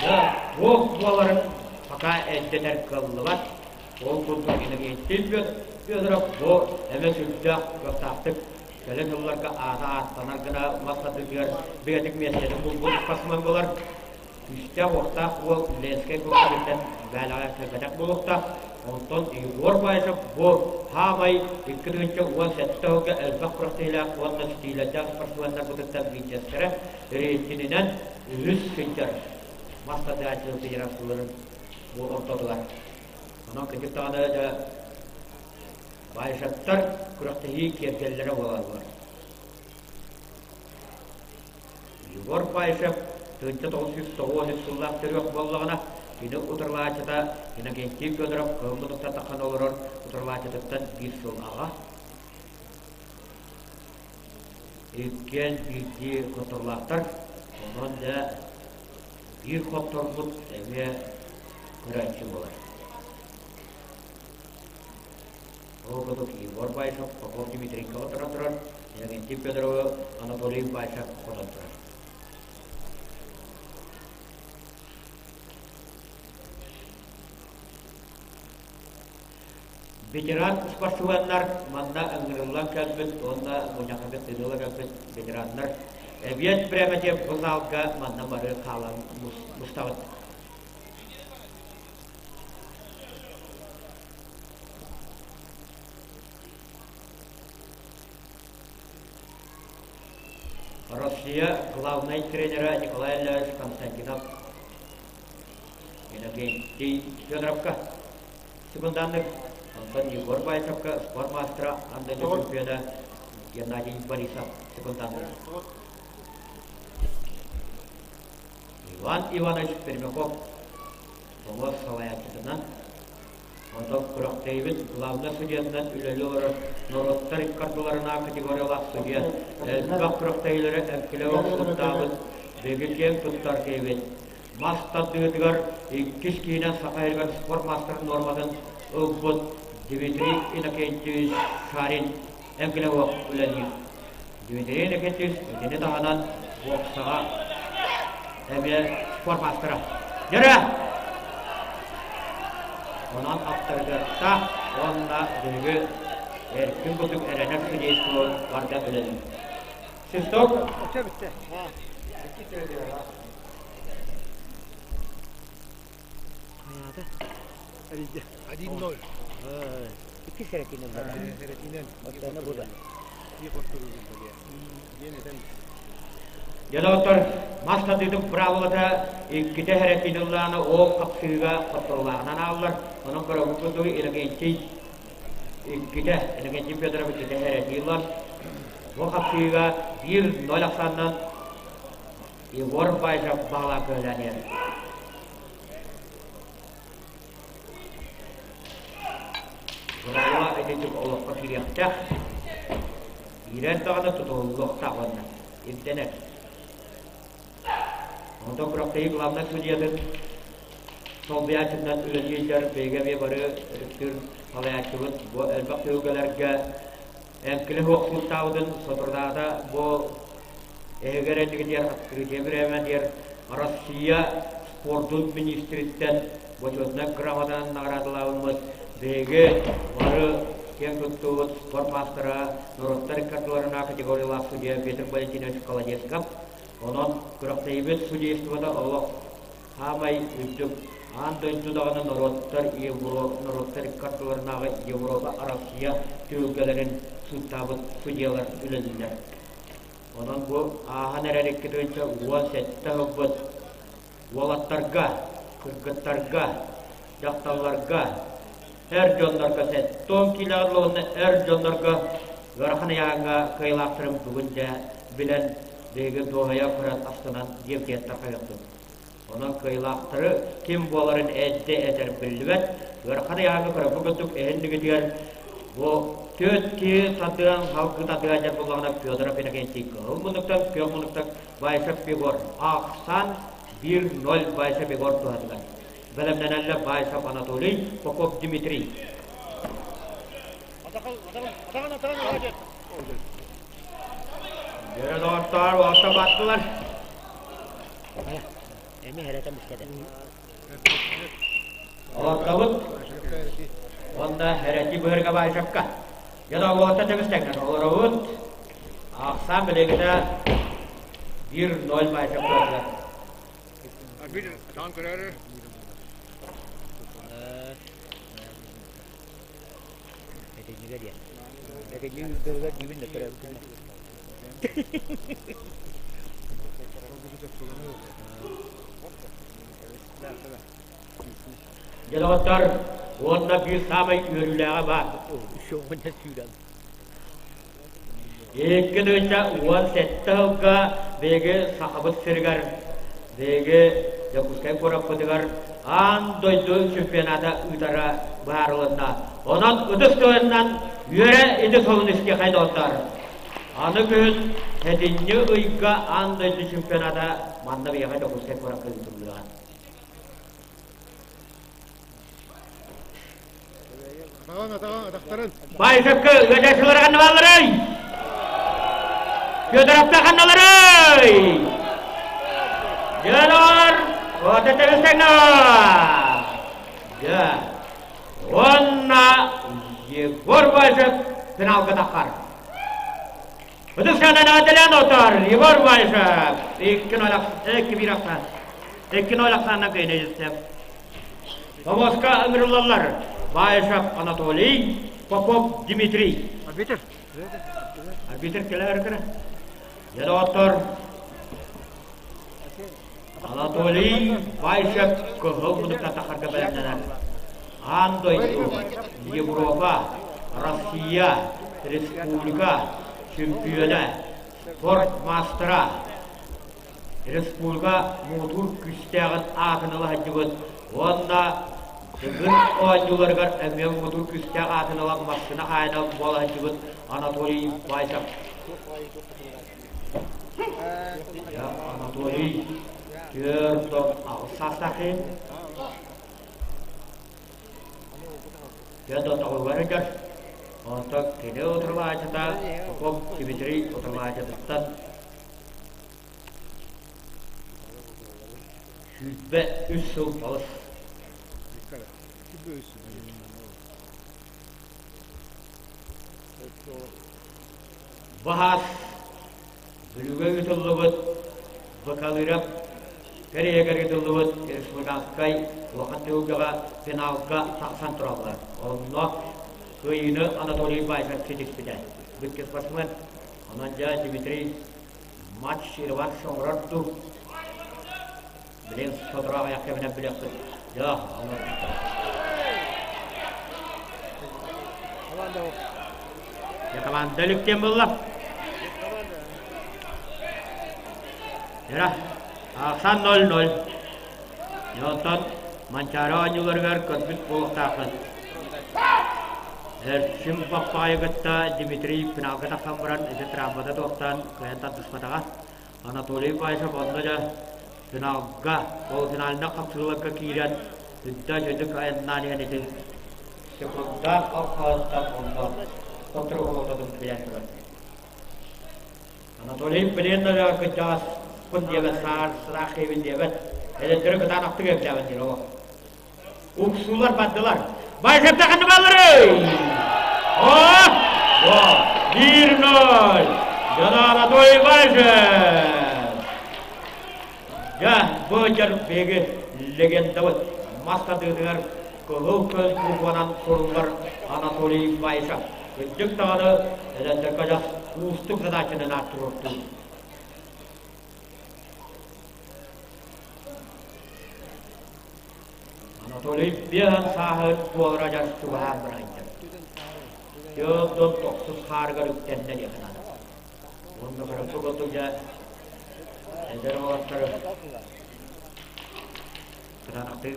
Дьэ, туох буоларын пока эрдэтэр кыаллыбат. Ол курдук Иннокентий Федоров бу эмэ сүрдээх кыахтаахтык кэлин сылларга аата ааттанар гына мас тардыытыгар бигэтик миэстэни булбут спортсмен буолар. Күүстээх-уохтаах уол Ленскэй курдугуттан бээлэҕэ кэлбэтэх буолуохтаах. Онтон Егор Баишев бу хаамай 2017 сылга элбэх күрэхтэһиилээх уонна ситиилэрдээх спортсменнарбытыттан биирдэстэрэ рейтининэн үһүс сылдьар мас тардыһааччы федерацияларын бу ортотугар. Онон кырдьык даҕаны дьэ Баишевтар күрэхтэһии киэргэллэрэ буолаллар. Егор Баишев 1993 сыллаах төрүөх буоллаҕына, кини утарылааччыта Иннокентий Федоров кыһыл муннуктан тахсан олорор утарылааччытыттан биир сыл аҕа. Иккиэн биирдии хотторулаахтар, онон да биир хотторбут эмиэ көрөөччү буолар. Ол курдук Егор Баишев Попов Дмитрийга отырон турар, Иннокентий Федоровы Анатолий Баишев хотон турар. Ветеран спортсменнар манна ыҥырыллан кэлбит уонна мунньахха тыыныла кэлбит ветераннар эбиэт бириэмэтигэр бу залга манна бары хаалан мустабыт. Россия главнай тренера Николай Ильич Константинов Иннокентий Федоровка секунданнык, онтон Егор Баишевка спорт мастера Андрей чемпиона Геннадий Борисов секунданнык. Иван Иванович Пермяков Оҕо салайааччытынан, онтон күрэхтэһиибит главнай судьуйатынан үлэлии олорор норуоттар икки ардыларынааҕы категориялаах судьуйа, элбэх күрэхтэһиилэри эҥкилэ суоттаабыт биһиги киэн туттар киһибит. Мас тардыытыгар иккис киһинэн Саха сиригэр спорт маастарын нуорматын ылбыт Дмитрий Иннокентьевич Шарин эҥкилэ суох үлэлиир. Дмитрий Иннокентьевич итини таһынан боксаҕа эмиэ спорт маастара. Дьэрэ! Онон аптарыгыаттаах уонна биһиги эркин курдук эрэнэр судейство барда үлэлиир. Свисток. Один ноль. Икки сэрэтинэн барар. Сэрэтинэн. Оттоно бу да. Диэн этэн. Дьэ, мас тардыытын быраабылата иккитэ сэрэтиини ыллаана ол хапсыыга хотторулааҕынан ааллар. Онон көрөбүт курдук Иннокентий иккитэ, Иннокентий Федоров иккитэ сэрэтии ылар. Бу хапсыыга 1-0 ахсаанынан Егор Баишев баҕалаах көһүлээн иһэр. Бырайыла итинник олоххо киириэхтээх, киирэн даҕаны тутуһуллуохтаах уонна ирдэнэр. Онтон күрэхтэһии главнай судьуйатын солбуйааччытынан үлэлии сылдьар биһиги эмиэ бары ытыктыыр салайааччыбыт бу элбэх түһүлгэлэргэ эҥкилэ суох сууттаабытын соторутааҕыта бу эһиги эрэннигитигэр открытие бириэмэтигэр Россия спордун министриттэн бочуотунай грамотанан наҕараадалаабыммыт. Биһиги бары киэн туттубут спорт маастара, норуоттар икки категориялаах судьуйа Петр Валентинович Колодезков. Онон күрэхтэһиибит судействота олох саамай үрдүк аан дойду даҕаны норуоттар норуоттар икки ардыларынааҕы Европа Россия түһүлгэлэрин сууттаабыт судьуйалар үлэлииллэр. Онон бу ааһан эрэр 2017 сылбыт уолаттарга, кыргыттарга, дьахталларга, эр дьоннорго сэттон киилэҕин уонна эр дьоннорго ыарахан ыйааһыҥҥа кыайыылаахтарын бүгүн дьэ билэн биһиги дуоһуйа көрөн астынан диэбитигэр тарҕайыахпыт. Онон кыайыылаахтары ким буоларын эрдэ этэр биллибэт. Ыарахан ыйааһыҥҥа көрөрбүт курдук эһиннигитигэр бу түөрт киһи тардыан халгы тардыан дьэр буоллаҕына Федоров Иннокентий кыһыл муннуктан күөх муннуктан Байшев Егор ахсан 1-0 Байшев Егор туһатыгар. Бэлэмнэнэллэр Байшев Анатолий, Попов Дмитрий. Дьэ, доҕоттоор, уолта баттылар. Эми хэрэтэ мискэдэ. Олордобут. Уонна хэрэти быһырга Байшевка. Дьэ, уолта тэбис тэҥнэн олоробут. Ахсаан билигитэ 1-0 Байшев туһатыгар. Арбитр, атаҕын көрөөрү. Этиннигэ диэн. Этиннигэ үрдүгэр дибин да көрөбүтүн. Дьэ, уонна биир саамай үөрүүлээҕэ баар. Шоҕунна сүүрэн. 2017 сылга биһиги Сахабыт сиригэр, биһиги Дьокуускай куораппытыгар аан дойду чемпионата ыытара быһаарылынна. Онон ытыс тыаһынан үөрэ ити солун истиэхэй доҕоттор. Аны күһүн сэтинньи ыйга аан дойду чемпионата манна биһиэхэ Дьокуускай куоракка ыытыллыаҕа. Атаҕын, атаҕын, атахтарын. Байшевка ыадьааччылара ханна баалларый? Федоровка ханналарый? Дьонор, вот это весена! Да. Уонна Егор Байшев финалга таххар. Ытык сыанан эҕэрдэлээн отор Егор Байшев 2-0 2-1 2-0 ахсаанынан кыайан Томоска ыҥырыллаллар Баишев Анатолий, Попов Дмитрий. Арбитр. Арбитр кэлэр кэрэ. Дьэ доҕоттор, Анатолий Баишев кыһыл муннукта тахарга бэлэмнэнэр. Аан дойду, Европа, Россия, республика чемпиона, спорт маастара, республика муҥутуур күүстээҕин аатын ыла сылдьыбыт уонна Дыгын оонньууларыгар эмиэ муҥутуур күүстээх аатын ылан массыына хаайына буола сылдьыбыт Анатолий Вайсов. Анатолий 48 саастаах киһи. 49-ар сылдьар. Онтон кини утарылааччыта Попов Дмитрий утарылааччытыттан 23 сыл балыс. Баһаас Бүлүүгэ ыытыллыбыт Бакалыров Кореягар ыытыллыбыт республиканскай улахан түһүлгэҕэ финалга тахсан тураллар. Онно кыайыыны Анатолий Байков ситиспитэ. Бүккэ спортсмен. Онон дьэ Дмитрий матч реванш оҥорор дуу? Билин сотору аҕыйах кэминэн билиэхпит. Дьэ, Дьэ, команда өлүктиэн буолла. Дьэ, ахсан 0-0. Дьэ, оттон Манчаары оонньууларыгар көрбүт буолуохтаахпын. Эрчим Баппаайы кытта Дмитрий финалга тахсан баран ити травмата туохтаан кыайан тардыспатаҕа. Анатолий Баишев онно да финалга, полуфинальнай хапсыһыыларга киирэн үрдэ дьөдүк айаннаан иһэн ити секундаах алхаһыттан онно сотору олототун билэн турар. Анатолий Пленнович кырдьаҕаспын диэбэт, саар сыраах киһибин диэбэт, эдэрдэри кытаанахтык эмтээбин диир олох. Уксуулар бардылар. Байсепте ханны баллары! О! О! 1-0! Жана Анатолий Байшев! Дьэ, бу дьар биһиги легендабыт мас тардыытыгар кыһыл көс букванан суруллар Анатолий Байшев. Кырдьык даҕаны эдэрдэргэ дьас уустук задачаны ааттыыр. Анатолий биэһэн сааһы туолара дьас чугаһаан барайда. Дьон тохсус хаарыгар үктэннэ диэххэ наада. Уонна көрөккө курдук дьэ эдэр уолаттары кытаанахтык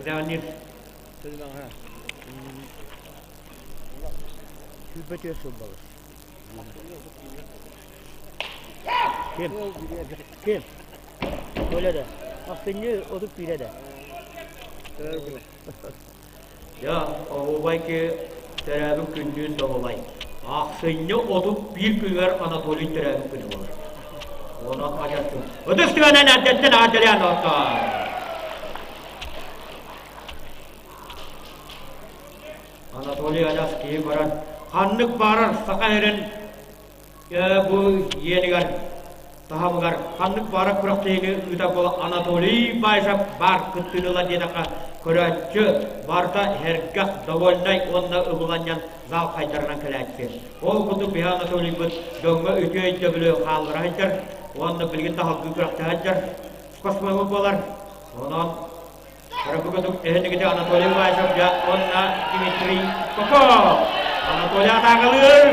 Сүүрбэ сыл балыс. Ким? Ким? Öyle de. Ахсынньы 31 de. Дьэ, оһуобай ки төрөөбүт күннүүн доһуобай. Ахсынньы 31 күнүгэр Анатолий төрөөбүт күнэ буолар. Онон адьас Ытыс түгэнэн эрдэттэн аадалаан оттоор. Анатолий адьас киһи баран ханнык баарар саха сирин бу иэнигэр таһамыгар ханнык баара күрэхтэһиини ыыта буола Анатолий Баишев баар кыттыыны ыла диэтэххэ көрөөччү барыта сэргэх, довольнай уонна ыбыланньан зал хайдарынан кэлээччи. Ол курдук биһи Анатолийбыт дьоҥҥо үтүө өйдөбүлү хааллара сылдьар уонна билигин да салгыы күрэхтэһэ сылдьар спортсмеммыт буолар. Онон Көрөккөтүк эһинигити Анатолий Баишев уонна Дмитрий Попов. Анатолий атаакалыыр,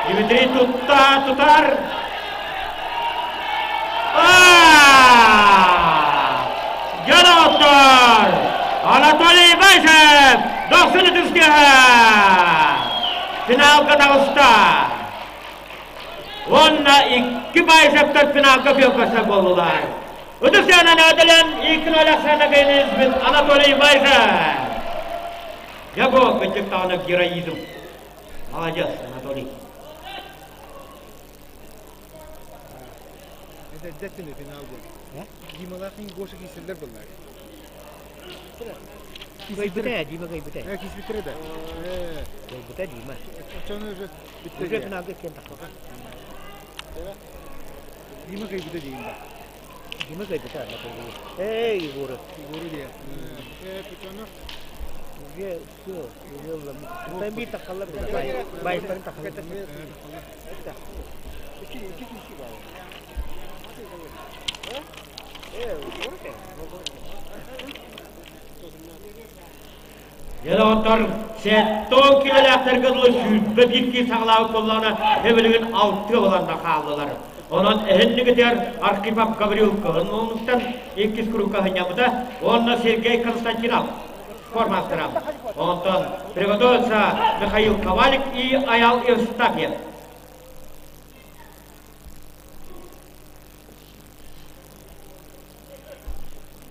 Дмитрий тутта тутар. Дьон Анатолий Баишев дохсун ытыстыаха! Финалга таҕыста. Уонна икки Баишевтар финалга күөн буоллулар. Ытыс сыанан өтөлөн 2-0 ахсаана кыайныызбыт Анатолий Байжа. Яго кычыктаҕына героизм. Молодец, Анатолий. Это обязательно финал будет. Дималахин Гоша киселлер буллар. Кайбыта, Дима кайбыта. Кисбиттер да. Кайбыта Дима. Чону уже Уже финалга кем тахпака. Дима кайбыта дейм да. Дима кайбыта Анатолий. Эй, Егоры. Егоры де. Почему? Уже все, уже ылламмыт. Там тахаллар бай. Байыстарын тахаллар. Дьэ, доҕоттор, сэттэ килэлээхтэргэ дылы 21 киһи саҕалаабыт буоллаҕына, эбилигин алтыа буолан хааллылар. Онон эһиннигитигэр Архипов Гаврил кыһын улуустан иккис курукка сынньаммыта уонна Сергей Константинов формастара. Онтон приготовится Михаил Ковалик и Аял Евстафьев.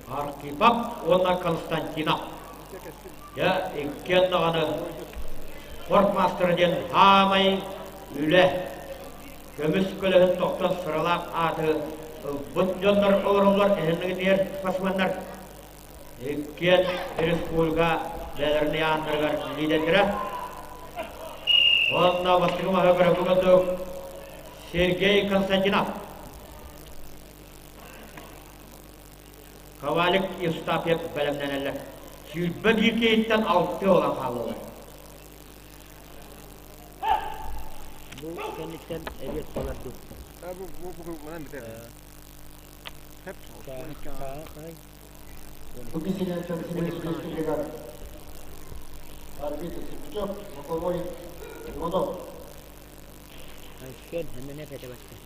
Архипов уонна Константинов. Дьэ, иккиэн даҕаны спортмастера диэн саамай үлэ, көмүс көлөһүн тохтон сыралаах ааты ылбыт дьоннор олороллор, эһиннигитигэр спортсменнар. Иккиэн республика бэлэрин ааннарыгар лидердэрэ. Уонна бастакы маһы көрөккө Сергей Константинов. Ковалик Евстафьев бэлэмнэнэллэр. 21 киһиттэн алты olan хааллылар. Бу кэнниттэн эбиэт буолар дуу? Бу бу бу манан битэр. Хеп. Бу кисилэртэн республикатыгар арбитр Сипчев, Боковой Иванов. Айсен, хэмэнэ фэтебэттэ.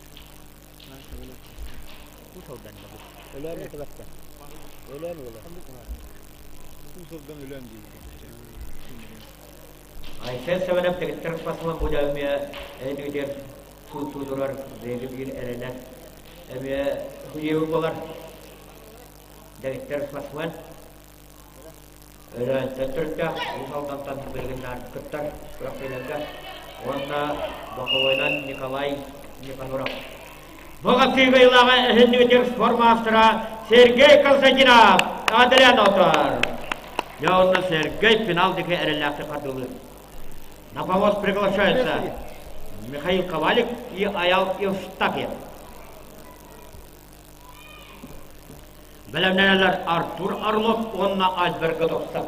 Бу сылдан да бу. Өлөөн этебэттэ. Өлөөн уола. Бу сылдан өлөөн диир. Айсен Семенов дэгиттэр спасынан бу дьэ эмиэ суут турар бэйги биир эрэнэр эмиэ хуйеу болар дэгиттэр спортсмен Өлөөнтөн төрүттээх Уус Алдантан билигин кыттар күрэхтэһиилэргэ уонна боковойунан Николай Никаноров. Бу хапсыйгыйлааҕа эһиннигитир спорт маастара Сергей Константинов Адриан отор. Дьэ онно Сергей финал диэки эрэллээхтик хардыылыыр. На помост приглашается Михаил Ковалик и Аял Евстафьев. Бэлэмнэнэллэр Артур Орлов уонна Альберт Готовцев.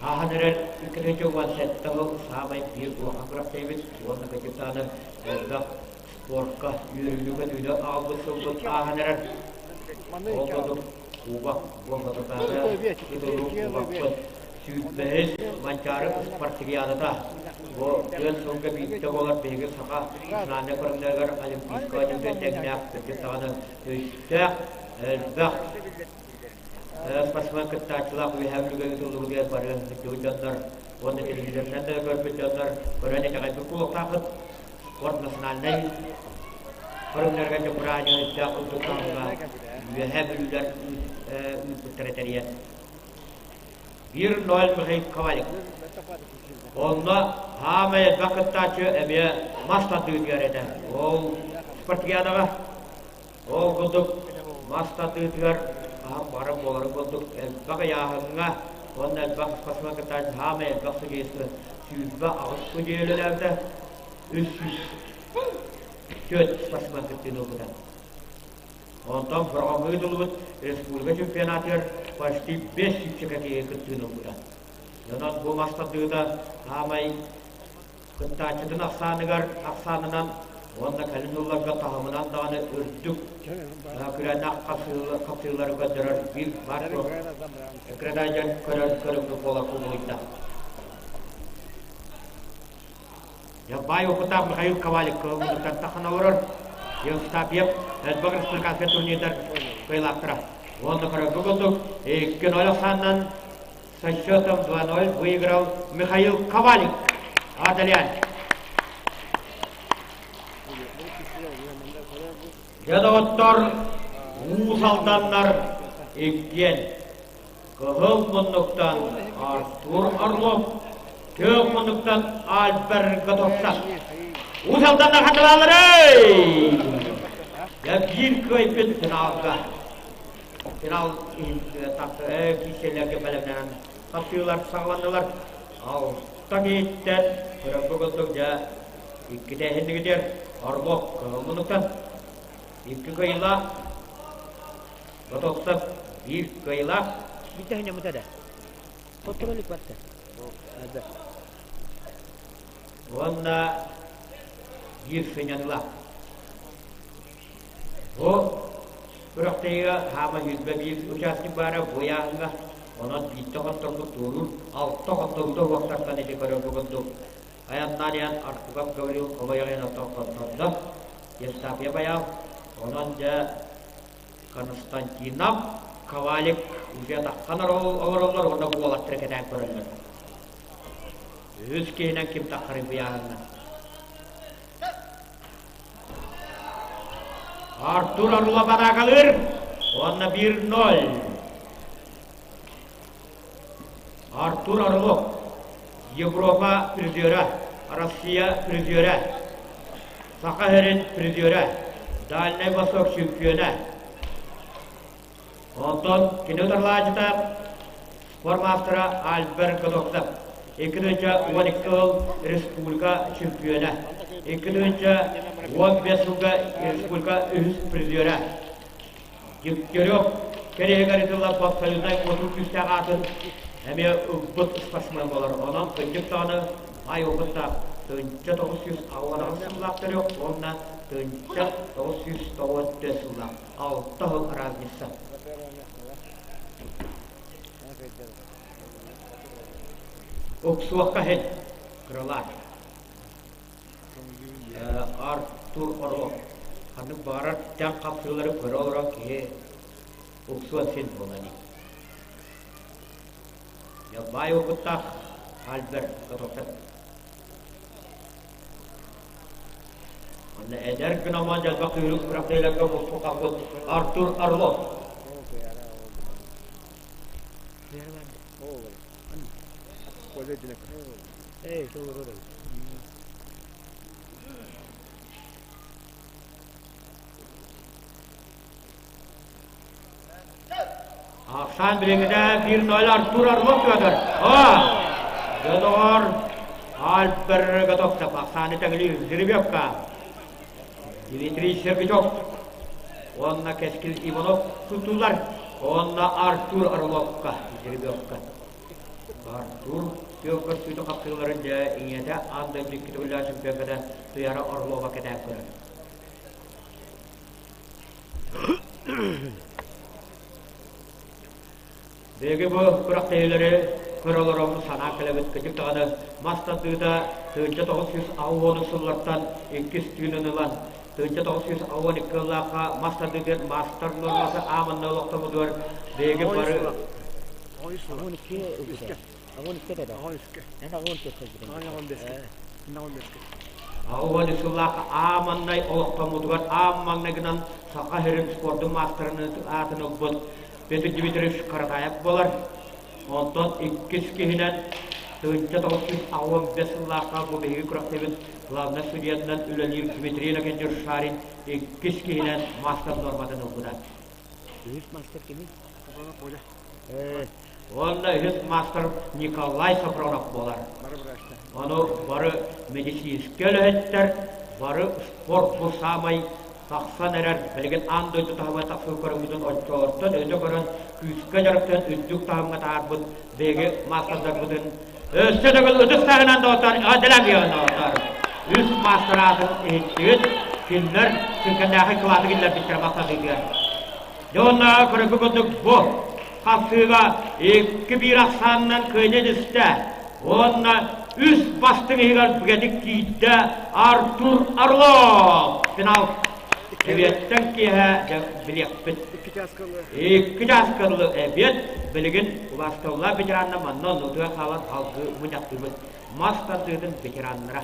Ааһан эрэр 2017 сыл саамай биир улахан күрэхтэһиибит уонна капитаны элбэх спортка үөрүүнү-көтүүнү аҕалбыт сылбыт ааһан эрэр. Ол курдук Кубок буолбататааҕы тутулуу кубокпыт сүүрбэһис Манчаары спартакиадата бу түөрт сылга биирдэ буолар биһиги саха национальнай көрүҥнэригэр олимпийскай оонньууга тэҥнээх кырдьык даҕаны өстөөх элбэх спортсмен кыттааччылаах үөһээ бүлүүгэ ыытыллыбытыгар бары кыттыбыт дьоннор уонна телевизорынан да көрбүт дьоннор көрөн итэҕэйбит буолуохтааххыт. Спорт национальнай көрүҥнэргэ дьокураанньыһыттаах курдук таһымҥа үөһээ бүлүүлэр ыыппыттара тэрийэн. 1-0 Михаил Ковалик. Онно хаамай элбэх кыттааччы эмиэ мас тардыытыгар этэ. Ол спартакиадаҕа Ол курдук мас тардыытыгар хаһан баҕарар буоларын курдук элбэх ыйааһыҥҥа уонна элбэх спортсмен кыттааччы саамай элбэх судейство 28 судьуйа үлэлээбитэ, 304 спортсмен кыттыыны ылбыта. Онтон Бороҕоҥҥо ыытыллыбыт республика чемпионатыгар почти 500 киһи кыттыыны ылбыта. Онон бу мас тардыыта саамай Кыттааччытын ахсааныгар ахсаанынан уонна кэлин сылларга таһымынан даҕаны үрдүк күрээннээх хапсыһыылары көрдөрөр биир баар суох экранайдьан көрөр көрүҥҥэ буола кубулуйда. Баай опытаах Михаил Ковалик кыһыллыбыттан тахан олорор Евстафьев элбэх республиканскай турнирдар кыайыылаахтара. Уонна көрөргө курдук, 2-0 ахсаанынан Со счетом 2-0 выиграл Михаил Ковалик. Адалян. Дьэ доҕоттор, Уус Алданнар иккиэн Кыһыл муннуктан Артур Орлов, Күөх муннуктан Альберт Готовцев. Уус Алданнар хатылааларый! Дьэ биир кыайбыт финалга. Финал киирсэллэргэ бэлэмнэнэн хапсыылар саҕаланнылар. Алта киһиттэн көрөргө курдук дьэ иккитэ иһиннигитигэр Орлов кыһыл муннуктан икки кыайыылаах, Готовцев биир кыайыылаах. Биирдэ ханньаммыта да. Хотторолик барта. Уонна биир сынньаныылаах. Бу күрэхтэһиигэ хаама 21 участник баара бу ыйааһыҥҥа, онон биирдэ хотторбут туоруур, алта хотторуута уһуктартан ити көрөргө курдук айаннаан иһэн Аркуков Гаврил хомойоҕун оттон хоттордо, Евстафия Байаал, онон дьэ Константинов, Ковалик уже таххан олороллор уонна уолаттары кэтээн көрөллөр. Үһүс киһинэн ким таххарый быйааһыҥҥа? Артур Орлов атаакалыыр уонна 1-0. Артур Орлов Европа призера, Россия призера, Саха сирин призера, Дальнай Восток чемпиона. Онтон кини утарылааччыта спорт маастара Альберт Готовцев. 2012 сыл республика чемпиона. 2015 сылга республика үһүс призера. Дегтярев кэриэһигэр ытыллар профсоюзнай куотуу күүстээх аатын эмиэ ылбыт спортсмен буолар. Онон кырдьык даҕаны ай опыттаах 1998 сыллаах төрүөх уонна 1994 сыллаах алта сыл разница. Уксуохха иһин кыралаах. Артур Орлов ханнык баҕарар тэҥ хапсыылары көрө олорон киһи уксуон син буолан Баай опыттаах Альберт Готовцев. Онно эдэр гынаман дьалбах кыырык күрэхтэһиилэргэ муспут Артур Орлов. Ахсаан билиҥҥитэ 1-0 Артур Орлов Петр. О! Дьэ, Альбер Готовцев ахсааны тэҥилиир жеребьевка. Дмитрий Сергачев уонна Кэскил Иванов тутулар уонна Артур Орловка жеребьевка. Артур күөх көрсүүтэ хапсыыларын дьэ иҥиэтэ аан дойду икки төгүллээх чемпионката Туяра Орлова кэтээн көрөр. Биһиги бу күрэхтэһиилэри көрө олороммут санаа кэлэбит кырдьык даҕаны мас тардыыта 1960 сыллартан иккис түүнүн ылан 1962 сыллаахха мас тардыытыгар маастар нуормасы ааманна олохтоммутугар биһиги бары Аҕыс сыллаах ааманнай олохтоммутугар аан маҥнайгынан Саха сирин спордун маастарын аатын ылбыт Петр Дмитриевич Каратаев буолар. Онтон иккис киһинэн 1985 сыллаахха бу биһиги күрэхтэбит главнай судьуйатынан үлэлиир Дмитрий Иннокентьевич Шарин иккис киһинэн маастар нуорматын ылбыта. Үһүс мастер кимий? Уонна үһүс мастер Николай Софронов буолар. Ону бары медицинскэй үлэһиттэр, бары спорт бу саамай тахсан эрэр, билигин аан дойду таһымыгар тахсыы көрүҥмүтүн оччолортон өтө көрөн, күүскэ дьарыктаан үрдүк таһымҥа таһаарбыт биһиги маастардарбытын өссө төгүл ытыс таһынан доҕоттор, эҕэрдэлээн биэҕин доҕоттор. Үс маастар аатын иһиттигит, кинилэр сүҥкэннээхэй кылааты киллэрбиттэрэ махтаныытыгар. Дьэ уонна көрөргө курдук бу хапсыыга икки биир ахсаанынан кыайыы түстэ уонна үс бастыҥ иһигэр бигэтик киирдэ Артур Орлов. Финал эбиэттэн киэһэ дьэ билиэхпит. Икки чааска дылы эбиэт билигин убаастабыллаах ветераннар манна оннутугар хаалан салгыы мунньахтыыбыт. Мас тардыытын ветераннара.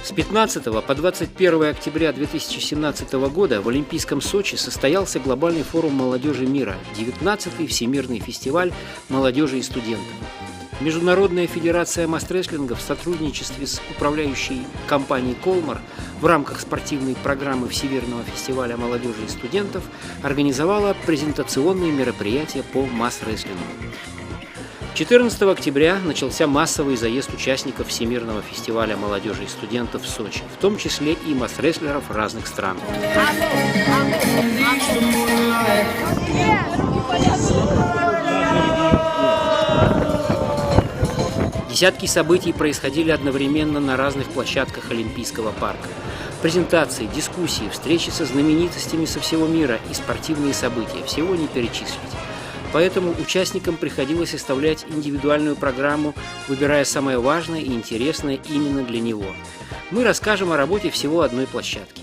С 15 по 21 октября 2017 года в Олимпийском Сочи состоялся глобальный форум молодежи мира, 19-й Всемирный фестиваль молодежи и студентов. Международная федерация мастрестлинга в сотрудничестве с управляющей компанией «Колмар» в рамках спортивной программы Всемирного фестиваля молодежи и студентов организовала презентационные мероприятия по масс-рестлингу. 14 октября начался массовый заезд участников Всемирного фестиваля молодежи и студентов в Сочи, в том числе и масс-рестлеров разных стран. Десятки событий происходили одновременно на разных площадках Олимпийского парка. Презентации, дискуссии, встречи со знаменитостями со всего мира и спортивные события – всего не перечислить. Поэтому участникам приходилось составлять индивидуальную программу, выбирая самое важное и интересное именно для него. Мы расскажем о работе всего одной площадки.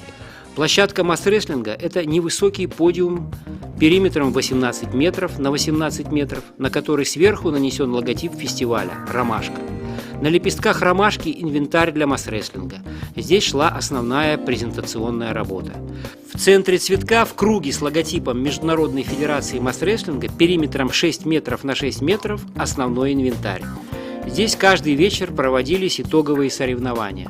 Площадка масс-рестлинга – это невысокий подиум периметром 18 метров на 18 метров, на который сверху нанесен логотип фестиваля – «Ромашка». На лепестках ромашки инвентарь для масс-рестлинга. Здесь шла основная презентационная работа. В центре цветка в круге с логотипом Международной Федерации масс-рестлинга периметром 6 метров на 6 метров основной инвентарь. Здесь каждый вечер проводились итоговые соревнования.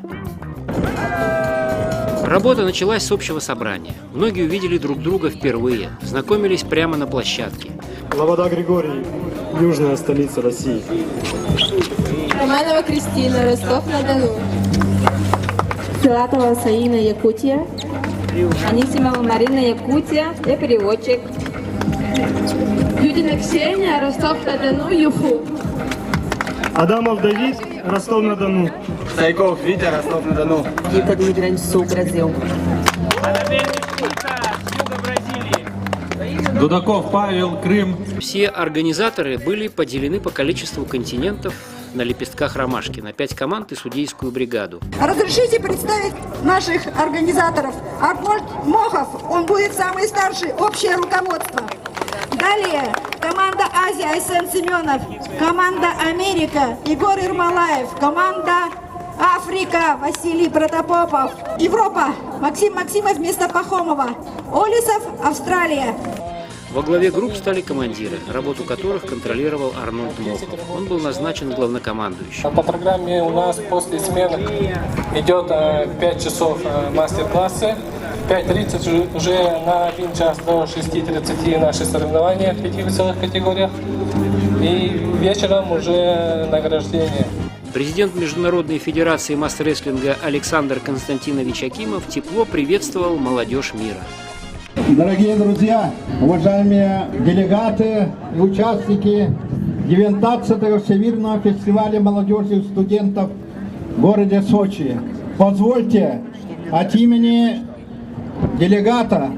Работа началась с общего собрания. Многие увидели друг друга впервые, знакомились прямо на площадке. Лобода Григорий, южная столица России. Романова Кристина, Ростов-на-Дону. Филатова Саина, Якутия. Анисимова Марина, Якутия. Я переводчик. Юдина Ксения, Ростов-на-Дону, Юху. Адамов Давид, Ростов-на-Дону. Сайков Витя, Ростов-на-Дону. Вика do Rio Grande do Sul, Brasil. Дудаков Павел, Крым. Все организаторы были поделены по количеству континентов на лепестках ромашки на пять команд и судейскую бригаду. Разрешите представить наших организаторов. Арнольд Мохов, он будет самый старший, общее руководство. Далее команда Азия Айсен Семенов, команда Америка Егор Ермолаев, команда Африка Василий Протопопов, Европа Максим Максимов вместо Пахомова, Олисов Австралия. Во главе групп стали командиры, работу которых контролировал Арнольд Мохов. Он был назначен главнокомандующим. По программе у нас после смены идет 5 часов мастер-классы. 5.30 уже на 1 час до 6.30 наши соревнования в пяти весовых категориях. И вечером уже награждение. Президент Международной федерации мас-рестлинга Александр Константинович Акимов тепло приветствовал молодежь мира. Дорогие друзья, уважаемые делегаты и участники 19-го Всемирного фестиваля молодежи и студентов в городе Сочи, позвольте от имени делегата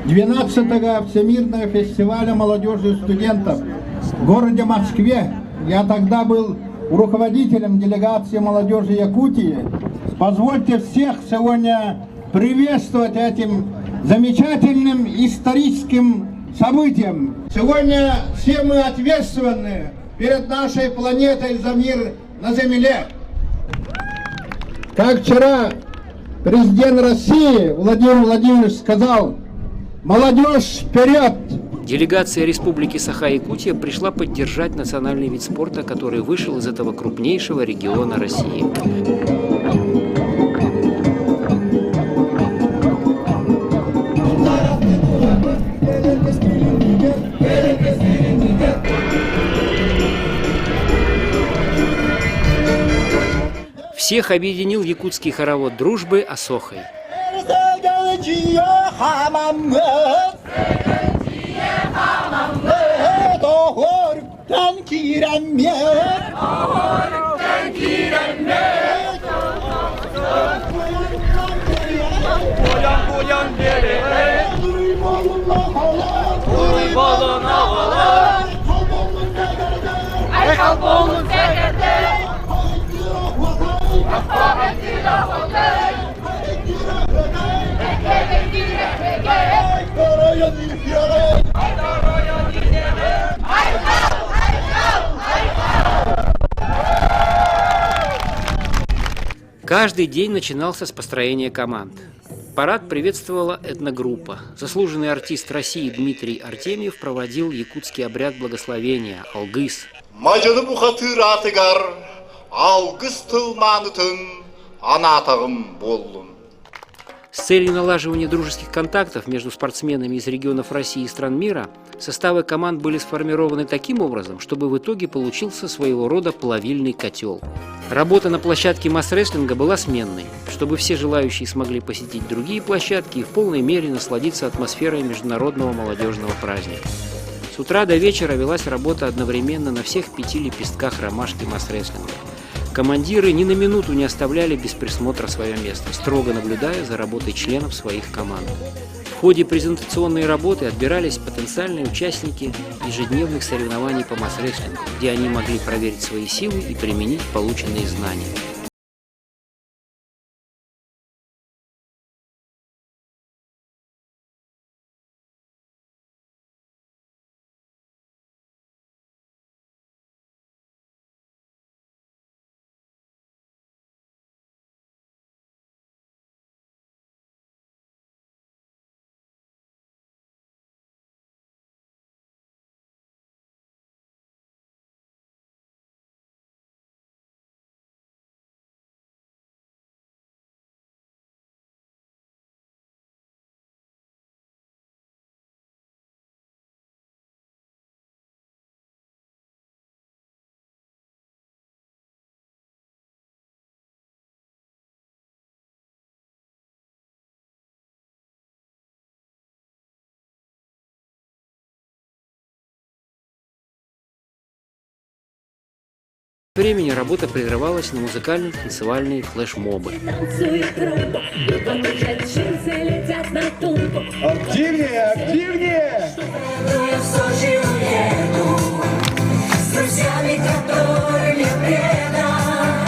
12-го Всемирного фестиваля молодежи и студентов в городе Москве, я тогда был руководителем делегации молодежи Якутии, позвольте всех сегодня приветствовать этим замечательным историческим событием. Сегодня все мы ответственны перед нашей планетой за мир на Земле. Как вчера президент России Владимир Владимирович сказал, молодежь вперед! Делегация Республики Саха-Якутия пришла поддержать национальный вид спорта, который вышел из этого крупнейшего региона России. Всех объединил якутский хоровод дружбы Осохой. Каждый день начинался с построения команд. Парад приветствовала этногруппа. Заслуженный артист России Дмитрий Артемьев проводил якутский обряд благословения «Алгыс». Мадьыны бухатыыр аатыгар алгыс тыл маанытын анаатаҕым буоллун. С целью налаживания дружеских контактов между спортсменами из регионов России и стран мира составы команд были сформированы таким образом, чтобы в итоге получился своего рода плавильный котел. Работа на площадке мас-рестлинга была сменной, чтобы все желающие смогли посетить другие площадки и в полной мере насладиться атмосферой международного молодежного праздника. С утра до вечера велась работа одновременно на всех пяти лепестках ромашки мас-рестлинга. Командиры ни на минуту не оставляли без присмотра свое место, строго наблюдая за работой членов своих команд. В ходе презентационной работы отбирались потенциальные участники ежедневных соревнований по мас-рестлингу, где они могли проверить свои силы и применить полученные знания. времени работа прерывалась на музыкально-танцевальные флешмобы. Активнее, активнее! С друзьями, которыми предан,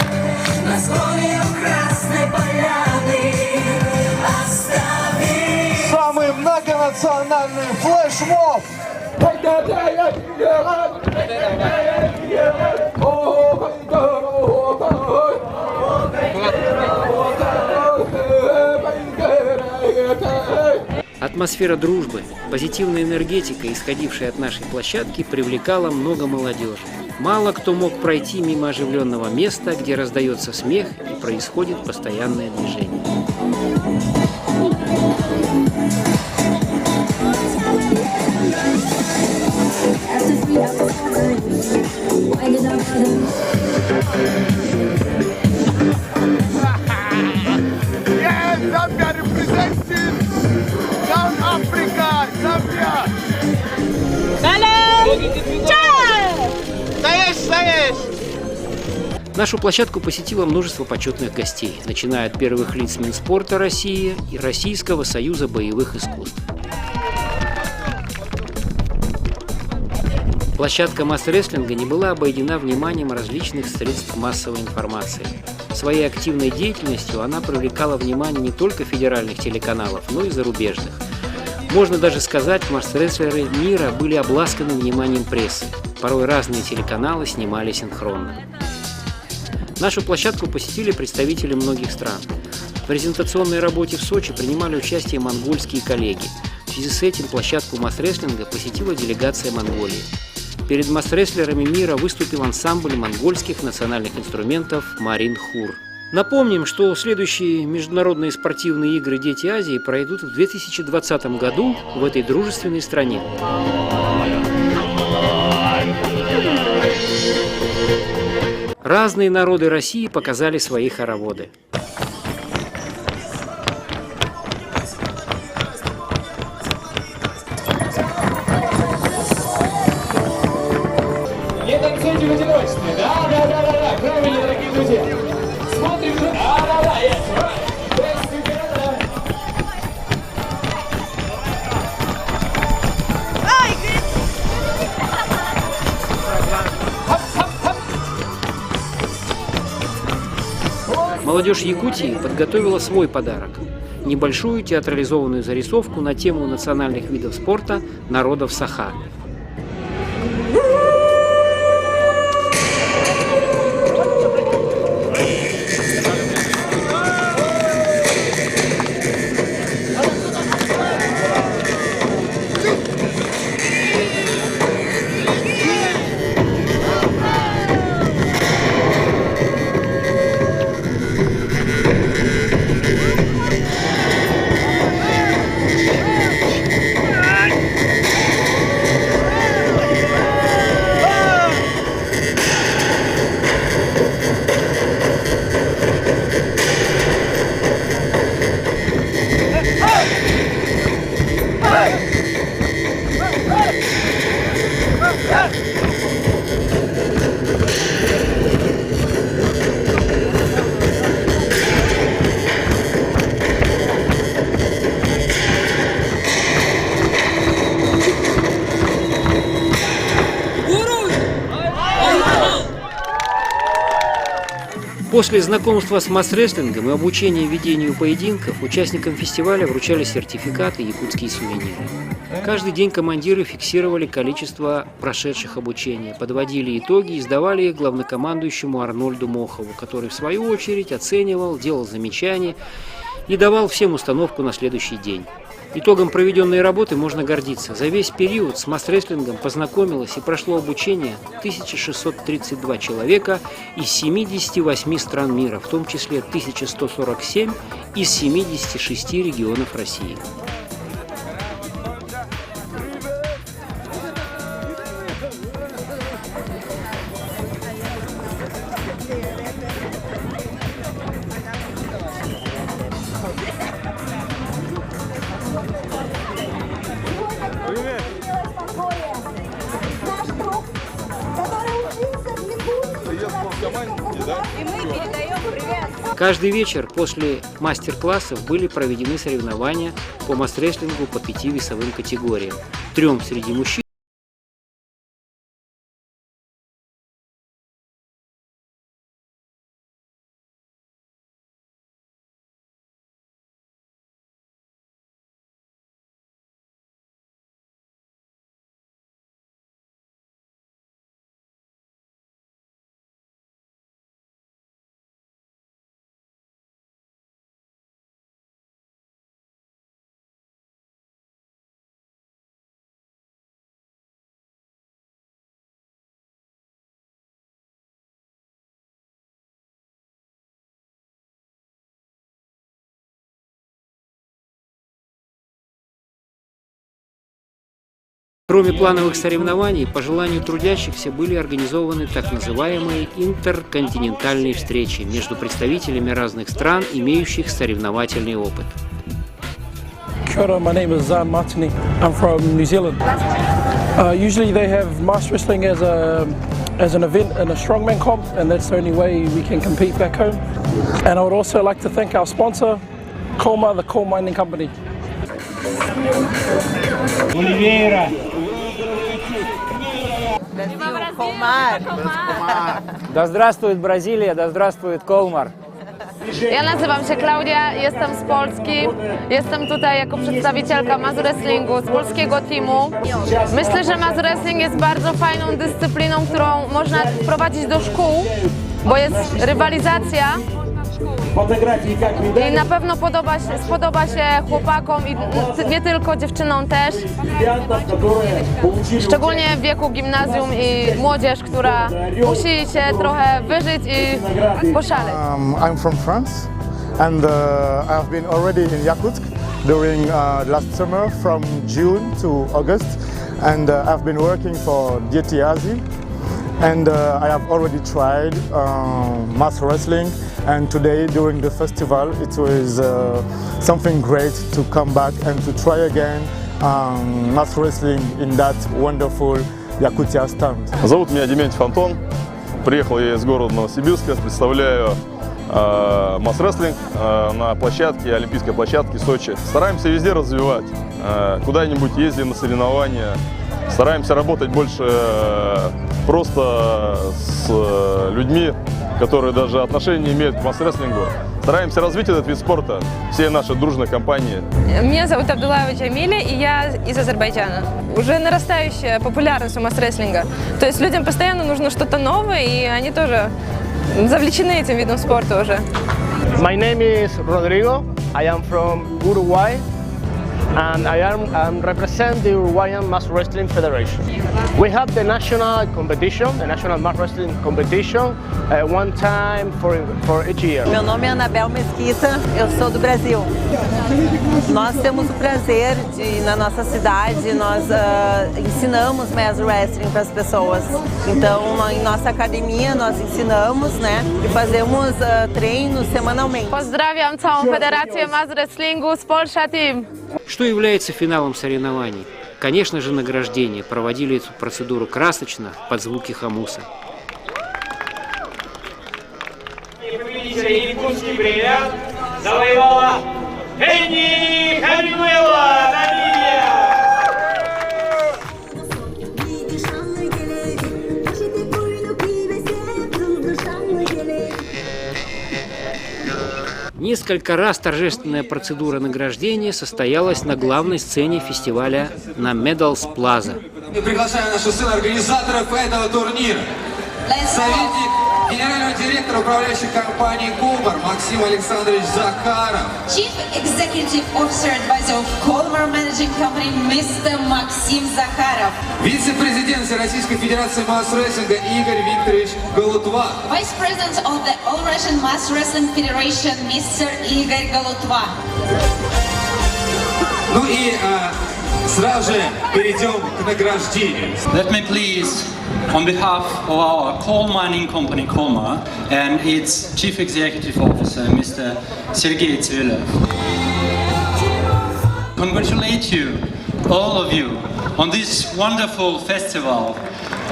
на склоне у Красной Поляны остави. Самый многонациональный флешмоб! Атмосфера дружбы, позитивная энергетика, исходившая от нашей площадки, привлекала много молодежи. Мало кто мог пройти мимо оживленного места, где раздается смех и происходит постоянное движение. Yeah, Zambia representing South Africa, Zambia! Нашу площадку посетило множество почетных гостей, начиная от первых лиц Минспорта России и Российского союза боевых искусств. Площадка масс-рестлинга не была обойдена вниманием различных средств массовой информации. Своей активной деятельностью она привлекала внимание не только федеральных телеканалов, но и зарубежных. Можно даже сказать, масс-рестлеры мира были обласканы вниманием прессы. Порой разные телеканалы снимали синхронно. Нашу площадку посетили представители многих стран. В презентационной работе в Сочи принимали участие монгольские коллеги. В связи с этим площадку масс-рестлинга посетила делегация Монголии. Перед масс-рестлерами мира выступил ансамбль монгольских национальных инструментов «Марин Хур». Напомним, что следующие международные спортивные игры «Дети Азии» пройдут в 2020 году в этой дружественной стране. Разные народы России показали свои хороводы. Не танцуйте в одиночестве. Да, да, да, да, да. Правильно, дорогие друзья. Смотрим. Да, да, да, yes, right. Best together. Молодежь Якутии подготовила свой подарок – небольшую театрализованную зарисовку на тему национальных видов спорта народов Саха. После знакомства с масс-рестлингом и обучения ведению поединков участникам фестиваля вручали сертификаты и якутские сувениры. Каждый день командиры фиксировали количество прошедших обучение, подводили итоги и сдавали их главнокомандующему Арнольду Мохову, который в свою очередь оценивал, делал замечания и давал всем установку на следующий день. Итогом проведенной работы можно гордиться. За весь период с масс-рестлингом познакомилось и прошло обучение 1632 человека из 78 стран мира, в том числе 1147 из 76 регионов России. Наш друг, который учился в Якутии. Каждый вечер после мастер-классов были проведены соревнования по масс-рестлингу по пяти весовым категориям. Трем среди мужчин Кроме плановых соревнований, по желанию трудящихся были организованы так называемые интерконтинентальные встречи между представителями разных стран, имеющих соревновательный опыт. Kia ora, my name is Zan Martini. I'm from New Zealand. Uh, usually they have mas wrestling as a as an event in a strongman comp, and that's the only way we can compete back home. And I would also like to thank our sponsor, Colmar, the coal mining company. Oliveira. Колмар. Да здравствует Бразилия, да здравствует Колмар. Ja nazywam się Klaudia, jestem z Polski. Jestem tutaj jako przedstawicielka Mass Wrestlingu z polskiego teamu. Myślę, że Mass Wrestling jest bardzo fajną dyscypliną, którą można wprowadzić do szkół, bo jest rywalizacja i na pewno podoba się, spodoba się chłopakom i nie tylko dziewczynom też. Szczególnie w wieku gimnazjum i młodzież, która musi się trochę wyżyć i poszaleć. Um, I'm from France and uh, I've been already in Yakutsk during uh, last summer from June to August and uh, I've been working for DT Asia and uh, I have already tried um, mass wrestling and today during the festival it was uh, something great to come back and to try again um, mass wrestling in that wonderful Yakutia stand. Зовут меня Дементьев Антон. Приехал я из города Новосибирска. Представляю э, масс-рестлинг э, на площадке, олимпийской площадке Сочи. Стараемся везде развивать. Э, куда-нибудь ездим на соревнования. Стараемся работать больше э, просто с э, людьми, которые даже отношения не имеют к масс-рестлингу. Стараемся развить этот вид спорта всей нашей дружной компании. Меня зовут Абдулаева Джамиля, и я из Азербайджана. Уже нарастающая популярность у масс-рестлинга. То есть людям постоянно нужно что-то новое, и они тоже завлечены этим видом спорта уже. My name is Rodrigo. I am from Uruguay and I am I'm represent the Uruguayan Mass Wrestling Federation. We have the national competition, the national mass wrestling competition, uh, one time for, for each year. Meu nome é Anabel Mesquita, eu sou do Brasil. Nós temos o prazer de, na nossa cidade, nós uh, ensinamos mass wrestling para as pessoas. Então, em nossa academia, nós ensinamos, né, e fazemos uh, treinos semanalmente. Pozdrawiam całą Federację Mass Wrestlingu z Polsza Team. Что является финалом соревнований? Конечно же, награждение. Проводили эту процедуру красочно под звуки хомуса. Победителя якутский бриллиант завоевала Энни Хамимела, Намибия! Несколько раз торжественная процедура награждения состоялась на главной сцене фестиваля на Medals Plaza. Мы приглашаем нашу сына организаторов этого турнира. Советник генерального директора управляющей компании «Колмар» Максим Александрович Захаров. Chief Executive Officer Advisor of Colmar Managing Company, Mr. Maxim Zakharov. Вице-президент Всероссийской Федерации масс-рестлинга Игорь Викторович Голутва. Vice President of the All Russian Mass Wrestling Federation, Mr. Igor Golutva. Ну и а, сразу же перейдем к награждению. Let me please, on behalf of our coal mining company Colmar and its Chief Executive Officer, Mr. Sergei Tsivilev, congratulate you, all of you, on this wonderful festival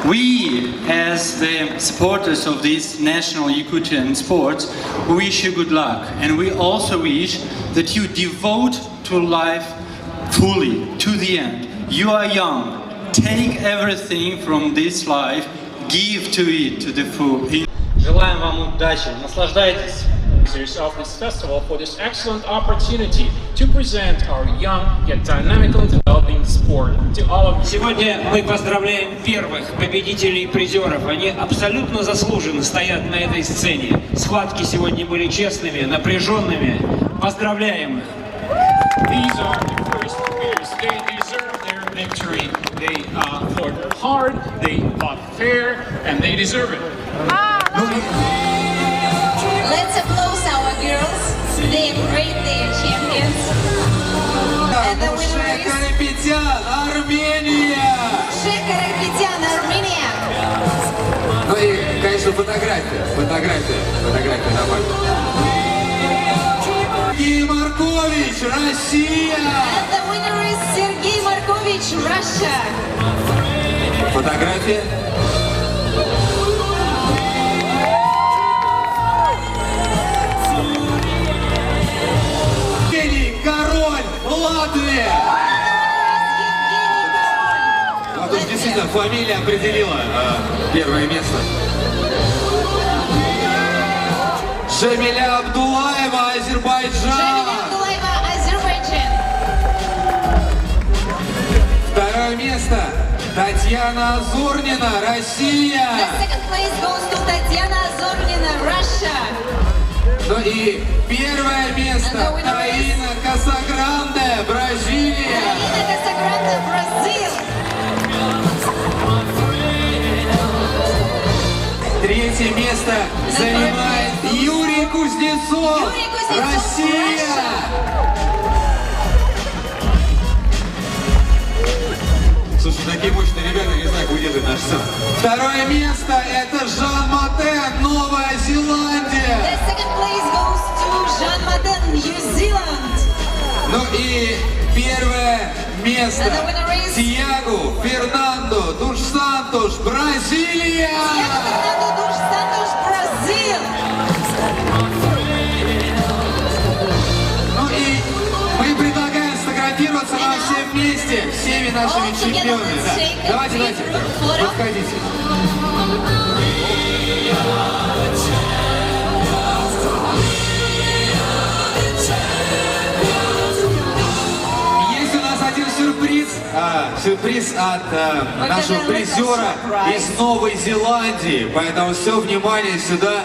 We, as the supporters of this national Yakutian sport, wish you good luck. And we also wish that you devote to life fully, to the end. You are young. Take everything from this life, give to it to the full. Желаем вам удачи, наслаждайтесь. Of this festival for this excellent opportunity to present our young yet dynamically developing sport to all of you. Сегодня мы поздравляем первых победителей и призеров. Они абсолютно заслуженно стоят на этой сцене. Схватки сегодня были честными, напряженными. Поздравляем их. These are the first winners. They deserve their victory. They fought hard, they fought fair, and they deserve it. Let's applaud our girls. They are great, they are champions. And the winner is Карапетян, Армения! Мушег Карапетян, Armenia. Ну и, конечно, фотография. Фотография. Фотография на память. Сергей Маркович, Россия! And the winner is Sergey Markovich, Russia. Фотография. Евгений Король, Латвия! Вот уж действительно фамилия определила первое место. Шамиля Абдулаева, Азербайджан! Жамиля Абдулаева, Azerbaijan. Второе место Татьяна Азурнина, Россия! The second place goes to Tatiana Azornina, Russia. Ну и первое место Таина Касагранде, Бразилия! Taina Casagrande, Brazil. Третье место занимает Юрий Кузнецов, Юрий Кузнецов, Россия! Слушай, такие мощные ребята, не знаю, как удержать наш сцену. Второе место это Жан Матен, Новая Зеландия. The second place goes to Jean Maten, New Zealand. Ну и первое место And the winner is- Тиагу Фернандо Душ Сантош, Бразилия! Thiago Fernando dos Santos, Brazil. Ну и мы предлагаем сфотографироваться нам всем вместе, всеми нашими чемпионами. Да. Давайте, давайте, подходите. Есть у нас один сюрприз, сюрприз от нашего призера из Новой Зеландии, поэтому все внимание сюда.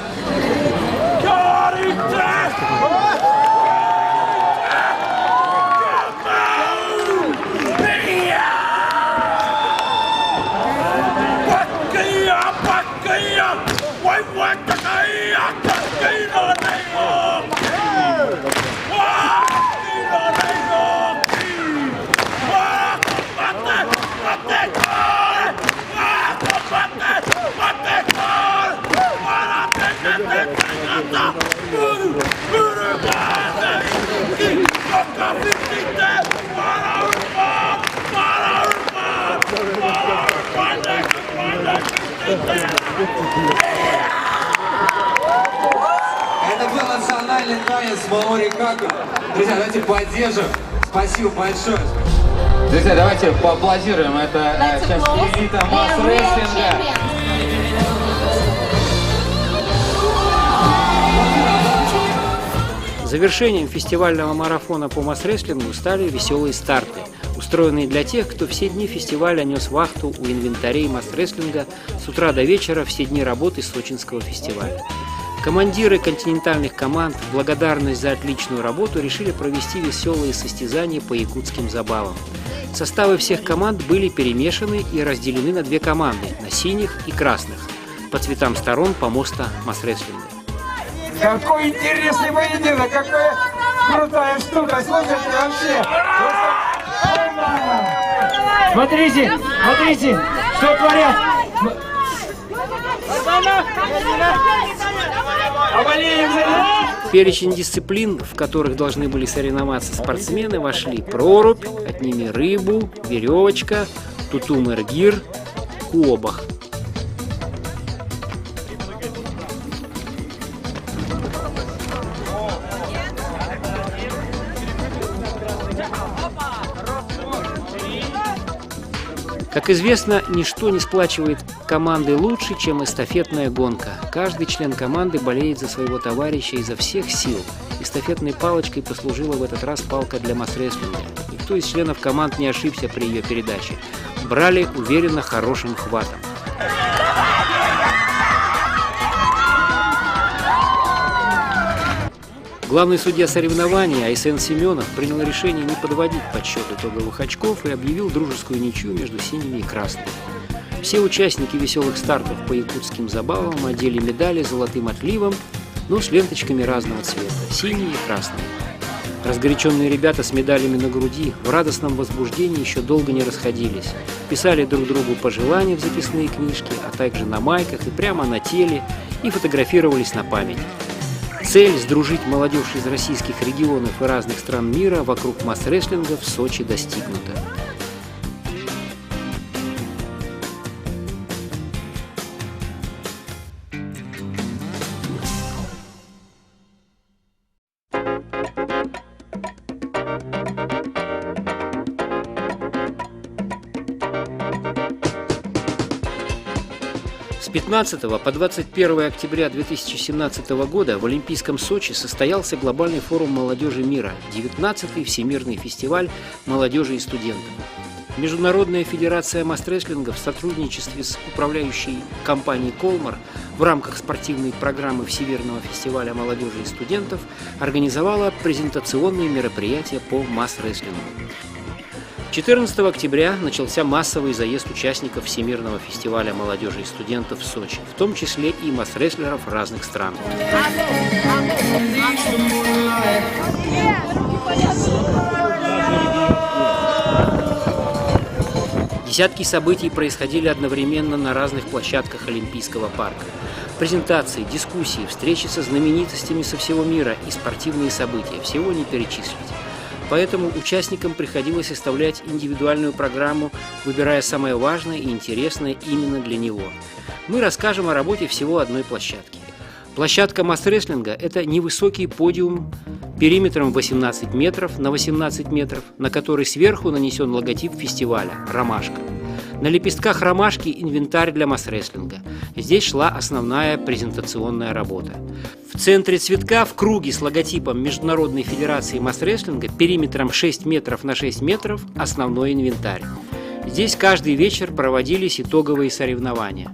Это был национальный танец Маори Каку. Друзья, давайте поддержим. Спасибо большое. Друзья, давайте поаплодируем. Это Let's сейчас applause. элита They are real масс-рестлинга. champions. Завершением фестивального марафона по масс-рестлингу стали веселые старты, устроенные для тех, кто все дни фестиваля нес вахту у инвентарей масс-рестлинга с утра до вечера все дни работы сочинского фестиваля. Командиры континентальных команд в благодарность за отличную работу решили провести веселые состязания по якутским забавам. Составы всех команд были перемешаны и разделены на две команды – на синих и красных, по цветам сторон помоста масс-рестлинга. Какой интересный поединок, какая крутая штука, слушайте, вообще. Смотрите, смотрите, что творят. В перечень дисциплин, в которых должны были соревноваться спортсмены, вошли прорубь, отними рыбу, веревочка, тутум-эргир, куобах. Как известно, ничто не сплачивает команды лучше, чем эстафетная гонка. Каждый член команды болеет за своего товарища изо всех сил. Эстафетной палочкой послужила в этот раз палка для масс-рестлинга. Никто из членов команд не ошибся при ее передаче. Брали уверенно хорошим хватом. Главный судья соревнований Айсен Семенов принял решение не подводить подсчет итоговых очков и объявил дружескую ничью между синими и красными. Все участники веселых стартов по якутским забавам одели медали золотым отливом, но с ленточками разного цвета – синие и красные. Разгоряченные ребята с медалями на груди в радостном возбуждении еще долго не расходились. Писали друг другу пожелания в записные книжки, а также на майках и прямо на теле, и фотографировались на память. Цель – сдружить молодежь из российских регионов и разных стран мира вокруг масс-рестлинга в Сочи достигнута. С 15 по 21 октября 2017 года в Олимпийском Сочи состоялся глобальный форум молодежи мира, 19-й Всемирный фестиваль молодежи и студентов. Международная федерация масс-рестлинга в сотрудничестве с управляющей компанией «Колмар» в рамках спортивной программы Всемирного фестиваля молодежи и студентов организовала презентационные мероприятия по масс-рестлингу. 14 октября начался массовый заезд участников Всемирного фестиваля молодежи и студентов в Сочи, в том числе и масс-рестлеров разных стран. Десятки событий происходили одновременно на разных площадках Олимпийского парка. Презентации, дискуссии, встречи со знаменитостями со всего мира и спортивные события. Всего не перечислить. Поэтому участникам приходилось составлять индивидуальную программу, выбирая самое важное и интересное именно для него. Мы расскажем о работе всего одной площадки. Площадка масс-рестлинга – это невысокий подиум периметром 18 метров на 18 метров, на который сверху нанесен логотип фестиваля – «Ромашка». На лепестках ромашки инвентарь для масс-рестлинга. Здесь шла основная презентационная работа. В центре цветка в круге с логотипом Международной Федерации масс-рестлинга периметром 6 метров на 6 метров основной инвентарь. Здесь каждый вечер проводились итоговые соревнования.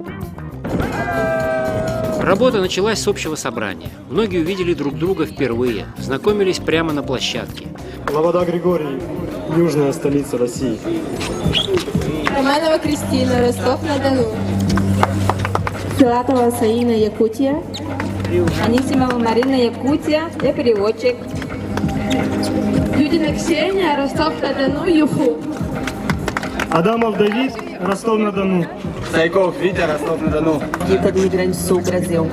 Работа началась с общего собрания. Многие увидели друг друга впервые, знакомились прямо на площадке. Лобода Григорий, южная столица России. Романова Кристина, Ростов-на-Дону. Филатова Саина, Якутия. Анисимова Марина, Якутия. Я переводчик. Юдина Ксения, Ростов-на-Дону, Юху. Адамов Давид, Ростов-на-Дону. Сайков Витя, Ростов-на-Дону. Rita do Rio Grande do Sul, Brasil.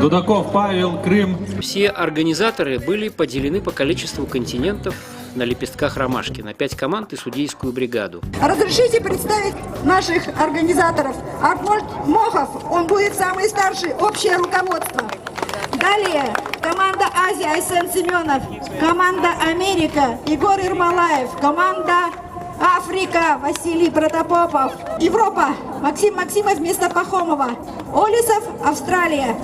Дудаков Павел, Крым. Все организаторы были поделены по количеству континентов на лепестках ромашки на пять команд и судейскую бригаду. Разрешите представить наших организаторов. Арнольд Мохов, он будет самый старший, общее руководство. Далее команда Азия Айсен Семенов, команда Америка Егор Ермолаев, команда Африка Василий Протопопов, Европа Максим Максимов вместо Пахомова, Олесов Австралия.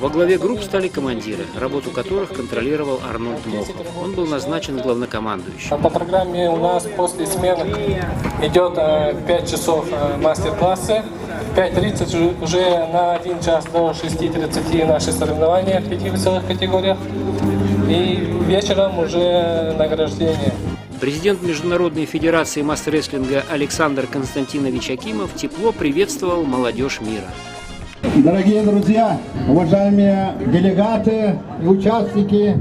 Во главе групп стали командиры, работу которых контролировал Арнольд Мохов. Он был назначен главнокомандующим. По программе у нас после смены идет 5 часов мастер-классы. В 5.30 уже на 1 час до 6.30 наши соревнования в пяти весовых категориях. И вечером уже награждение. Президент Международной федерации масс-рестлинга Александр Константинович Акимов тепло приветствовал молодежь мира. Дорогие друзья, уважаемые делегаты и участники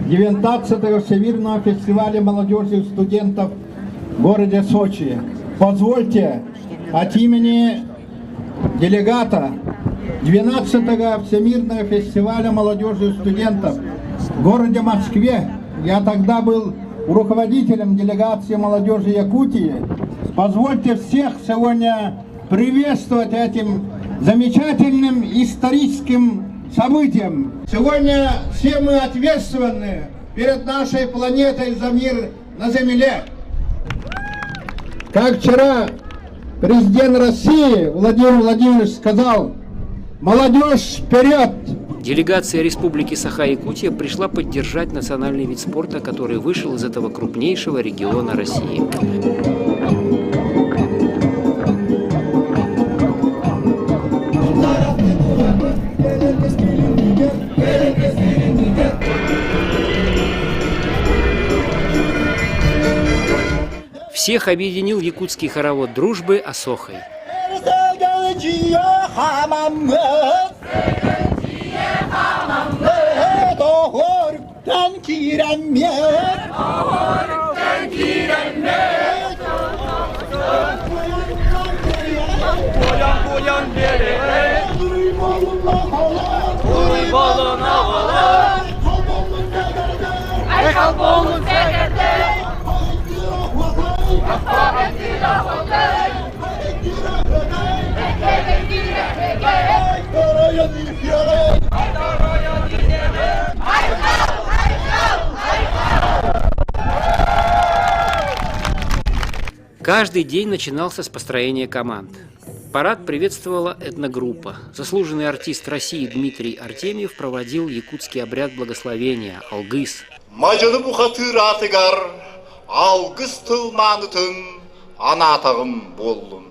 19-го Всемирного фестиваля молодежи и студентов в городе Сочи, позвольте от имени делегата 12-го Всемирного фестиваля молодежи и студентов в городе Москве, я тогда был руководителем делегации молодежи Якутии, позвольте всех сегодня приветствовать этим замечательным историческим событием. Сегодня все мы ответственны перед нашей планетой за мир на Земле. Как вчера президент России Владимир Владимирович сказал, молодежь вперед! Делегация Республики Саха-Якутия пришла поддержать национальный вид спорта, который вышел из этого крупнейшего региона России. Всех объединил якутский хоровод дружбы Осохой. Каждый день начинался с построения команд. Парад приветствовала этногруппа. Заслуженный артист России Дмитрий Артемьев проводил якутский обряд благословения «Алгыс». Мадьыны бухатыыр аатыгар алгыс тыл маанытын анаатаҕым буоллун.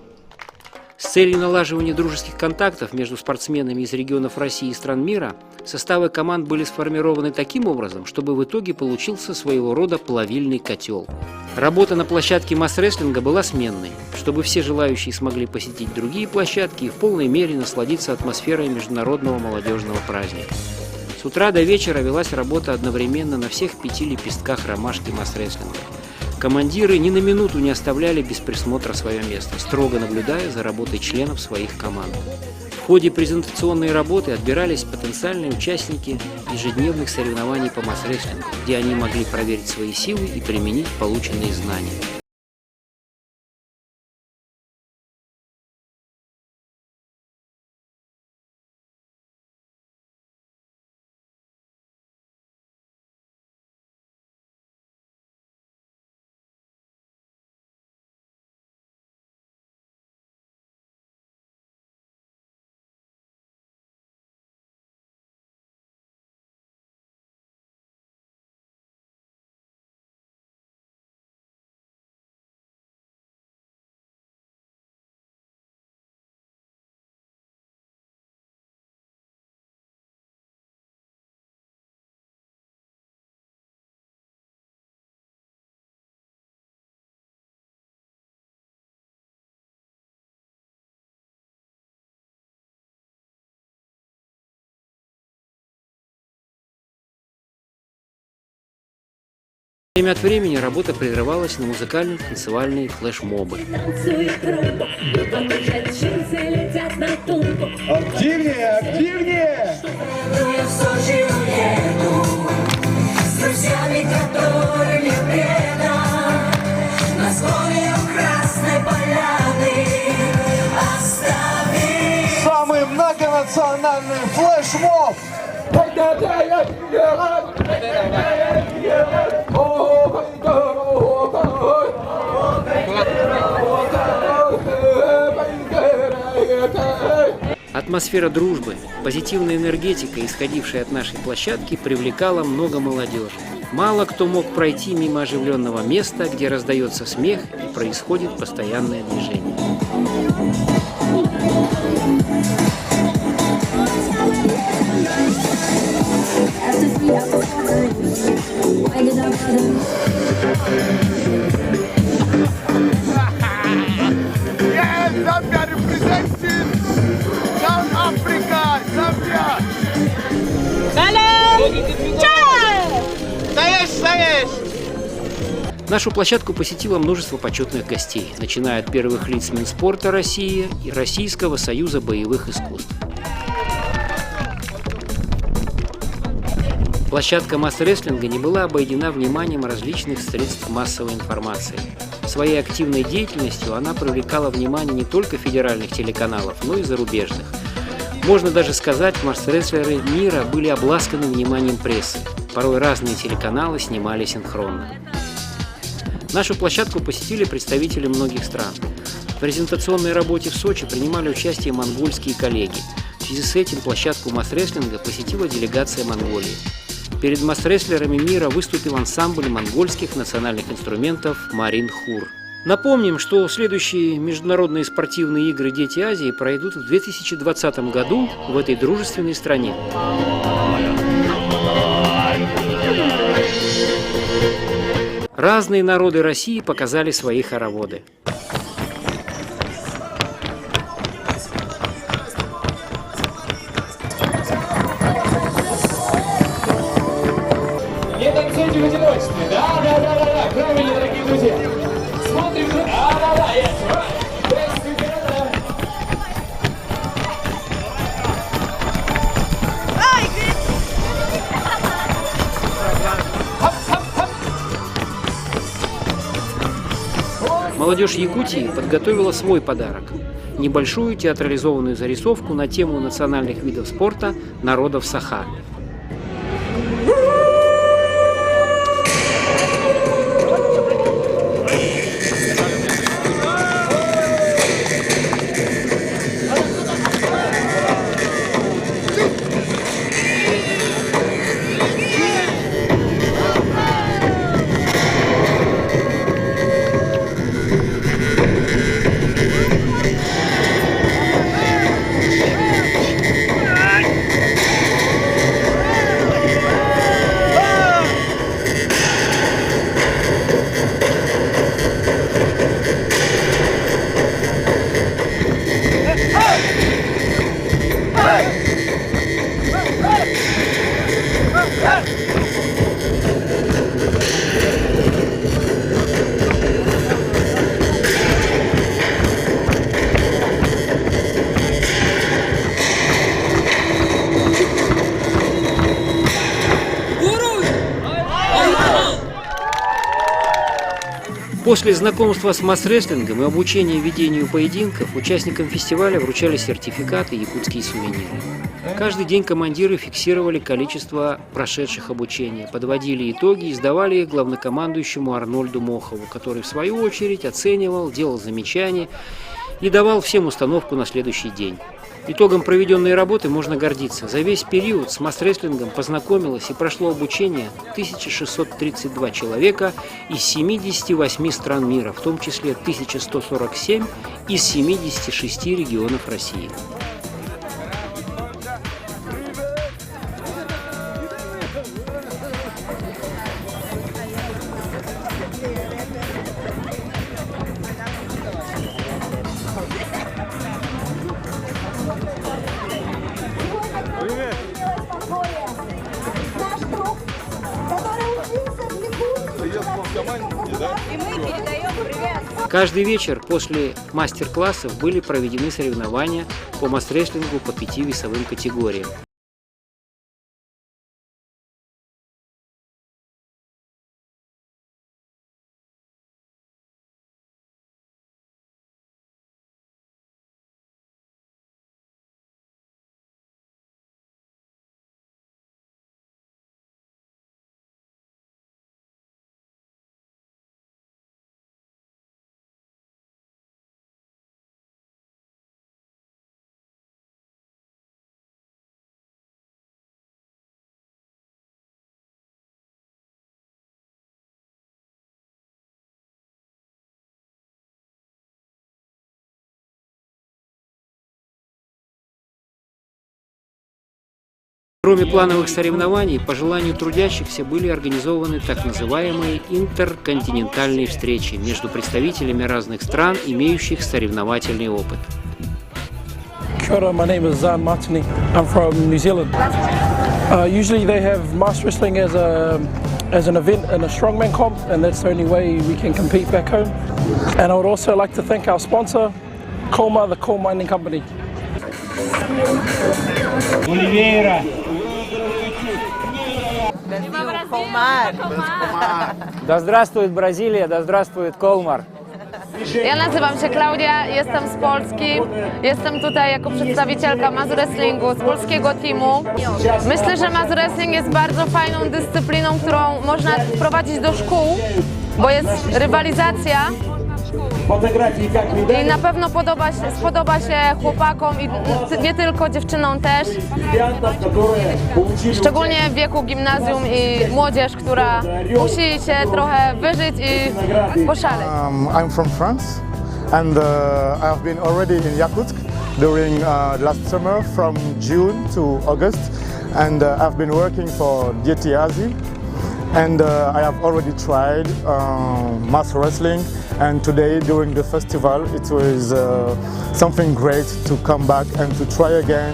С целью налаживания дружеских контактов между спортсменами из регионов России и стран мира составы команд были сформированы таким образом, чтобы в итоге получился своего рода плавильный котел. Работа на площадке масс-рестлинга была сменной, чтобы все желающие смогли посетить другие площадки и в полной мере насладиться атмосферой международного молодежного праздника. С утра до вечера велась работа одновременно на всех пяти лепестках ромашки масс-рестлинга. Командиры ни на минуту не оставляли без присмотра свое место, строго наблюдая за работой членов своих команд. В ходе презентационной работы отбирались потенциальные участники ежедневных соревнований по масс-рестлингу, где они могли проверить свои силы и применить полученные знания. Время от времени работа прерывалась на музыкально-танцевальные флешмобы. Активнее, активнее! С друзьями, которыми предан, на склоне Красной Поляны остави. Самый многонациональный флешмоб! Атмосфера дружбы, позитивная энергетика, исходившая от нашей площадки, привлекала много молодежи. Мало кто мог пройти мимо оживленного места, где раздается смех и происходит постоянное движение. Yeah, Zambia representing South Africa, Zambia! Нашу площадку посетило множество почетных гостей, начиная от первых лиц Минспорта России и Российского союза боевых искусств. Площадка масс-рестлинга не была обойдена вниманием различных средств массовой информации. Своей активной деятельностью она привлекала внимание не только федеральных телеканалов, но и зарубежных. Можно даже сказать, мас-рестлеры мира были обласканы вниманием прессы. Порой разные телеканалы снимали синхронно. Нашу площадку посетили представители многих стран. В презентационной работе в Сочи принимали участие монгольские коллеги. В связи с этим площадку мас-рестлинга посетила делегация Монголии. Перед мас-рестлерами мира выступил ансамбль монгольских национальных инструментов «Марин Хур». Напомним, что следующие международные спортивные игры «Дети Азии» пройдут в 2020 году в этой дружественной стране. Разные народы России показали свои хороводы. Не танцуйте в одиночестве. Да, да, да, да, да. Правильно, дорогие друзья. Смотрим. Да, да, да, yes, right. Dance together. Молодежь Якутии подготовила свой подарок – небольшую театрализованную зарисовку на тему национальных видов спорта народов Саха. После знакомства с мас-рестлингом и обучения ведению поединков участникам фестиваля вручали сертификаты и якутские сувениры. Каждый день командиры фиксировали количество прошедших обучение, подводили итоги и сдавали их главнокомандующему Арнольду Мохову, который в свою очередь оценивал, делал замечания и давал всем установку на следующий день. Итогом проведенной работы можно гордиться. За весь период с мас-рестлингом познакомилось и прошло обучение 1632 человека из 78 стран мира, в том числе 1147 из 76 регионов России. Наш друг, который учился в Якутии. И мы передаем привет. Каждый вечер после мастер-классов были проведены соревнования по мас-рестлингу по пяти весовым категориям. Кроме плановых соревнований, по желанию трудящихся были организованы так называемые интерконтинентальные встречи между представителями разных стран, имеющих соревновательный опыт. Kia ora, my name is Zan Martini. I'm from New Zealand. Usually they have mas wrestling as an event in a strongman comp, and that's the only way we can compete back home. And I would also like to thank our sponsor, Colmar, the coal mining company. Oliveira. Colmar. Да здравствует Бразилия, да здравствует Колмар! Ja nazywam się Klaudia, jestem z Polski. Jestem tutaj jako przedstawicielka Mass Wrestlingu z polskiego teamu. Myślę, że Mass Wrestling jest bardzo fajną dyscypliną, którą można wprowadzić do szkół, bo jest rywalizacja i na pewno podoba się, spodoba się chłopakom i nie tylko dziewczynom też. Szczególnie w wieku gimnazjum i młodzież, która musi się trochę wyżyć i poszaleć. I'm from France and I've been already in Yakutsk during last summer from June to August and I've been working for Deti Azii and I have already tried mas wrestling and today during the festival it was something great to come back and to try again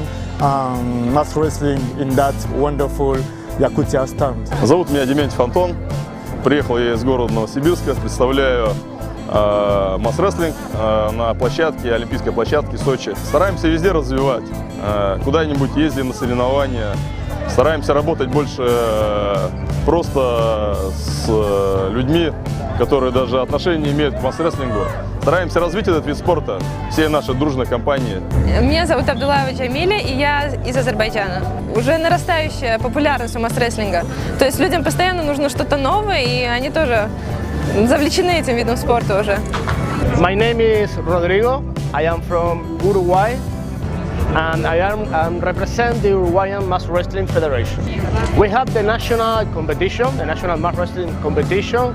mas wrestling in that wonderful Yakutia stand. Зовут меня Дементьев Антон. Приехал я из города Новосибирска. Представляю мас-рестлинг на площадке, олимпийской площадке Сочи. Стараемся везде развивать. Куда-нибудь ездим на соревнования. Стараемся работать больше просто с людьми, которые даже отношения не имеют к мас-рестлингу. Стараемся развить этот вид спорта всей нашей дружной компании. Меня зовут Абдулаева Джамиля, и я из Азербайджана. Уже нарастающая популярность у мас-рестлинга. То есть людям постоянно нужно что-то новое, и они тоже завлечены этим видом спорта уже. My name is Rodrigo. I am from Uruguay and I am represent the Uruguayan Mas Wrestling Federation. We have the national competition, the national mas wrestling competition,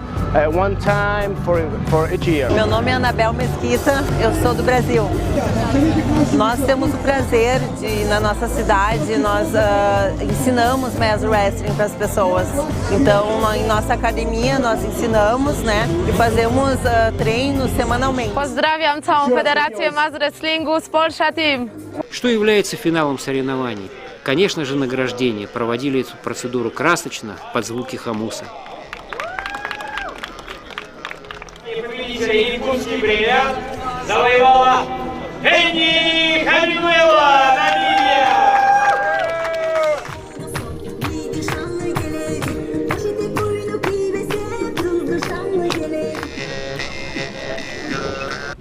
one time for each year. Meu nome é Anabel Mesquita, eu sou do Brasil. Nós temos o prazer de, na nossa cidade, nós ensinamos mas wrestling para as pessoas. Então, em nossa academia, nós ensinamos, né, e fazemos treinos semanalmente. Pozdrawiam całą Federację Mas Wrestlingu z Polsza Team. Что является финалом соревнований? Конечно же, награждение. Проводили эту процедуру красочно, под звуки хомуса. Победителя якутский бриллиант завоевала Энни Хамимела, Намибия!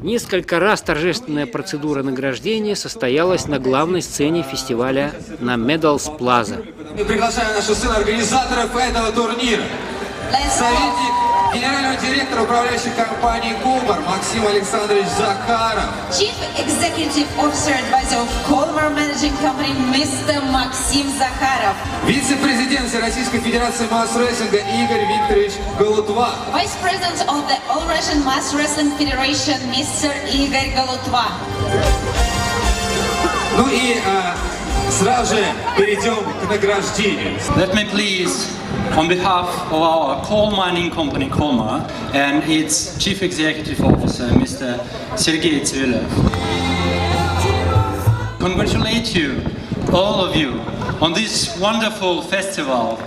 Несколько раз торжественная процедура награждения состоялась на главной сцене фестиваля на Medals Plaza. Мы приглашаем нашу сына организаторов этого турнира. Советник генерального директора управляющей компании «Колмар» Максим Александрович Захаров. Chief Executive Officer Advisor of Kolmar Managing Company, Mr. Maxim Zakharov. Вице-президент Всероссийской Федерации мас-рестлинга Игорь Викторович Голутва. Vice President of the All Russian Mas Wrestling Federation, Mr. Igor Golutva. Ну и сразу же перейдем к награждению. Let me please, on behalf of our coal mining company Kolmar and its Chief Executive Officer, Mr. Sergei Tsivilev, congratulate you, all of you, on this wonderful festival.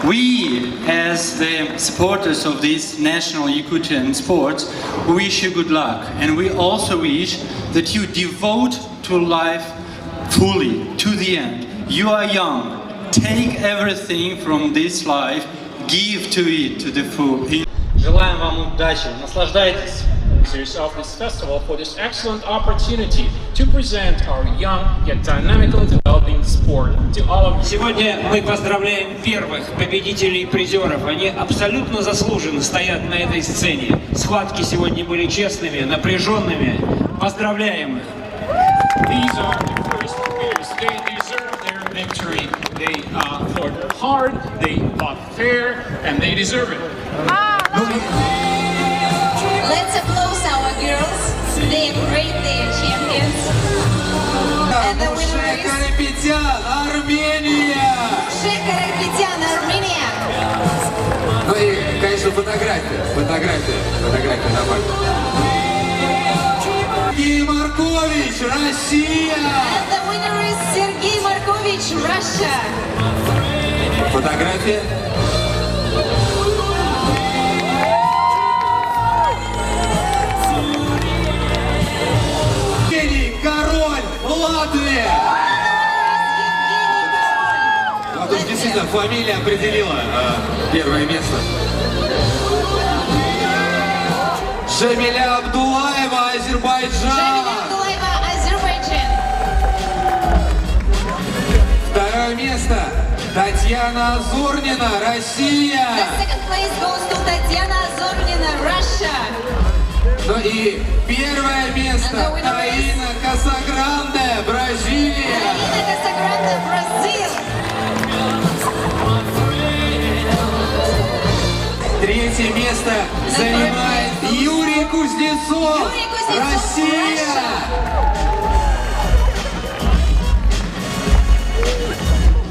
We, as the supporters of this national Yakutian sports, wish you good luck. And we also wish that you devote to life fully, to the end. You are young. Take everything from this life, give to it to the full. Желаем вам удачи, наслаждайтесь. Of this festival for this excellent opportunity to present our young yet dynamically developing sport to all of you. Сегодня мы поздравляем первых победителей и призеров. Они абсолютно заслуженно стоят на этой сцене. Схватки сегодня были честными, напряженными. Поздравляем их. These are the first winners. They deserve their victory. They fought hard, they fought fair, and they deserve it. Let's applaud our girls. They are great, they are champions. And the winner is Карапетян, Армения! Муше Карапетян, Armenia. Ну и, конечно, фотография. Фотография. Фотография на память. Сергей Маркович, Россия! And the winner is Sergei Markovich, Russia. Фотография. Евгений Король, Латвия! Вот уж действительно фамилия определила первое место. Джамиля Абдуллаева. Азербайджан. Джамиля Абдулаева, Азербайджан. Второе место Татьяна Азурнина, Россия. The second place goes to Tatiana Azornina, Russia. Ну и первое место And the winner is- Таина Касагранде, Бразилия. Taina Casagrande, Brazil. Третье место занимает Юрий Кузнецов, Юрий Кузнецов, Россия.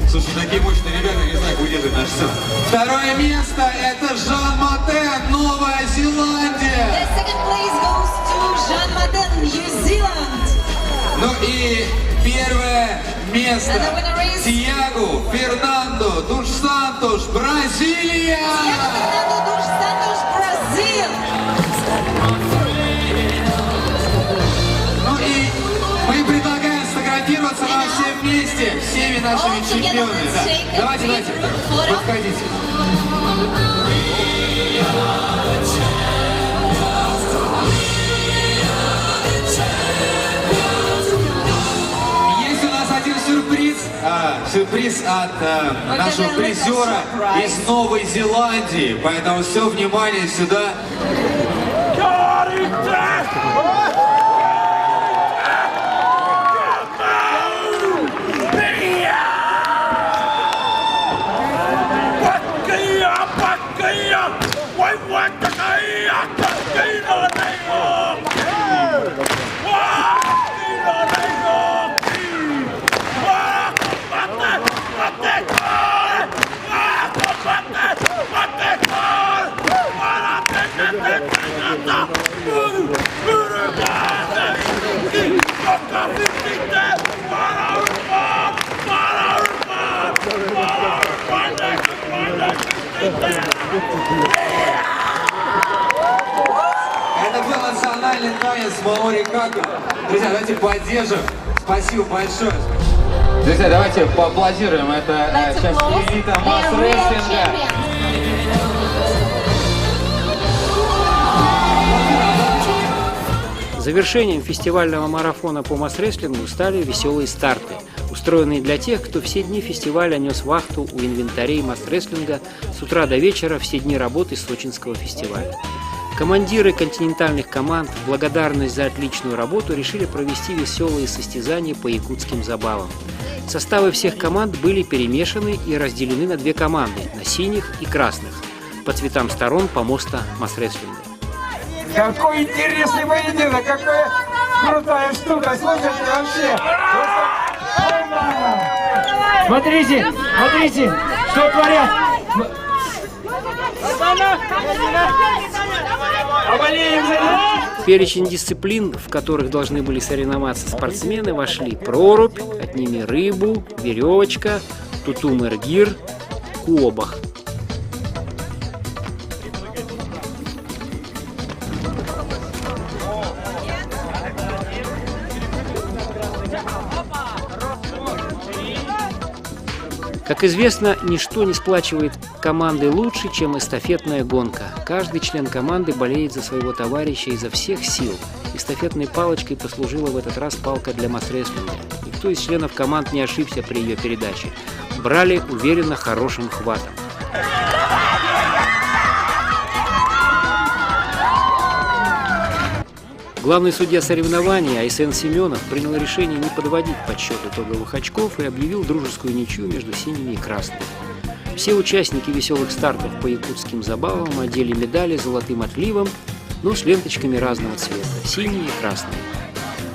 Слушай, такие мощные ребята, не знаю, как выдержать наш сцену. Второе место это Жан Матен, Новая Зеландия. The second place goes to Jean Maten, New Zealand. Ну и первое место And the winner is- Тиагу Фернандо Душ Сантош, Бразилия! Thiago Fernando dos Santos, Brazil. Ну и мы предлагаем сфотографироваться нам всем вместе, всеми нашими All together, чемпионами. let's Да. take a Давайте, big давайте, group photo. подходите. Есть у нас один сюрприз, сюрприз от нашего gonna look at призера surprise. из Новой Зеландии. Поэтому все внимание сюда. Это был национальный танец Маори Каку. Друзья, давайте поддержим. Спасибо большое. Друзья, давайте поаплодируем. Это Let's сейчас applause. элита They are real масс-рестлинга. champions. Завершением фестивального марафона по масс-рестлингу стали веселые старты, устроенные для тех, кто все дни фестиваля нес вахту у инвентарей масс-рестлинга с утра до вечера все дни работы Сочинского фестиваля. Командиры континентальных команд в благодарность за отличную работу решили провести веселые состязания по якутским забавам. Составы всех команд были перемешаны и разделены на две команды – на синих и красных, по цветам сторон помоста масс-рестлинга. Какой интересный поединок, какая крутая штука. Слушайте, вообще. Смотрите, смотрите, что творят. В перечень дисциплин, в которых должны были соревноваться спортсмены, вошли прорубь, отними рыбу, веревочка, тутум-эргир, куобах. Как известно, ничто не сплачивает команды лучше, чем эстафетная гонка. Каждый член команды болеет за своего товарища изо всех сил. Эстафетной палочкой послужила в этот раз палка для масс-рестлинга. Никто из членов команд не ошибся при ее передаче. Брали уверенно хорошим хватом. Главный судья соревнований Айсен Семенов принял решение не подводить подсчет итоговых очков и объявил дружескую ничью между синими и красными. Все участники веселых стартов по якутским забавам одели медали с золотым отливом, но с ленточками разного цвета – синие и красные.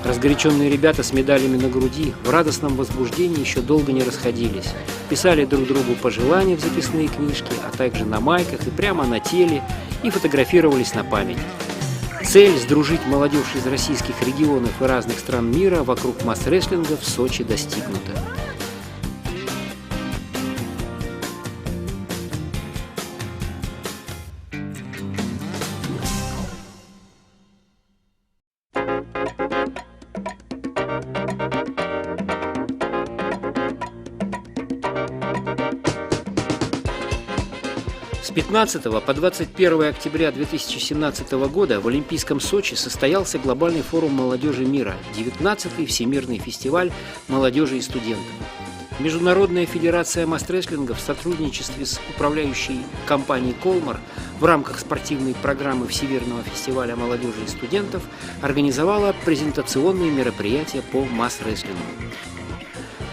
Разгоряченные ребята с медалями на груди в радостном возбуждении еще долго не расходились. Писали друг другу пожелания в записные книжки, а также на майках и прямо на теле, и фотографировались на память. Цель – сдружить молодежь из российских регионов и разных стран мира вокруг масс-рестлинга в Сочи достигнута. С 15 по 21 октября 2017 года в Олимпийском Сочи состоялся глобальный форум молодежи мира, 19-й Всемирный фестиваль молодежи и студентов. Международная федерация масс-рестлинга в сотрудничестве с управляющей компанией «Колмар» в рамках спортивной программы Всемирного фестиваля молодежи и студентов организовала презентационные мероприятия по масс-рестлингу.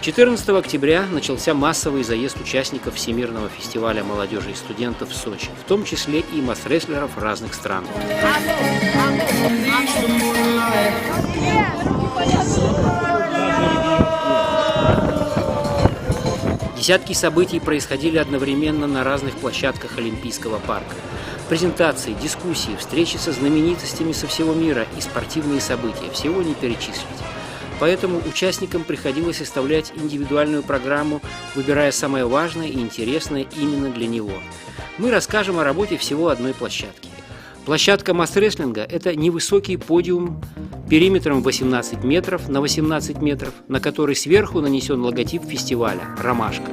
14 октября начался массовый заезд участников Всемирного фестиваля молодежи и студентов в Сочи, в том числе и масс-рестлеров разных стран. Десятки событий происходили одновременно на разных площадках Олимпийского парка. Презентации, дискуссии, встречи со знаменитостями со всего мира и спортивные события. Всего не перечислить. Поэтому участникам приходилось составлять индивидуальную программу, выбирая самое важное и интересное именно для него. Мы расскажем о работе всего одной площадки. Площадка масс-рестлинга – это невысокий подиум периметром 18 метров на 18 метров, на который сверху нанесен логотип фестиваля – «Ромашка».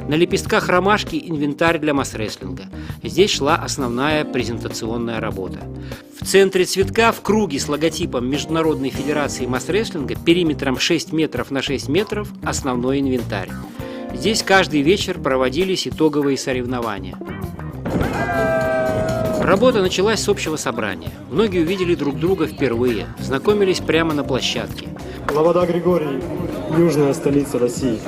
На лепестках ромашки инвентарь для масс-рестлинга. Здесь шла основная презентационная работа. В центре цветка в круге с логотипом Международной Федерации масс-рестлинга периметром 6 метров на 6 метров основной инвентарь. Здесь каждый вечер проводились итоговые соревнования. Работа началась с общего собрания. Многие увидели друг друга впервые, знакомились прямо на площадке. Лобода Григорий, южная столица России.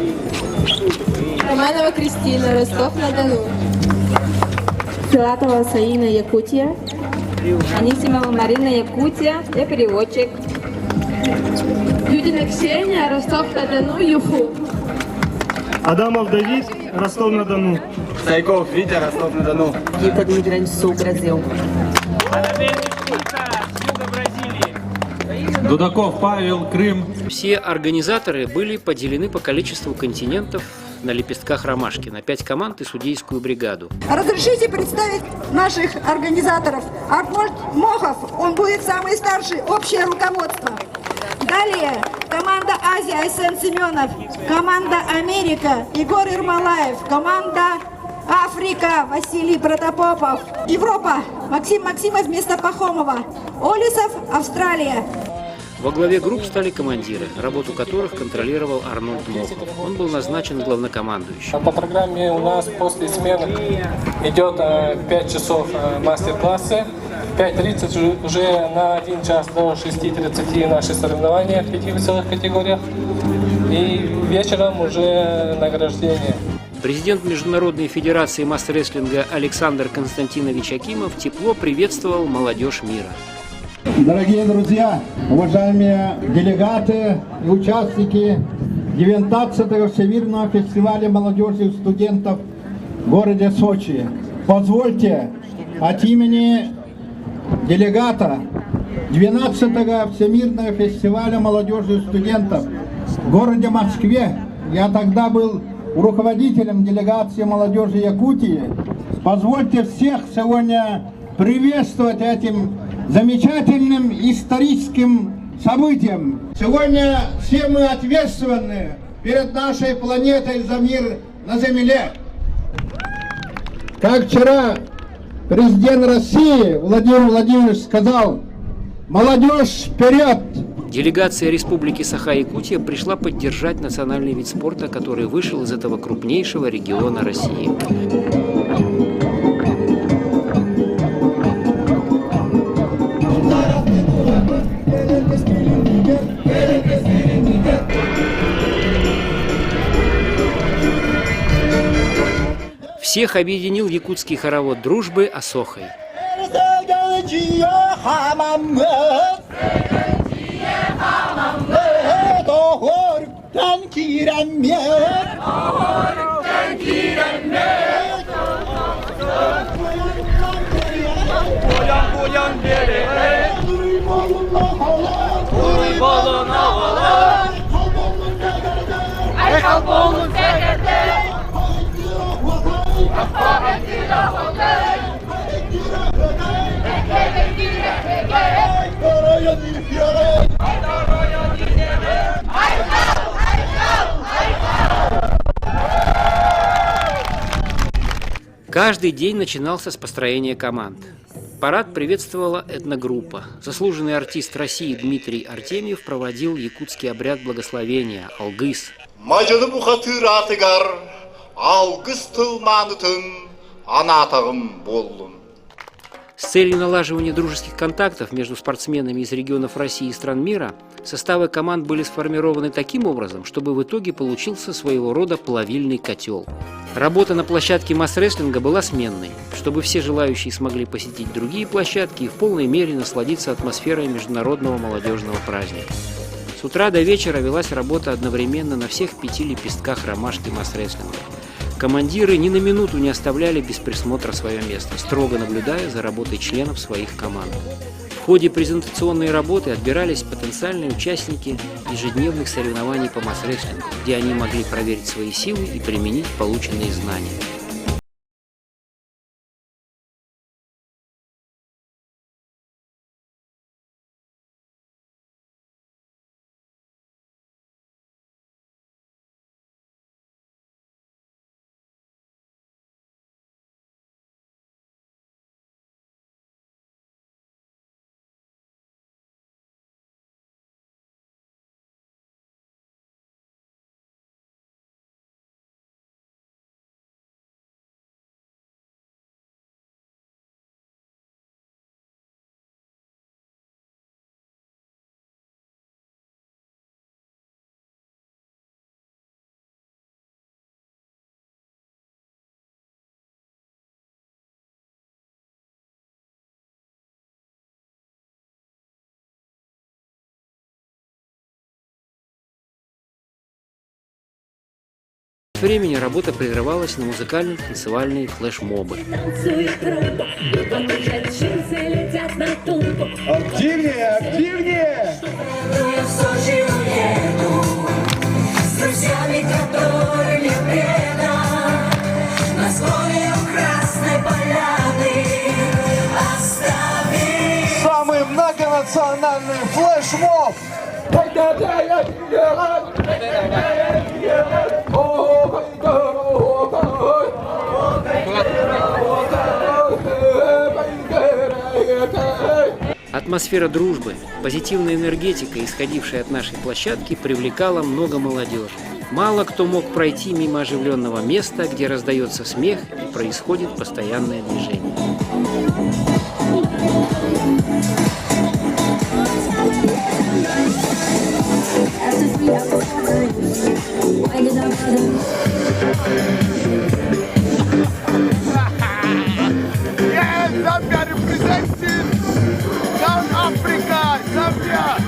Романова Кристина, Ростов-на-Дону. Филатова Саина, Якутия. Анисимова Марина, Якутия. Я переводчик. Юдина Ксения, Ростов-на-Дону, Юху. Адамов Давид, Ростов-на-Дону. Сайков Витя, Ростов-на-Дону. Rita do Rio Grande do Sul, Brasil. Дудаков Павел, Крым. Все организаторы были поделены по количеству континентов на лепестках ромашки на пять команд и судейскую бригаду. Разрешите представить наших организаторов. Арнольд Мохов, он будет самый старший, общее руководство. Далее команда Азия Айсен Семенов, команда Америка Егор Ермолаев, команда Африка Василий Протопопов, Европа Максим Максимов вместо Пахомова, Олесов Австралия. Во главе групп стали командиры, работу которых контролировал Арнольд Мохов. Он был назначен главнокомандующим. По программе у нас после смены идет 5 часов мастер-классы. 5.30 уже на 1 час до 6.30 наши соревнования в пяти весовых категориях. И вечером уже награждение. Президент Международной федерации масс-рестлинга Александр Константинович Акимов тепло приветствовал молодежь мира. Дорогие друзья, уважаемые делегаты и участники 19-го Всемирного фестиваля молодежи и студентов в городе Сочи, позвольте от имени делегата 12-го Всемирного фестиваля молодежи и студентов в городе Москве, я тогда был руководителем делегации молодежи Якутии, позвольте всех сегодня приветствовать этим замечательным историческим событием. Сегодня все мы ответственны перед нашей планетой за мир на Земле. Как вчера президент России Владимир Владимирович сказал, молодежь вперед! Делегация Республики Саха-Якутия пришла поддержать национальный вид спорта, который вышел из этого крупнейшего региона России. Всех объединил якутский хоровод дружбы Осохой. Каждый день начинался с построения команд. Парад приветствовала этногруппа. Заслуженный артист России Дмитрий Артемьев проводил якутский обряд благословения «Алгыс». Мадьыны бухатыыр аатыгар алгыс тыл маанытын анаатаҕым буоллун. С целью налаживания дружеских контактов между спортсменами из регионов России и стран мира составы команд были сформированы таким образом, чтобы в итоге получился своего рода плавильный котел. Работа на площадке масс-рестлинга была сменной, чтобы все желающие смогли посетить другие площадки и в полной мере насладиться атмосферой международного молодежного праздника. С утра до вечера велась работа одновременно на всех пяти лепестках ромашки масс-рестлинга. Командиры ни на минуту не оставляли без присмотра свое место, строго наблюдая за работой членов своих команд. В ходе презентационной работы отбирались потенциальные участники ежедневных соревнований по масс-рестлингу, где они могли проверить свои силы и применить полученные знания. Времени работа прерывалась на музыкально-танцевальные флешмобы. Активнее, активнее! С друзьями, которыми предан, на склоне у Красной Поляны остави. Самый многонациональный флешмоб! Атмосфера дружбы, позитивная энергетика, исходившая от нашей площадки, привлекала много молодежи. Мало кто мог пройти мимо оживленного места, где раздается смех и происходит постоянное движение. Yes, Zambia representing South Africa, Zambia!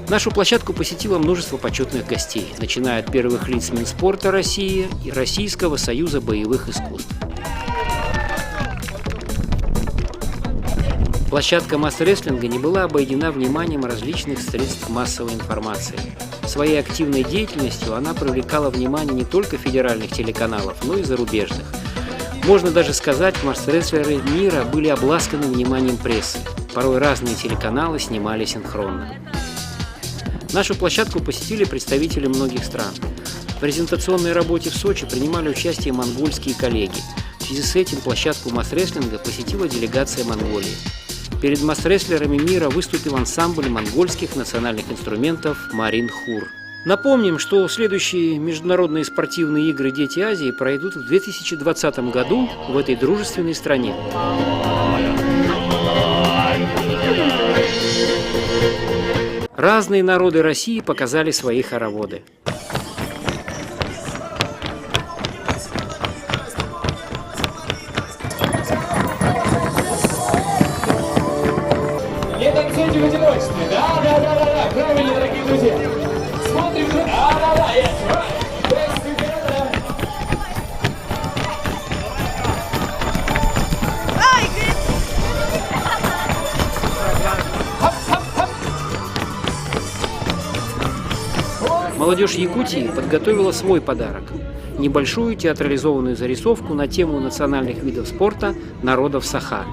Нашу площадку посетило множество почетных гостей, начиная от первых лиц Минспорта России и Российского союза боевых искусств. Площадка масс-рестлинга не была обойдена вниманием различных средств массовой информации. Своей активной деятельностью она привлекала внимание не только федеральных телеканалов, но и зарубежных. Можно даже сказать, масс-рестлеры мира были обласканы вниманием прессы. Порой разные телеканалы снимали синхронно. Нашу площадку посетили представители многих стран. В презентационной работе в Сочи принимали участие монгольские коллеги. В связи с этим площадку масс-рестлинга посетила делегация Монголии. Перед масс-рестлерами мира выступил ансамбль монгольских национальных инструментов «Марин Хур». Напомним, что следующие международные спортивные игры «Дети Азии» пройдут в 2020 году в этой дружественной стране. Разные народы России показали свои хороводы. Не танцуйте в одиночестве. Да, да, да, да, да. Правильно, дорогие друзья. Смотрим. Да, да, да. Yes, right. Best together. Молодежь Якутии подготовила свой подарок – небольшую театрализованную зарисовку на тему национальных видов спорта народов Саха.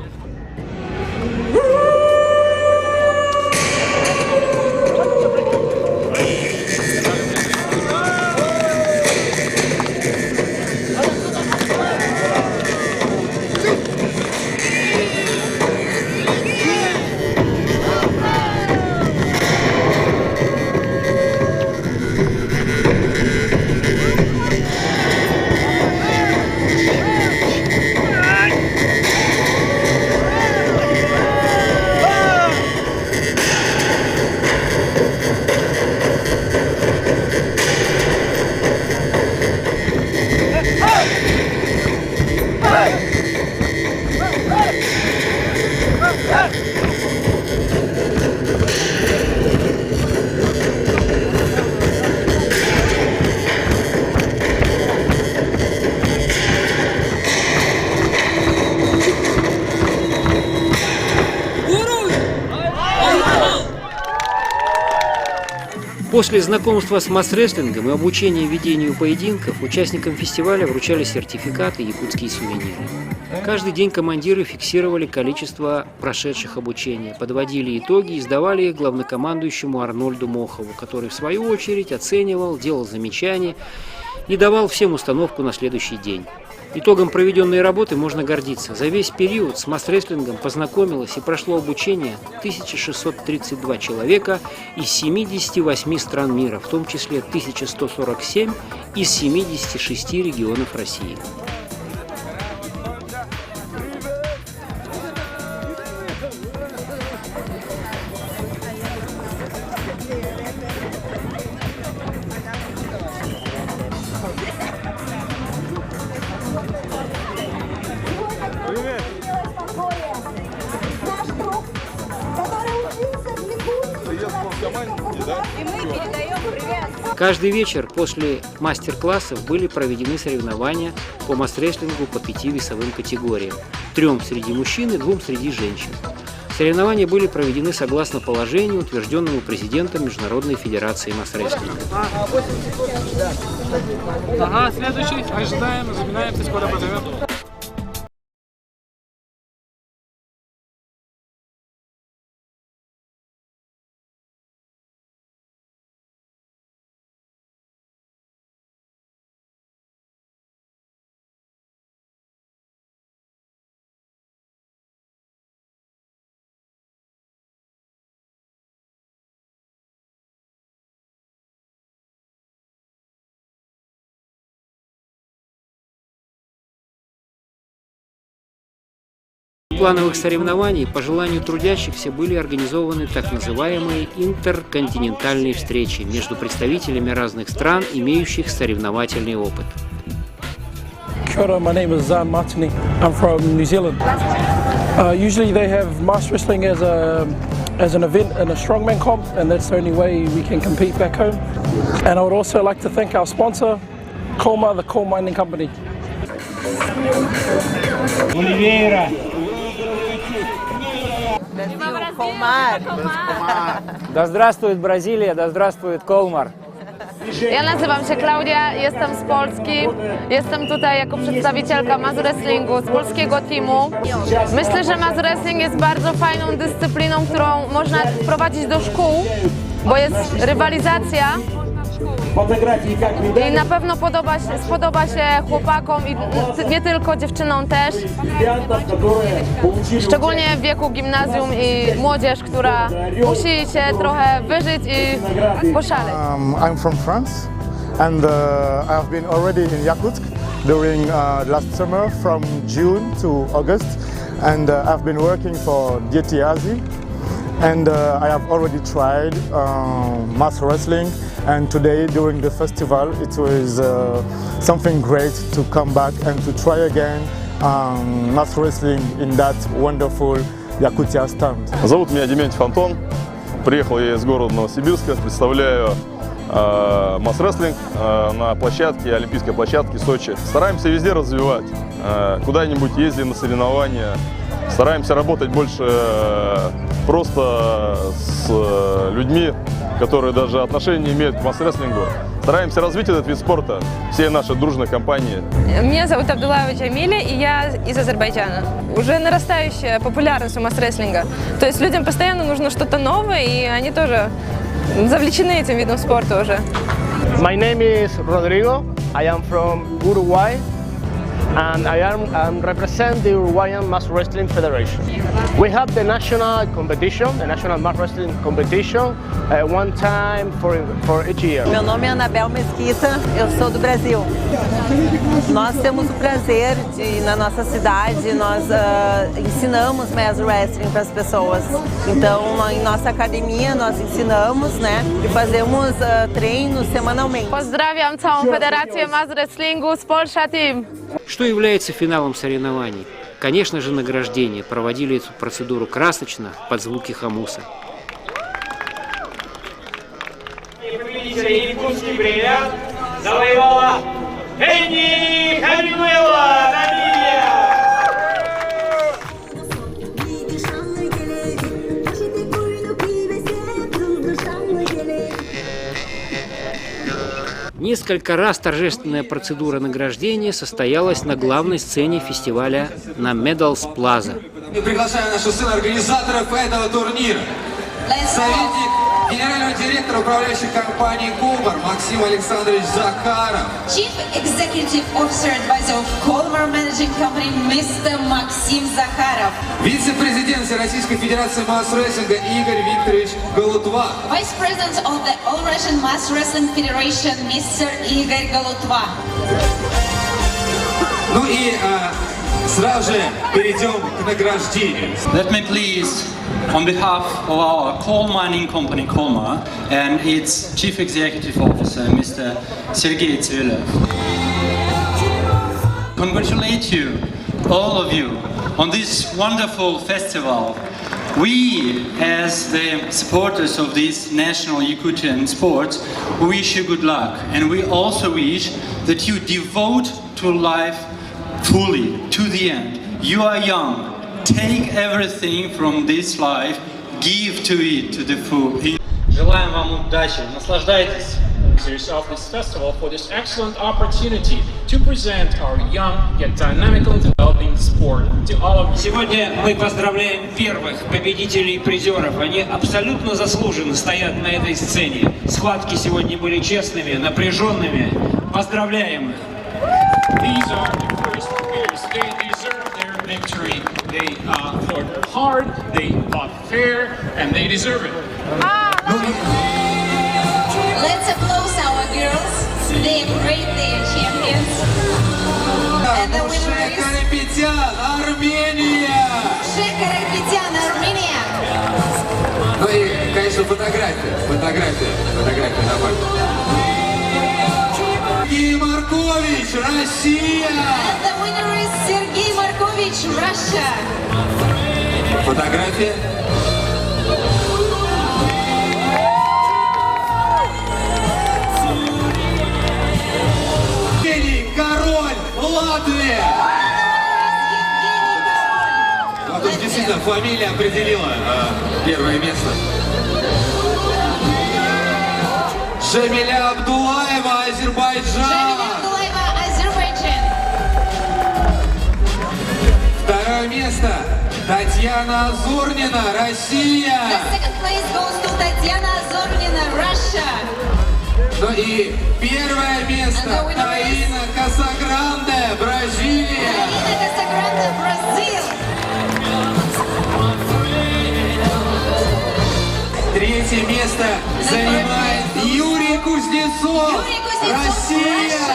После знакомства с мас-рестлингом и обучения ведению поединков участникам фестиваля вручали сертификаты и якутские сувениры. Каждый день командиры фиксировали количество прошедших обучение, подводили итоги и сдавали их главнокомандующему Арнольду Мохову, который в свою очередь оценивал, делал замечания и давал всем установку на следующий день. Итогом проведенной работы можно гордиться. За весь период с мас-рестлингом познакомилось и прошло обучение 1632 человека из 78 стран мира, в том числе 1147 из 76 регионов России. Каждый вечер после мастер-классов были проведены соревнования по мас-рестлингу по пяти весовым категориям. Трем среди мужчин и двум среди женщин. Соревнования были проведены согласно положению, утвержденному президентом Международной Федерации мас-рестлинга. Ага, следующий. Ожидаем, разминаемся, скоро позовем. Плановых соревнований по желанию трудящихся были организованы так называемые интерконтинентальные встречи между представителями разных стран, имеющих соревновательный опыт. Kia ora, my name is Zan Martini. I'm from New Zealand. Usually they have mas wrestling as an event in a strongman comp, and that's the only way we can compete back home. And I would also like to thank our sponsor, Colmar, the coal mining company. Oliveira. Brasil, Colmar. Да здравствует Бразилия, да здравствует Колмар! Ja nazywam się Klaudia, jestem z Polski. Jestem tutaj jako przedstawicielka mas wrestlingu z polskiego teamu. Myślę, że mas wrestling jest bardzo fajną dyscypliną, którą można wprowadzić do szkół, bo jest rywalizacja i na pewno spodoba się chłopakom i nie tylko dziewczynom też. Szczególnie w wieku gimnazjum i młodzież, która musi się trochę wyżyć i poszaleć. I'm from France and I've been already in Yakutsk during last summer from June to August, and I've been working for Deti Azii, and I have already tried mas wrestling, and today during the festival it was something great to come back and to try again mas wrestling in that wonderful Yakutia stand. Зовут меня Дементьев Антон. Приехал я из города Новосибирска. Представляю мас-рестлинг на площадке, олимпийской площадке Сочи. Стараемся везде развивать. Куда-нибудь ездим на соревнования. Стараемся работать больше просто с людьми, которые даже отношения не имеют к мас-рестлингу. Стараемся развить этот вид спорта всей нашей дружной компании. Меня зовут Абдулаева Джамиля, и я из Азербайджана. Уже нарастающая популярность у мас-рестлинга. То есть людям постоянно нужно что-то новое, и они тоже завлечены этим видом спорта уже. My name is Rodrigo. I am from Uruguay, and I am represent the Uruguayan Mas Wrestling Federation. We have the national competition, the national mas wrestling competition, one time for each year. Meu nome é Anabel Mesquita, eu sou do Brasil. Nós temos o prazer de, na nossa cidade, nós ensinamos mas wrestling para as pessoas. Então, em nossa academia, nós ensinamos, né, e fazemos treinos semanalmente. Pozdrawiam całą Federację Mas Wrestlingu z Polsza Team. Что является финалом соревнований? Конечно же, награждение. Проводили эту процедуру красочно, под звуки хомуса. Победителя якутский бриллиант завоевала Энни Хамимела, Намибия! Несколько раз торжественная процедура награждения состоялась на главной сцене фестиваля на Medals Plaza. И приглашаю нашу сына организаторов этого турнира. Советник генерального директора управляющей компании «Кобар» Максим Александрович Захаров. Chief Executive Officer Advisor of Colmar Managing Company, Mr. Maxim Zakharov. Вице-президент Всероссийской Федерации масс-рестлинга Игорь Викторович Голутва. Vice President of the All Russian Mass Wrestling Federation, Mr. Igor Golutva. Ну и э, сразу же перейдем к награждению. Let me please, on behalf of our coal mining company Colmar and its Chief Executive Officer, Mr. Sergei Tsivilev, congratulate you, all of you, on this wonderful festival. We, as the supporters of this national Yakutian sport, wish you good luck. And we also wish that you devote to life fully, to the end. You are young. Take everything from this life, give to it to the full. Желаем вам удачи, наслаждайтесь. Of this festival for this excellent opportunity to present our young yet dynamically developing sport to all of you. Сегодня мы поздравляем первых победителей и призеров. Они абсолютно заслуженно стоят на этой сцене. Схватки сегодня были честными, напряженными. Поздравляем их. These are the first winners. They deserve their victory. They fought hard, they fought fair, and they deserve it. Let's applaud our girls. They are great, they are champions. And the winner is Карапетян, Армения! Муше Карапетян, Armenia. Ну и, конечно, фотография, фотография, фотография на память. Сергей Маркович, Россия! And the winner is Sergei Markovich, Russia. Фотография. Евгений Король, Латвия! Ну, тут действительно фамилия определила э, первое место. Шамиля Абдулаева, Азербайджан! Жамиля Абдулаева, Azerbaijan. Второе место Татьяна Азурнина, Россия! The second place goes to Tatiana Azornina, Russia. Ну и первое место Таина Касагранде, Бразилия! Taina Casagrande, Brazil. Третье место занимает Юрий Кузнецов, Юрий Кузнецов, Россия!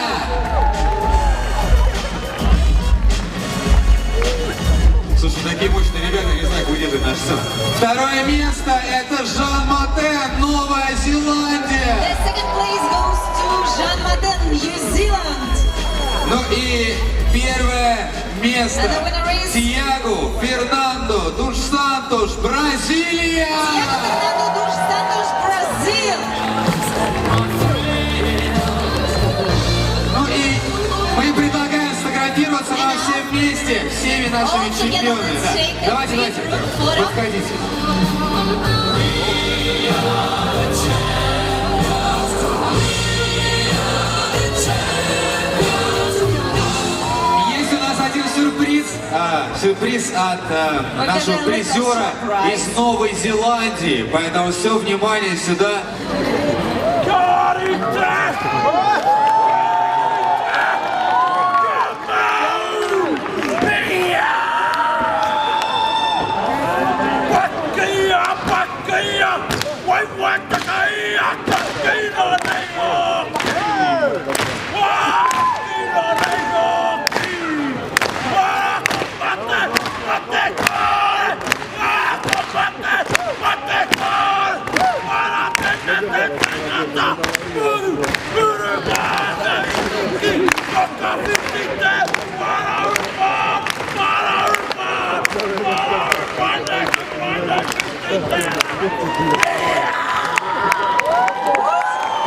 Слушай, такие мощные ребята, не знаю, как выдержать наш сцену. Второе место это Жан Матен, Новая Зеландия. The second place goes to Jean Maten, New Zealand. Ну и первое место And the winner is- Тиагу Фернандо Душ Сантош, Бразилия! Thiago Fernando dos Santos, Brazil. Ну и мы предлагаем сфотографироваться нам все вместе, всеми нашими чемпионами. Да. Давайте, давайте, подходите. Есть у нас один сюрприз, а, сюрприз от э, нашего призера из Новой Зеландии. Поэтому все внимание сюда.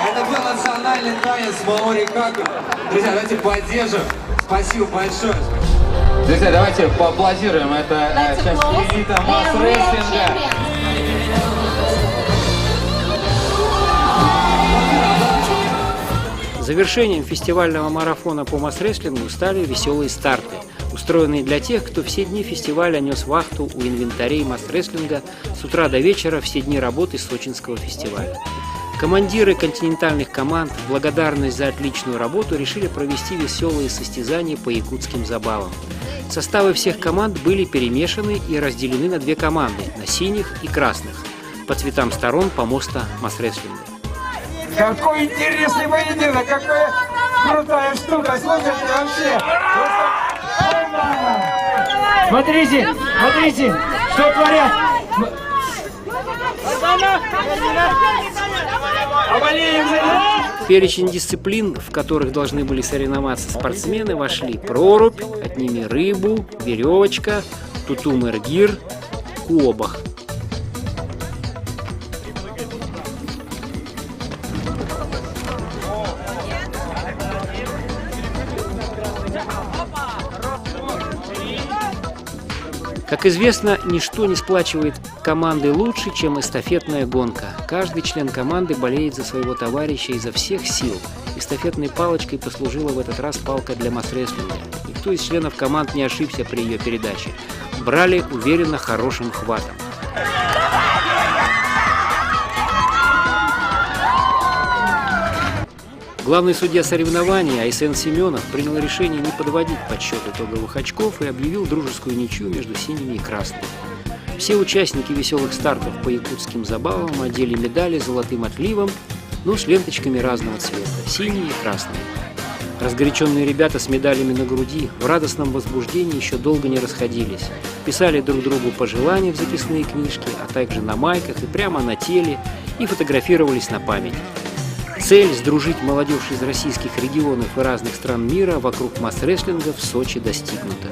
Это был национальный танец Маори Каку. Друзья, давайте поддержим. Спасибо большое. Друзья, давайте поаплодируем. Это э, Let's сейчас applause. элита They are real масс-рестлинга. champions. Завершением фестивального марафона по масс-рестлингу стали веселые старты, устроенные для тех, кто все дни фестиваля нес вахту у инвентарей масс-рестлинга с утра до вечера все дни работы Сочинского фестиваля. Командиры континентальных команд в благодарность за отличную работу решили провести веселые состязания по якутским забавам. Составы всех команд были перемешаны и разделены на две команды – на синих и красных, по цветам сторон помоста масс-рестлинга. Какой интересный поединок, какая крутая штука, слушайте, вообще. Смотрите, смотрите, что творят. В перечень дисциплин, в которых должны были соревноваться спортсмены, вошли прорубь, отними рыбу, веревочка, тутум-эргир, куобах. Как известно, ничто не сплачивает команды лучше, чем эстафетная гонка. Каждый член команды болеет за своего товарища изо всех сил. Эстафетной палочкой послужила в этот раз палка для масс-рестлинга. Никто из членов команд не ошибся при ее передаче. Брали уверенно хорошим хватом. Главный судья соревнований Айсен Семенов принял решение не подводить подсчет итоговых очков и объявил дружескую ничью между синими и красными. Все участники веселых стартов по якутским забавам одели медали золотым отливом, но с ленточками разного цвета – синие и красные. Разгоряченные ребята с медалями на груди в радостном возбуждении еще долго не расходились. Писали друг другу пожелания в записные книжки, а также на майках и прямо на теле, и фотографировались на память. Цель – сдружить молодежь из российских регионов и разных стран мира вокруг масс-рестлинга в Сочи достигнута.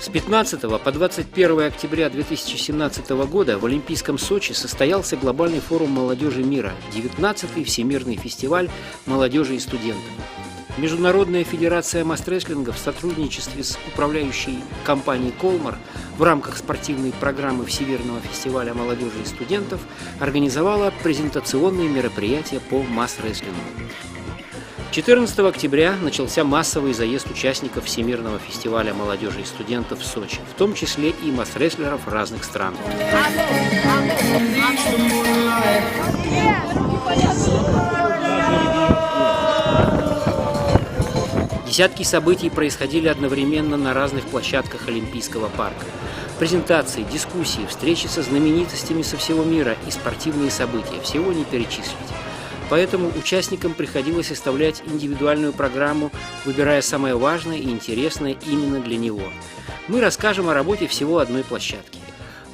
С 15 по 21 октября 2017 года в Олимпийском Сочи состоялся глобальный форум молодежи мира, 19-й Всемирный фестиваль молодежи и студентов. Международная федерация масс-рестлинга в сотрудничестве с управляющей компанией «Колмар» в рамках спортивной программы Всемирного фестиваля молодежи и студентов организовала презентационные мероприятия по масс-рестлингу. 14 октября начался массовый заезд участников Всемирного фестиваля молодежи и студентов в Сочи, в том числе и масс-рестлеров разных стран. Десятки событий происходили одновременно на разных площадках Олимпийского парка. Презентации, дискуссии, встречи со знаменитостями со всего мира и спортивные события. Всего не перечислить. Поэтому участникам приходилось составлять индивидуальную программу, выбирая самое важное и интересное именно для него. Мы расскажем о работе всего одной площадки.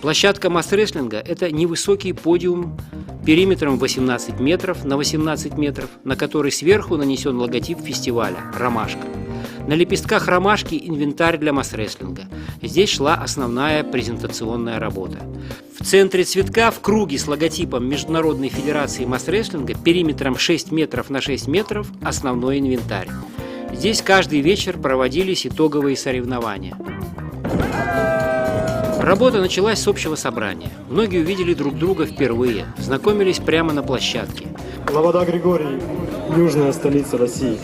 Площадка масс-рестлинга – это невысокий подиум периметром 18 метров на 18 метров, на который сверху нанесен логотип фестиваля – ромашка. На лепестках ромашки инвентарь для масс-рестлинга. Здесь шла основная презентационная работа. В центре цветка в круге с логотипом Международной федерации масс-рестлинга периметром 6 метров на 6 метров основной инвентарь. Здесь каждый вечер проводились итоговые соревнования. Работа началась с общего собрания. Многие увидели друг друга впервые, знакомились прямо на площадке. Лобода Григорий, южная столица России.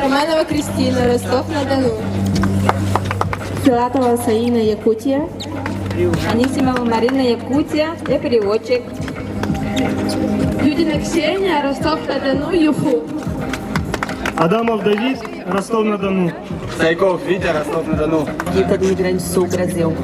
Романова Кристина, Ростов-на-Дону. Филатова Саина, Якутия. Анисимова Марина, Якутия. Я переводчик. Юдина Ксения, Ростов-на-Дону, ЮФУ. Адамов Давид, Ростов-на-Дону. Сайков Витя, Ростов-на-Дону. Rita do Rio Grande do Sul, Brasil.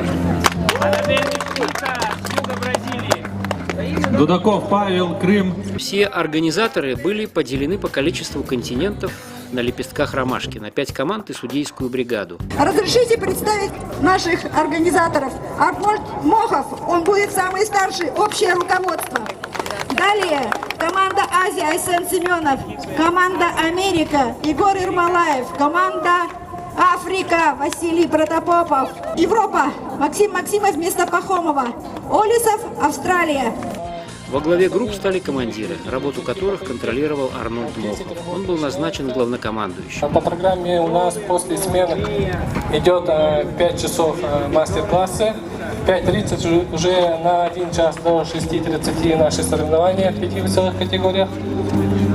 Дудаков Павел, Крым. Все организаторы были поделены по количеству континентов на лепестках ромашки на пять команд и судейскую бригаду. Разрешите представить наших организаторов. Арнольд Мохов, он будет самый старший, общее руководство. Далее команда Азия Айсен Семенов, команда Америка Егор Ермолаев, команда Африка Василий Протопопов, Европа Максим Максимов вместо Пахомова, Олесов Австралия. Во главе групп стали командиры, работу которых контролировал Арнольд Мохов. Он был назначен главнокомандующим. По программе у нас после смены идет 5 часов мастер-классы. 5.30 уже на 1 час до 6.30 наши соревнования в пяти весовых категориях.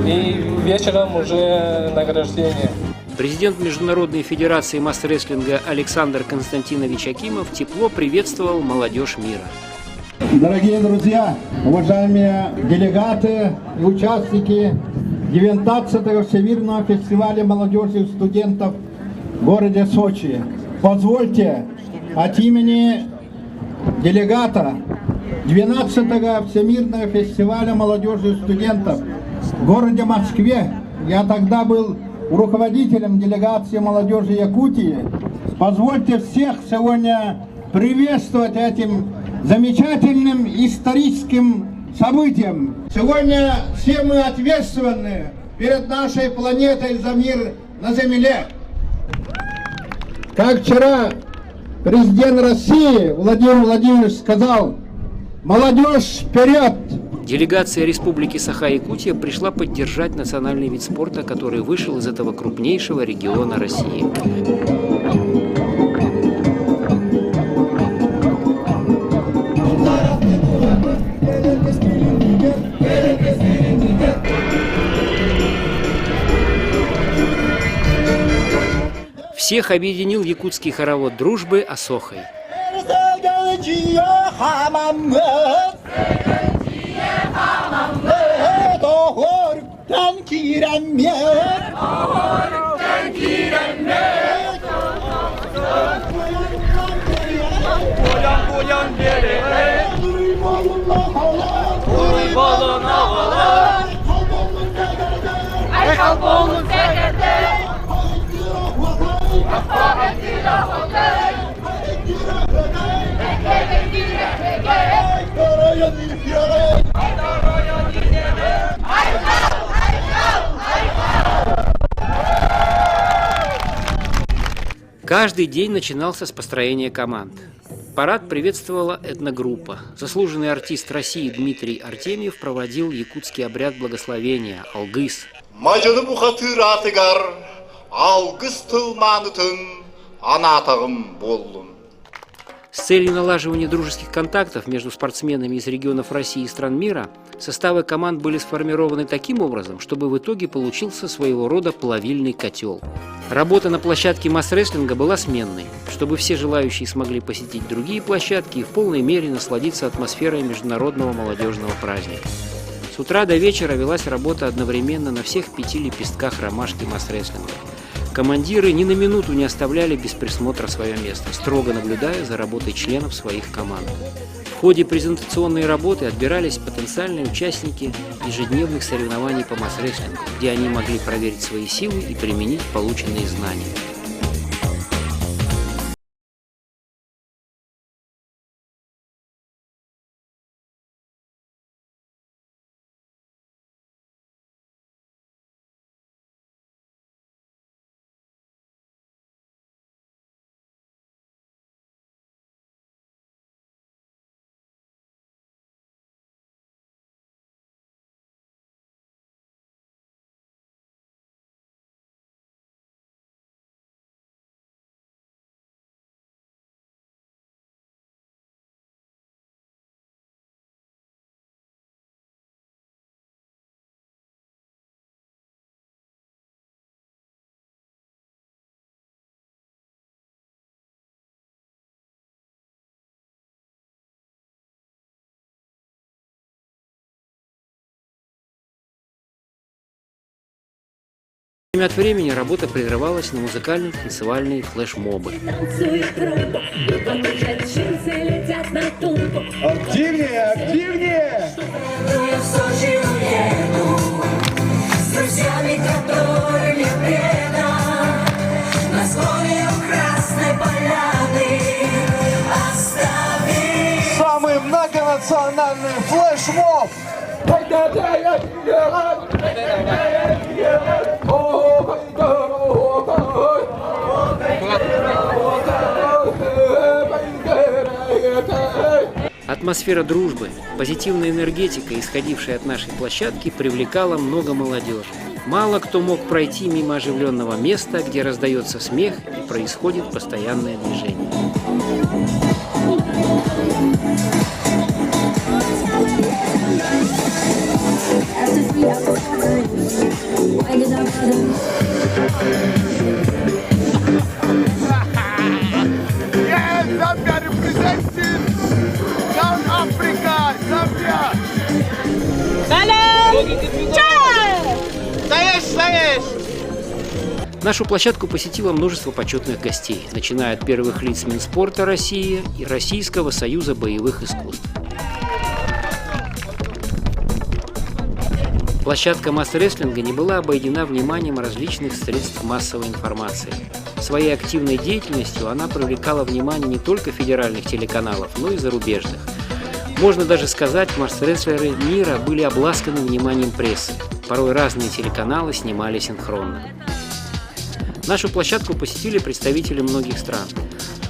И вечером уже награждение. Президент Международной федерации мас-рестлинга Александр Константинович Акимов тепло приветствовал молодежь мира. Дорогие друзья, уважаемые делегаты и участники 19-го Всемирного фестиваля молодежи и студентов в городе Сочи, позвольте от имени делегата 12-го Всемирного фестиваля молодежи и студентов в городе Москве, я тогда был руководителем делегации молодежи Якутии, позвольте всех сегодня приветствовать этим замечательным историческим событием. Сегодня все мы ответственны перед нашей планетой за мир на Земле. Как вчера президент России Владимир Владимирович сказал, молодежь вперед! Делегация Республики Саха-Якутия пришла поддержать национальный вид спорта, который вышел из этого крупнейшего региона России. Всех объединил якутский хоровод дружбы Осохой. Каждый день начинался с построения команд. Парад приветствовала этногруппа. Заслуженный артист России Дмитрий Артемьев проводил якутский обряд благословения «Алгыс». Мадьыны бухатыыр аатыгар алгыс тыл маанытын анаатаҕым буоллун. С целью налаживания дружеских контактов между спортсменами из регионов России и стран мира составы команд были сформированы таким образом, чтобы в итоге получился своего рода плавильный котел. Работа на площадке мас-рестлинга была сменной, чтобы все желающие смогли посетить другие площадки и в полной мере насладиться атмосферой международного молодежного праздника. С утра до вечера велась работа одновременно на всех пяти лепестках ромашки мас-рестлинга. Командиры ни на минуту не оставляли без присмотра свое место, строго наблюдая за работой членов своих команд. В ходе презентационной работы отбирались потенциальные участники ежедневных соревнований по мас-рестлингу, где они могли проверить свои силы и применить полученные знания. Время от времени работа прерывалась на музыкально-танцевальные флешмобы. Активнее, активнее! С друзьями, которыми предан, на склоне у Красной Поляны остави. Самый многонациональный флешмоб! Атмосфера дружбы, позитивная энергетика, исходившая от нашей площадки, привлекала много молодежи. Мало кто мог пройти мимо оживленного места, где раздается смех и происходит постоянное движение. Yes, Zambia representing South Africa, Zambia. Нашу площадку посетило множество почетных гостей, начиная от первых лиц Минспорта России и Российского союза боевых искусств. Площадка масс-рестлинга не была обойдена вниманием различных средств массовой информации. Своей активной деятельностью она привлекала внимание не только федеральных телеканалов, но и зарубежных. Можно даже сказать, масс-рестлеры мира были обласканы вниманием прессы. Порой разные телеканалы снимали синхронно. Нашу площадку посетили представители многих стран.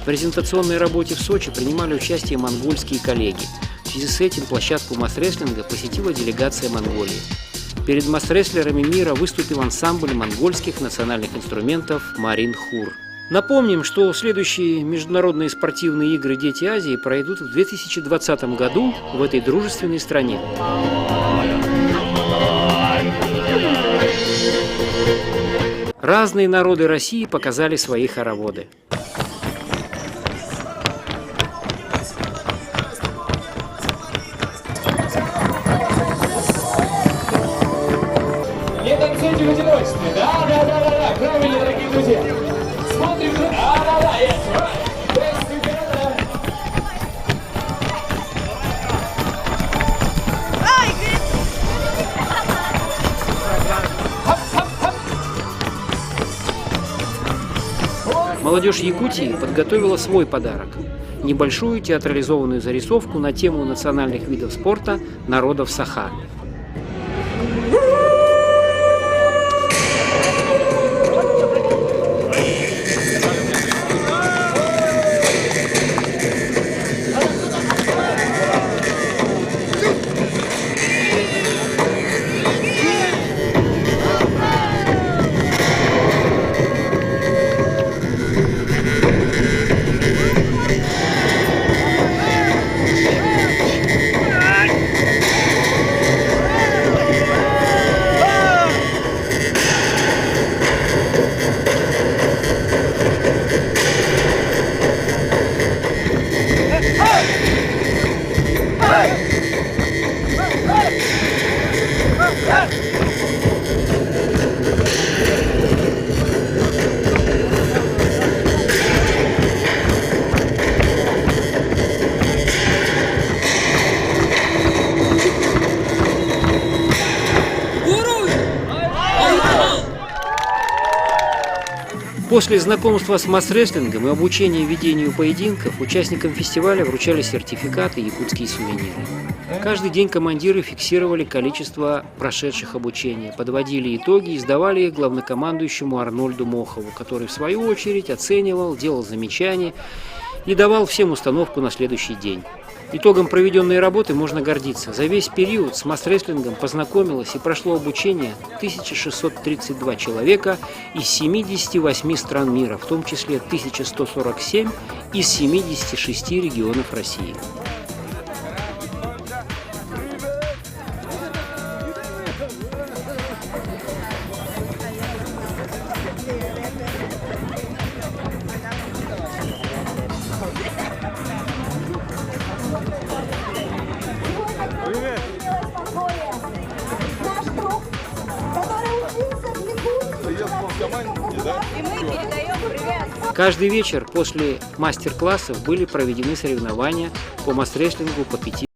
В презентационной работе в Сочи принимали участие монгольские коллеги. В связи с этим площадку масс-рестлинга посетила делегация Монголии. Перед масс-рестлерами мира выступил ансамбль монгольских национальных инструментов «Марин Хур». Напомним, что следующие международные спортивные игры «Дети Азии» пройдут в 2020 году в этой дружественной стране. Разные народы России показали свои хороводы. Не танцуйте в одиночестве. Да, да, да, да, да. Правильно, дорогие друзья. Смотрим. Да, да, да. Yes, right. Yes, together. Молодежь Якутии подготовила свой подарок – небольшую театрализованную зарисовку на тему национальных видов спорта народов Саха. После знакомства с масс-рестлингом и обучения ведению поединков участникам фестиваля вручали сертификаты и якутские сувениры. Каждый день командиры фиксировали количество прошедших обучение, подводили итоги и сдавали их главнокомандующему Арнольду Мохову, который в свою очередь оценивал, делал замечания и давал всем установку на следующий день. Итогом проведенной работы можно гордиться. За весь период с масс-рестлингом познакомилось и прошло обучение 1632 человека из 78 стран мира, в том числе 1147 из 76 регионов России. Наш друг, который учился в Якутии. И мы передаем привет. Каждый вечер после мастер-классов были проведены соревнования по масс-рестлингу по пяти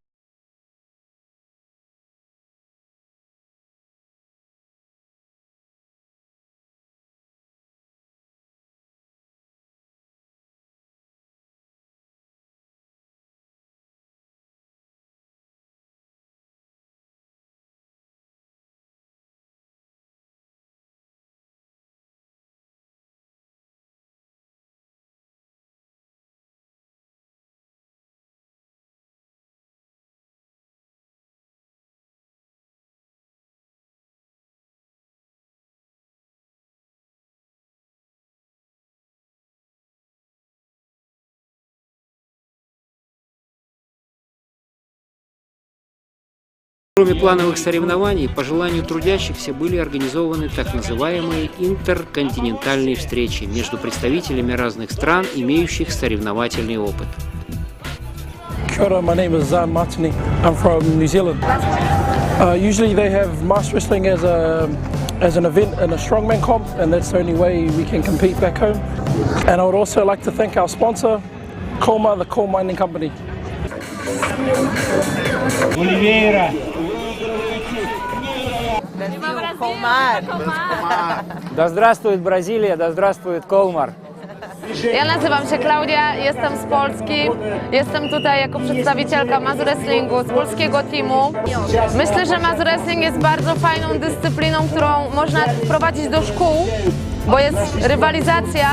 Кроме плановых соревнований, по желанию трудящихся были организованы так называемые интерконтинентальные встречи между представителями разных стран, имеющих соревновательный опыт. Kia ora, my name is Zan Martini. I'm from New Zealand. Usually they have mas wrestling as a as an event in a strongman comp, and that's the only way we can compete back home. And I would also like to thank our sponsor, Colmar, the coal mining company. Oliveira. Colmar. Да здравствует Бразилия, да здравствует Колмар! Ja nazywam się Klaudia, jestem z Polski. Jestem tutaj jako przedstawicielka Mass Wrestlingu z polskiego teamu. Myślę, że Mass Wrestling jest bardzo fajną dyscypliną, którą można wprowadzić do szkół, bo jest rywalizacja.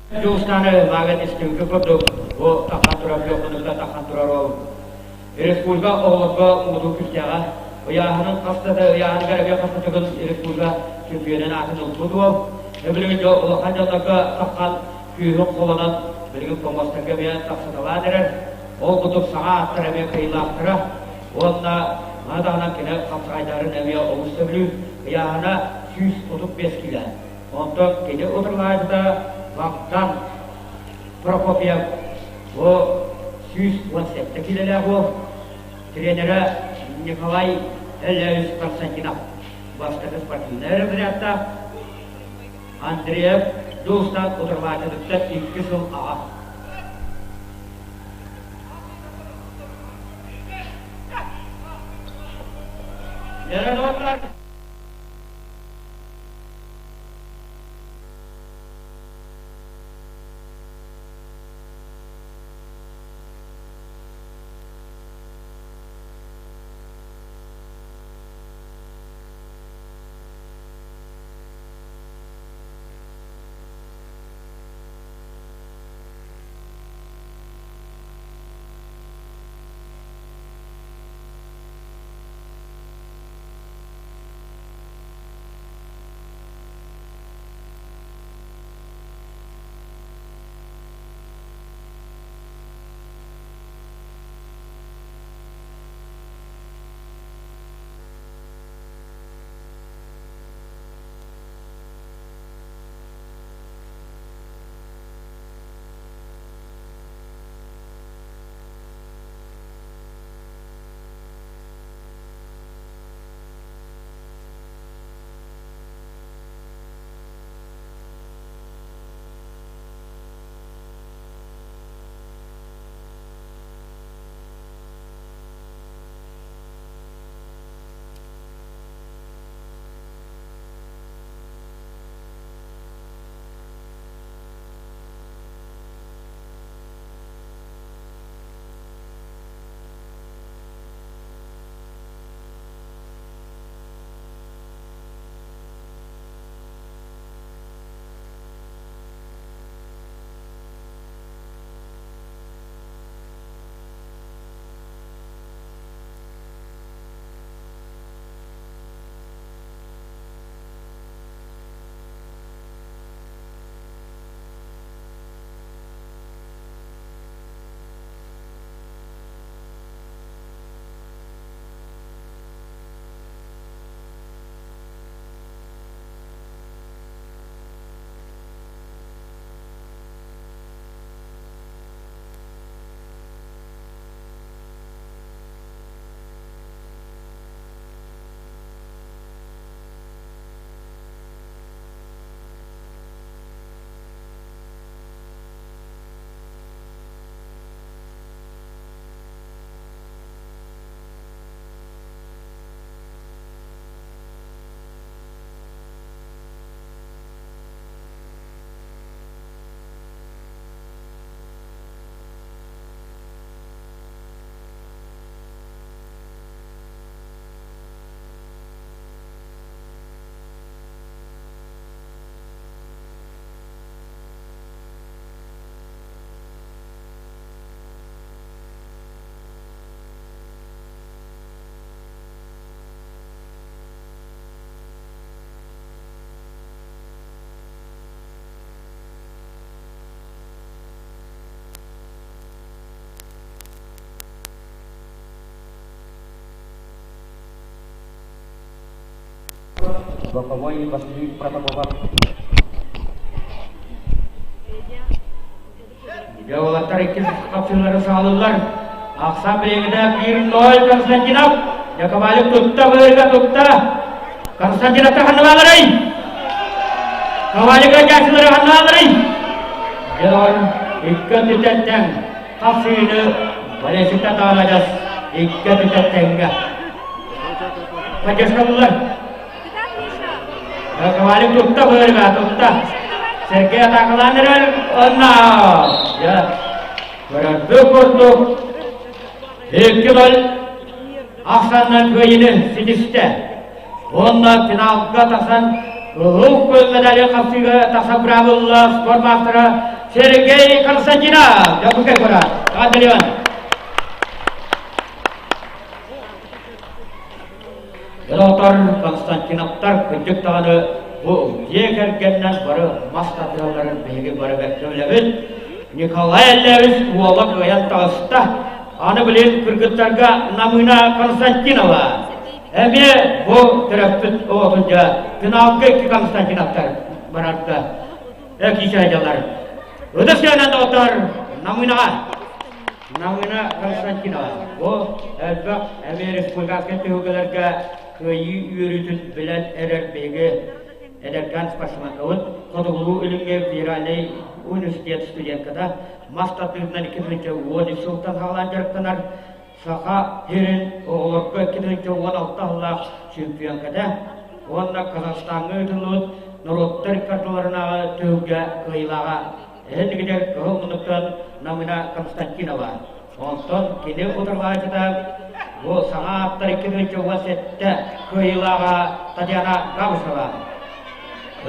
Дьулустааны мааҕын истибиккэ курдук, бу таххан турар дьуоххунугда таххан турар ол. Республика оҕолорго муҥутуур күүстээҕэ. Ыйааһынын хаста да ыйааһыныгар эмиэ хаста төгүл республика чөмпүйүөнүн аатын ылбыт уол. Билигин дьон улахан дьоннорго таххан күүһүн холонон билигин помостарга эмиэ тахсыталаан эрэр. Ол курдук саҥа ааттар эмиэ кыайыылаахтара. Уонна маны таһынан кини хапсаҕайдарын эмиэ олус сөбүлүүр. Ыйааһына 135 киилэ. Онтон кини утарылааччыта Богдан Прокопьев бу 117 киилэлээх уол, тренерэ Николай Эллевич Константинов бастакы спортивнай разрядтаах, Андреев Дьулустан утарылааччытыттан икки сыл аҕа. Боковой Василий Протопопов. Дьэ уолаттар иккис хапсыылары саҕалыыллар. Ахсаан билиҥҥитэ 1-0 Константинов. Яковалев тутта, быырга тутта. Константиновка ханналааларый? Ковалевка дьаачылары ханналааларый? Дьэ икки өттүттэн хапсыыны Валесикта таҕаладас икки өттүттэн тэҥҥэ. Поддержкалыылар. Ковалев тутта быырга тутта. Сергей атаакалаан эрэр онно. Дьэ, көрөрбүт курдук 2-0 ахсаанынан кыайыыны ситистэ. Уонна финалга тахсан кыһыл көмүс медали хапсыыга тахсан быраабылла спорт маастара Сергей Константинов. Дьокуускай куорат. Андрееван. Доҕоттор Константиновтар кырдьык даҕаны бу дьиэ кэргэнинэн бары мас тардыһалларын биһиги бары бэркэ билэбит. Николай Эллэвич уола кыайан таҕыста. Аны билин кыргыттарга Намыына Константинова. Эмиэ бу төрөппүт оҕотун дьэ финалга икки Константиновтар барарга киисээдьалар. Ытыс тыаһынан доҕоттор Намыынаҕа Намыына Константинова бу элбэх эмиэ республиканскай түһүлгэлэргэ кыайыы үөрүүтүн билэн эрэр биһиги эдэркээн спортсменкабыт Хотугулуу-Илиҥҥи федеральнай университет студентката мас тардыытынан 2013 сылтан саҕалаан дьарыктанар Саха сирин оҕолорго 2016 сыллаах чемпионката уонна Казахстаҥҥа ыытыллыбыт норуоттар карталарынааҕы түһүлгэ кыайыылааҕа Эһэтигэр кыһыл муннуктан Намына Константинова. Онтон кини утарылааччыта бу саҥа ааптар 2017 кыайыылааҕа Татьяна Габышева.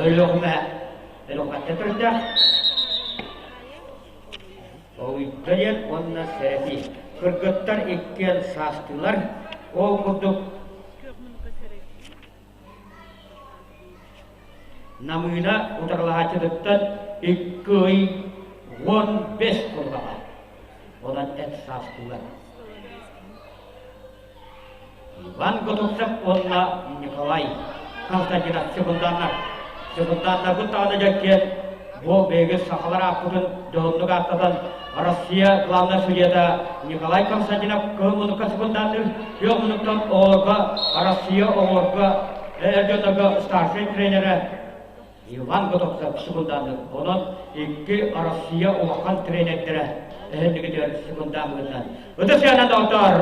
Өлүөхүмэ Өлүөхүмэттэн төрүттээх. Олуйда диэн уонна сэрэтии. Кыргыттар иккиэн саастыылар. Ол курдук Намыына утарылаһааччытыттан икки ый 15 курдаҕа. Онон эт саастыылар. Иван Готовцев уонна Николай Константинов секунданнар. Секунданнарбыт даҕаны дьэккиэн бу биһиги сахалар ааппытын дьоһуннук ааттатан Россия главнай судьята Николай Константинов кыһыл муннукка секунданныыр, күөх муннуктан оҕолорго Россия оҕолорго эр дьоннорго старшай тренерэ Иван Готовцев секунданныыр. Онон икки Россия улахан тренердэрэ эһэннигитигэр секундааммытынан. Ытыс сыана доҕоттоор,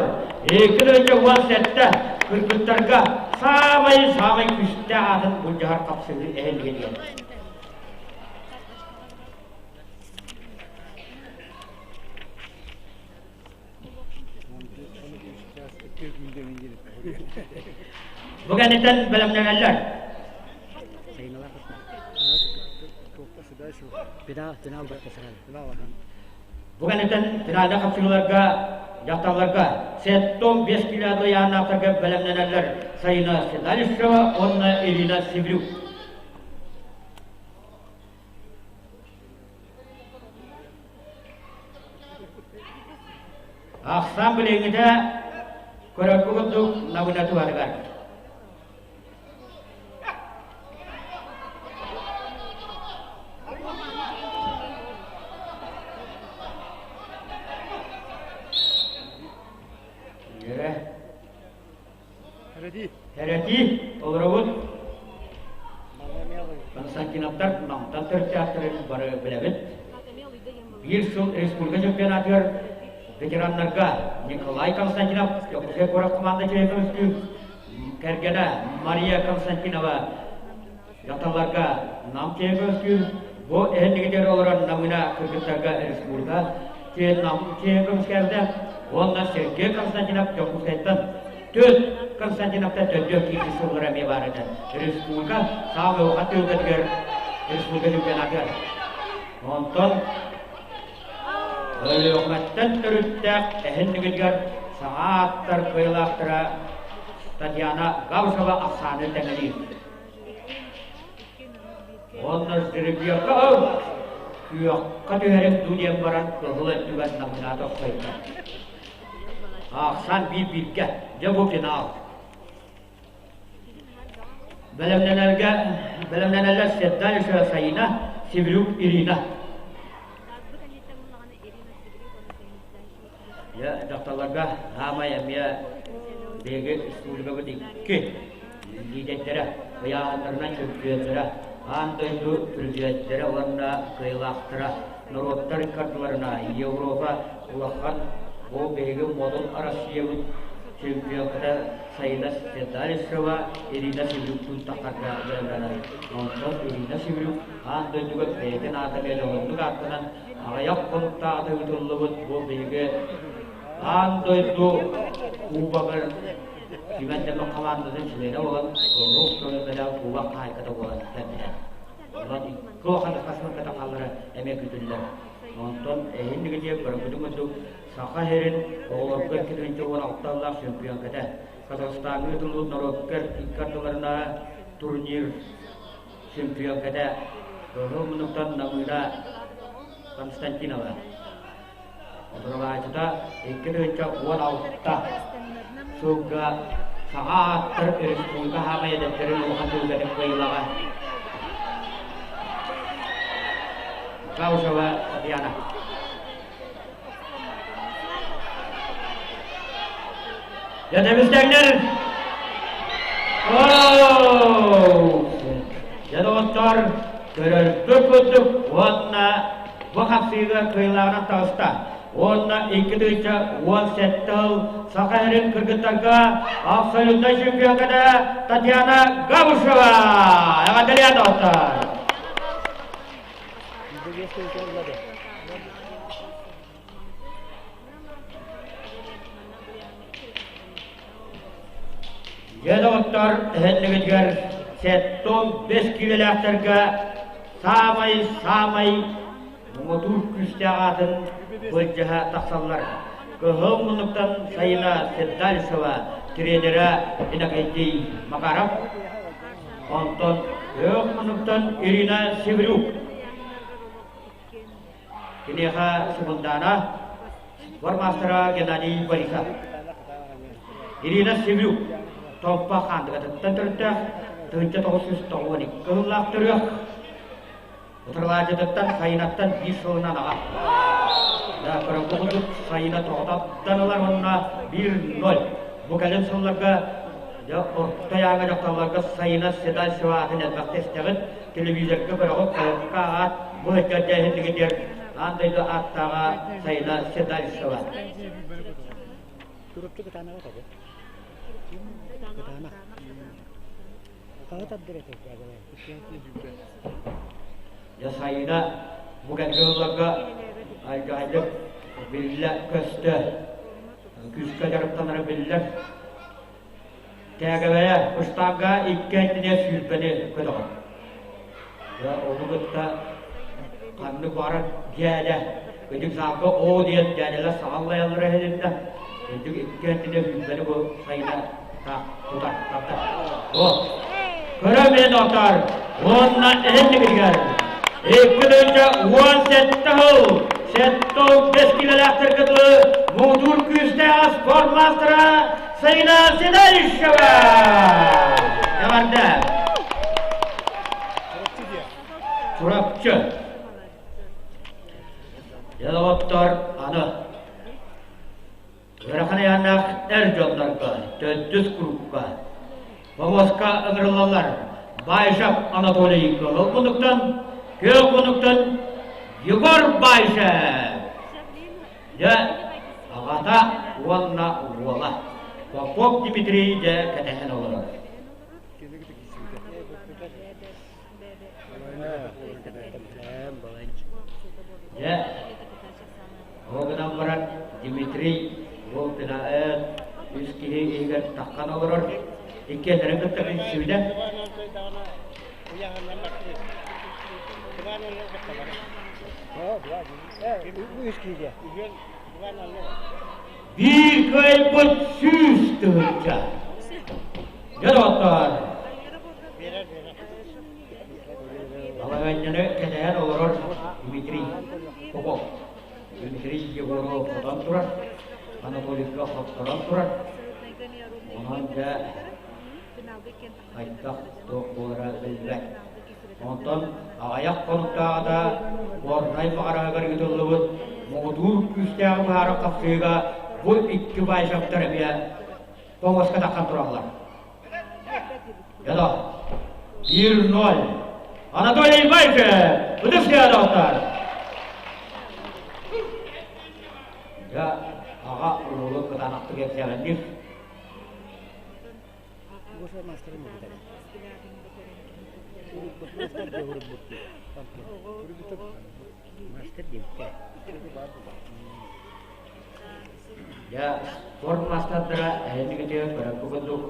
2 17 кыргыттарга саамай-саамай күүстээх аатын былдьаһар хапсыһыы эһэннигитигэр. Бу кэнниттэн бэлэмнэнэллэр. Бу кэнниттэн финалга хапсыһыыларга дьахталларга сеттом 5 километр ыйааһыннаахтарга бэлэмнэнэллэр Сайына Седалищева уонна Ирина Севрюк. Ахсаан билиҥҥитэ көрөргө курдук Набына туһатыгар. Үөрэ. Эрэтии олоробут. Константиновтар Намтан төрүттээхтэрин бары билэбит. Биир сыл республика чемпионатыгар ветераннарга Николай Константинов Дьокуускай куорат команда чемпионскую кэргэнэ Мария Константинова дьахталларга Нам чемпионскую бу эһэннигитигэр олорор Намына кыргыттарга республика Нам чемпионская уонна Сергей Константинов Дьокуускайтан Төрт Константиновтан төрдүө киирии сыллара эмиэ баар этэ. Республика саамай улахан түһүлгэтигэр республика чемпионатыгар. Онтон Өлүөхүмэттэн төрүттээх эһиннигитигэр саҥа ааттар кыайыылаахтара Татьяна Габышева ахсааны тэҥэлиир. Уонна жеребьевка күөххэ түһэрин дуу диэн баран кыһыл өттүгэр намынаата охсойдо. Ахсаан биир-бииргэ. Дьэ бу финал. Бэлэмнэнэргэ бэлэмнэнэллэр Седалищева Саина, Севрюк Ирина. Дьахталларга хаамай эмиэ биһиги республикабыт икки лидердэрэ, ыйааһыннарынан чөмпүйүөннэрэ, аан дойду президенттэрэ уонна кыайыылаахтара норуоттар ыккардыларына Европа улахан бу биһиги модун Россиябыт чемпионката Саина Седалищева Ирина Севрюктуун тахсарга бэлэмнэнэр. Онтон Ирина Севрюк аан дойдуга бэйэтин аата мөлөҕөннүк ааттанан аҕыйах хонуктааҕыта ыытыллыбыт бу биһиги аан дойду кубогар Түмэн Дэмэх хамаандатын чилиэнэ буолан, Курук көмөлөөх кубок хаһаайката буолан кэлбитэ. Онон икки улахан хасмыкката хааллара эмиэ күүтүллэр. Онтон эһинниги диэн көрбүтүм курдук Саха сирин оҕолорго 2016 сыллаах чемпионката Казахстаҥҥа ыытыллыбыт норуоттар икки ардыларына турнир чемпионката Кыһыл муннуктан Намыына Константинова. Утарылааччыта 2016 сылга саҥа ааттар республика хаамай эдэрдэрин улахан түһүлгэтин кыайыылааҕа Гаушева Татьяна. Дьэ, тэбистэҥнэр! Дьэ, доҕоттор, көрөрбүт курдук уонна бу хапсыыга кыайыылааҕынан таҕыста. Уонна 2017 сыл Саха сирин кыргыттарга абсолютнай чемпионката Татьяна Габышева! Эҕэрдэлиэ доҕоттор! Дьэ доҕоттор, эһэннигитигэр сэттон бэс киилэлээхтэргэ саамай-саамай муҥутуур күүстээх аатын былдьаһа тахсаллар. Кыһыл муннуктан Сайына Седалищева тренерэ Иннокентий Макаров, онтон күөх муннуктан Ирина Севрюк. Киниэхэ Сукундаана, спорт маастара Геннадий Борисов. Ирина Севрюк Томпо Хаандыгатыттан төрүттээх 1992 сыллаах төрүөх Утарылааччытыттан Сайынаттан биир сылынан аҕа. Да, курдук Сайына тоҕототтон ылар уонна 1-0. Бу кэлин сылларга дьэ орто айааҥҥа дьахталларга Сайына Седальцева аатын элбэхтэ истэҕит, телевизорга көрөҕүт, хаһыакка аат бу өттөрдөөһүн аан дойду ааттааҕа Сайына Седальцева. Дьэ Сайына бу кэнники сылларга алдьархайдык биллэ-көстө, күүскэ дьарыктанара биллэр. Тээгэбэйэ ыстаанга икки өттүнэн сүүрбэни көтөҕөр. Дьэ ону кытта ханнык баҕарар дьээдэ Ытык саакка оо диэн дьээдэлэр саҕаллайаллара иһилиннэ. Үрдүк икки өттүнэн сүүрбэни бу сайына тутар тардар. О, көрө доктор уонна эһиннигигэр 2017 сыл 75 килэлээхтэргэ дылы муҥутуур күүстээх спорт маастара Сайына Седалищева! Эҕэрдэ! Чурапчы. Дьэ, доҕоттор, аны ыарахан айаннаах эр дьоннорго төрдүс курукка Повозка ыҥырыллаллар Байшев Анатолий Кыһыл Муннуктан, Күөх Муннуктан Егор Байшев. Дьэ, аҕата уонна уола Попов Дмитрий дьэ кэтэһэн олорор. Дьэ, ол гынан баран Дмитрий бу үс киһи иһигэр таххан олорор, иккиэннэрин кытта билсибитэ. Биир кыайбыт 100 000. Дьэ, доҕоттоор, Балаһыанньаны кэтэһэн олорор Дмитрий Попов. Дмитрий Егоров хотон турар, Анатолийга хотторон турар. Онон дьэ Хайдах туох буолара биллибэт. Онтон аҕыйах хонуктааҕыта Горнай Баҕараһыгар ыытыллыбыт муҥутуур күүстээх быһаарар хапсыыга бу икки баайшаптар эмиэ тоҕуска тахсан тураллар. Дядо, 1-0. Анатолий Байшев, ытыс доҕоттор! Дьэ, аҕа уолу кытаанахтык эрсэҕиннир. Дьэ, спорт маастардара эһэнигитигэр көрөккө курдук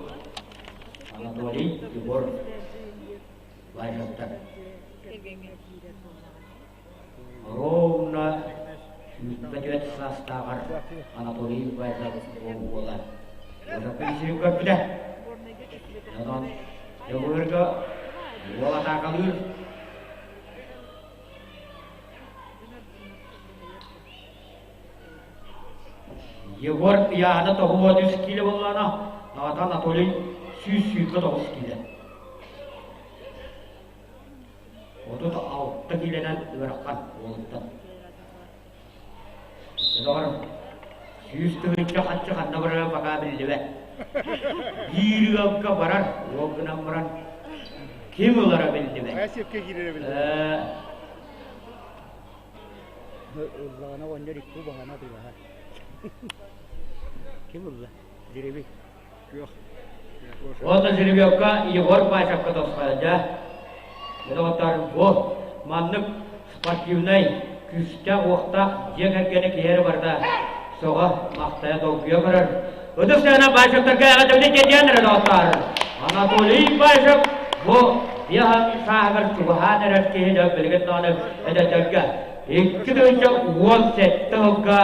Анатолий Егор Лайшевтар. Ровно 24 саастааҕар Анатолий Иванович уола Ужапин көрбүтэ. Онон Дьөгүөргэ уол атаакалыыр. Егор ыйааһына 93 киилэ буоллаҕына, аҕата Анатолий 129 киилэ. 36 киилэнэн ыарахан уолуттан. Доҕор, 100 000 хаччы ханна барара бакаа биллибэт. Биир ыалга барар, уол гынан баран ким ылара биллибэт. Ыллаҕына оҕонньор икки убаһаны атыылаһар. Ким ылла? Жеребий. Күөх. Уонна жеребьевка Егор Пачевка тосхойдо. Доҕоттор, бу маннык спортивнай күүстээх-уохтаах дьиэ кэргэни киһи эрэ барыта сөҕө, махтайа, долгуйа көрөр. Ытыс сыана Бачевтарга эҕэрдэбитин тиэрдиэн эрэ доҕоттоор. Анатолий Бачев бу биэһэн сааһыгар чугаһаан эрэр киһи дьон билигин даҕаны эдэрдэргэ 2017 сылга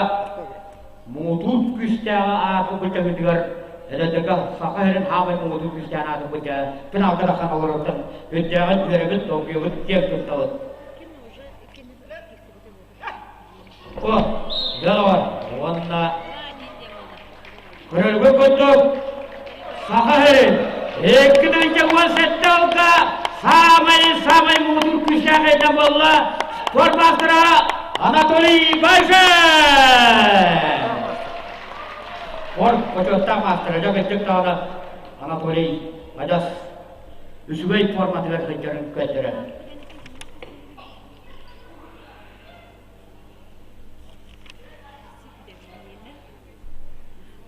муҥутуур күүстээҕи ааты бычаһытыгар эдэрдэргэ Саха сирин хаамай муҥутуур күүстээх аатын быча финалга тахсан олороруттан үрдээҕин үөрэбит, долгуйабыт, киэн туттабыт. О, дьэ уонна көрөргө курдук Саха сирин 2017 сылга саамай-саамай муҥутуур күүстээх этэ буолла спорт маастара Анатолий Бажев! Спорт бочуоттаах маастара дьэ кырдьык даҕаны Анатолий адьас үчүгэй форматыгар сылдьарын көрдөрөр.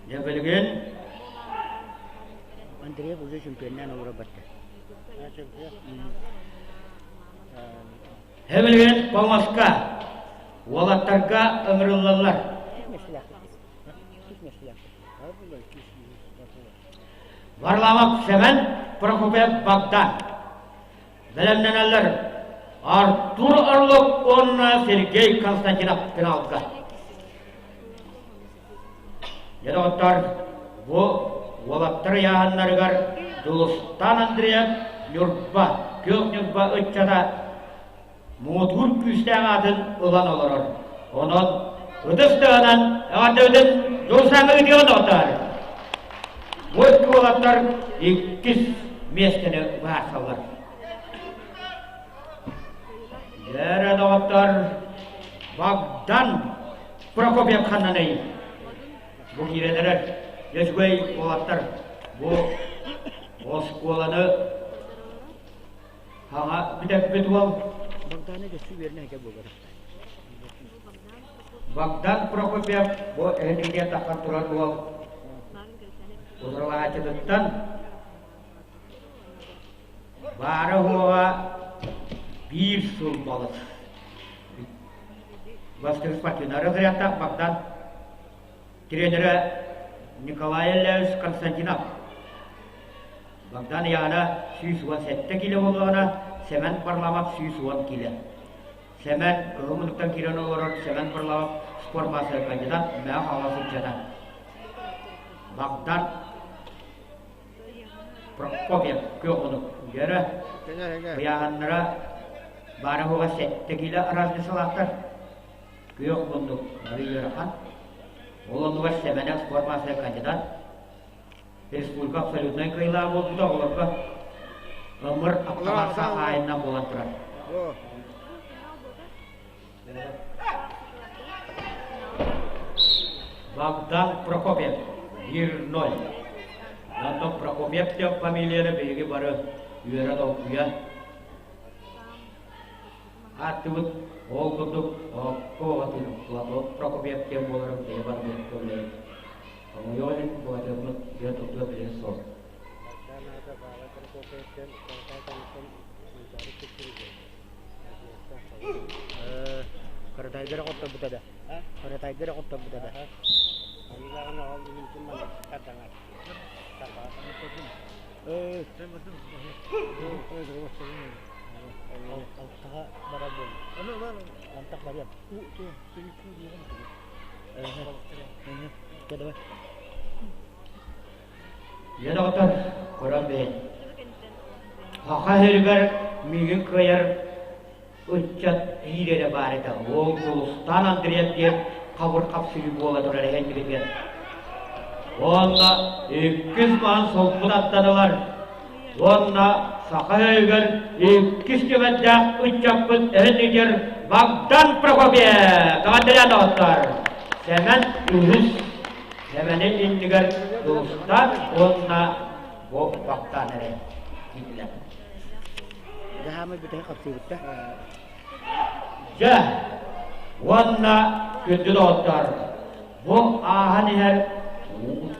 Дьэ билигин Андреев уже чемпионнаан олоро барда. Билигин Помоска уолаттарга ыҥырыллаллар. Варламов Сэмэн Прокопьев Богдан Бэлэмнэнэллэр Артур Орлов уонна Сергей Константинов финалга. Дьэ, доҕоттор, бу уолаттар ыйааһыннарыгар Дьулустаан Андреев Ньурба, Күөх Ньурба ыччата муҥутуур күүстээх аатын ылан олорор. Онон ытыс тыаһынан эҕэрдэбитин Дьулустааҥҥа ыытыаҕын доҕоттоор. Бу уолаттар иккис миэстэни быһаарсаллар. Дьэ, доҕоттор, Богдан Прокопьев ханнаный? Бу киирэн эрэр үчүгэй уолаттар бу оскуоланы хаҥа бүтэрбит уол Богданы өссө үөрэнэ сылдьар буолар. Богдан Прокопьев бу эһиги тахсан турар уол утарылааччытыттан баара-суоҕа биир сыл балыс. Бастакы спортивнай разрядтаах Богдан тренерэ Николай Ильич Константинов. Богдан Яна 117 кило буоллаҕына, Сэмэн Варламов 110 кило. Сэмэн кыһыл муннуктан киирэн олорор Сэмэн Варламов спорт маастара кандидат Мэҕэ Хаҥалас ыччата. Богдан Прокопьев күөх муннук үөрэ ыйааһыннара баара-суоҕа сэттэ киилэ разницалаахтар. Күөх муннук арыый ыарахан. Ол оннугар Сэмэнэ спорт маастара кандидат. Республика абсолютнай кыайыылаах буолбута оҕолорго ымыр аптамаат хаһаайынынан буолан турар. Богдан Прокопьев 1-0. Онтон Прокопьев диэн фамилияны биһиги бары үөрэ долгуйа ааттыбыт. Ол курдук окко Прокопьев диэн буоларын бэйэ барбыт көмөлөйүт. Хомойуох иһин бухатыырбыт дьиэ тутуо билигин суох. Каратайдара хотторбута да. Каратайдара хотторбута да. Алтаҕа барар буолла. Антах барыам. Дьэ доҕоттор, көрөн бэйэн. Саха сиригэр миигин кыайар ыччат биир эрэ баар этэ. Ол Дьулустаан Андреев диэн хабыр хапсыһыы буола турар эһэннибитигэр. Уонна иккис маһын солбут аттанылар. Уонна саха өйүгэр иккис түмэлдээх ыччаппыт эһэннигэр Богдан Прокопьев! Тоҕо доҕоттор! Сэмэн үһүс Сэмэни иннигэр Дьулустаан уонна бу Богдан эрэ киирдилэр. Дьаһаамай бүтэһик хапсыыбытта. Дьэ, уонна күндү доҕоттор, бу ааһан иһэр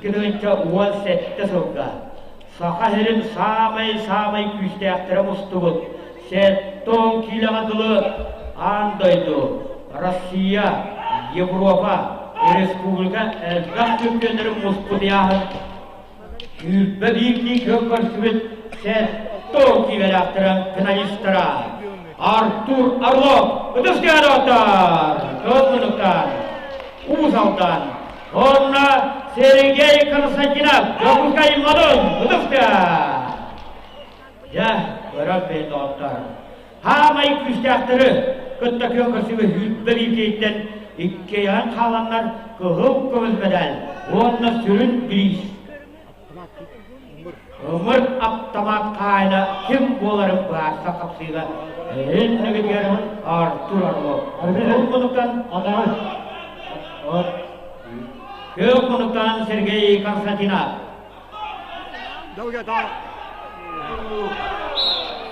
2017 сылга Саха сирин саамай-саамай күүстээхтэрэ мустубут 70 киилэҕэ дылы аан дойду, Россия, Европа, республика элбэх чөмпүйөннөрүн муспут ыйааһын 21 күөн көрсүбүт 70 киилэлээхтэрэ финалистара Артур Орлов ытыс тыаһатар Кылмынуктан Уус Алдан уонна Сергей Константинов Дьокуускай Модун ытыс Дьэ, көрөн бэйэн доҕоттор. Хаамай күүстээхтэри кытта күөн көрсүбүт 21 киһиттэн иккиэйэҕин хааланнар кыһыл көмүс мэдээл уонна сүрүн бириис Ымыр аптамаат хаайына ким буоларын быһаарса хапсыыга иннигитигэр Артур Орлов. Күөх мунуктан Күөх мунуктан Сергей Константинов.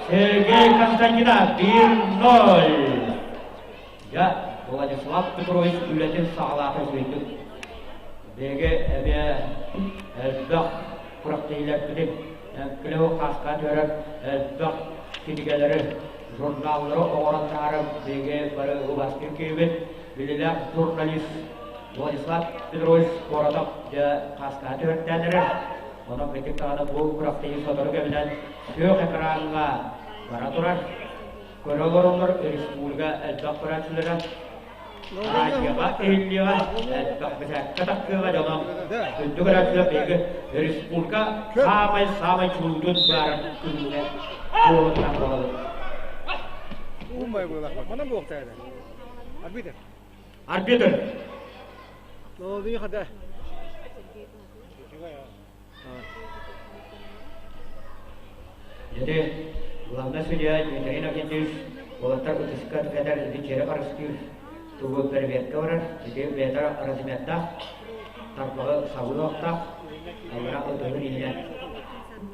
Сергей Константинов 1-0. Дьэ, Владислав Петрович үлэтин саҕалаата үчүгэйдик. Биһиги эмиэ элбэх күрэхтэһиилэрбитин Клео Хааска түһэрэр элбэх кинигэлэри, журналлары оҥорон таһаарар биһиги бары убастыыр киһибит, билилээх журналист Владислав Петрович Коротов дьэ Хааскаҕа түһэртээн эрэр. Онон кырдьык даҕаны бу күрэхтэһии сотору кэминэн күөх экраҥҥа бара турар. Көрө олороллор республика элбэх көрөөччүлэрэ Азияҕа иһиллиэҕэ, элбэх бэчээккэ тахсыаҕа дьоно күндү көрөөччүлэр биһиги республика саамай-саамай чулуутун баарын күнүнэ туоһутунан буолабыт. Арбитр. Арбитр. Ити главнай судья Дмитрий Иннокентьевич уолаттар ытыска кэтэр ити чэрэ харыстыыр тугу бэрэбиэркэ барар, ити бэйэтэ размердаах, тарбаҕы сабыылаахтаах, аллара ытыһын иһинэн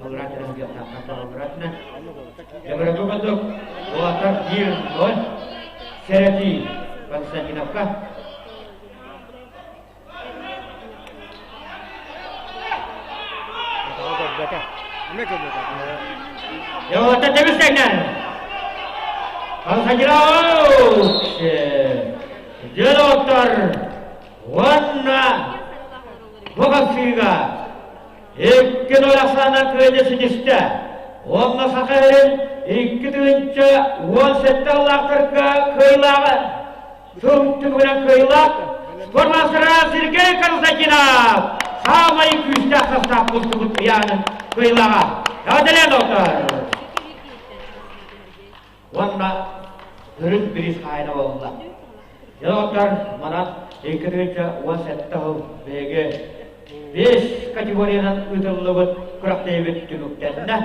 аллара размердаах тарбаҕы алларатынан. Дьабырыкы курдук уолаттар 1-0 сэрэтии Константиновка. Йота тэбистэҥнэр. Константинович! Дедоттор уонна бу хапсыыга икки ноль ахсаанынан кыайыы ситистэ. Уонна Саха сирин 2017 аллаахтарга кыайыылааҕы Сыл түмүгүнэн кыайыылаах спортмастера Сергей Константинов саамай күүстээх састаап мустубут ыйаанын кыайыылааҕа. Эҕэрдэлээн доҕоттор! Уонна үрүт бириис хаайына буолла. Дьэ доҕоттор, манан 2017 сыл биһиги Бес категориянан ыытыллыбыт күрэхтэһиибит түмүктэннэ.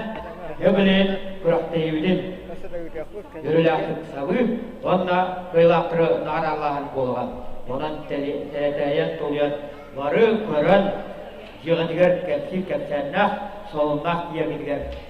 Эбили күрэхтэһиибитин өрүлээхтик сабыы уонна кыайыылаахтары наҕараалааһын буолуоҕа. Онон тэлэтэйэн тулуйан бары көрөн дьиэҕитигэр кэпсиир кэпсээннээх, солуннаах тиийэргитигэр.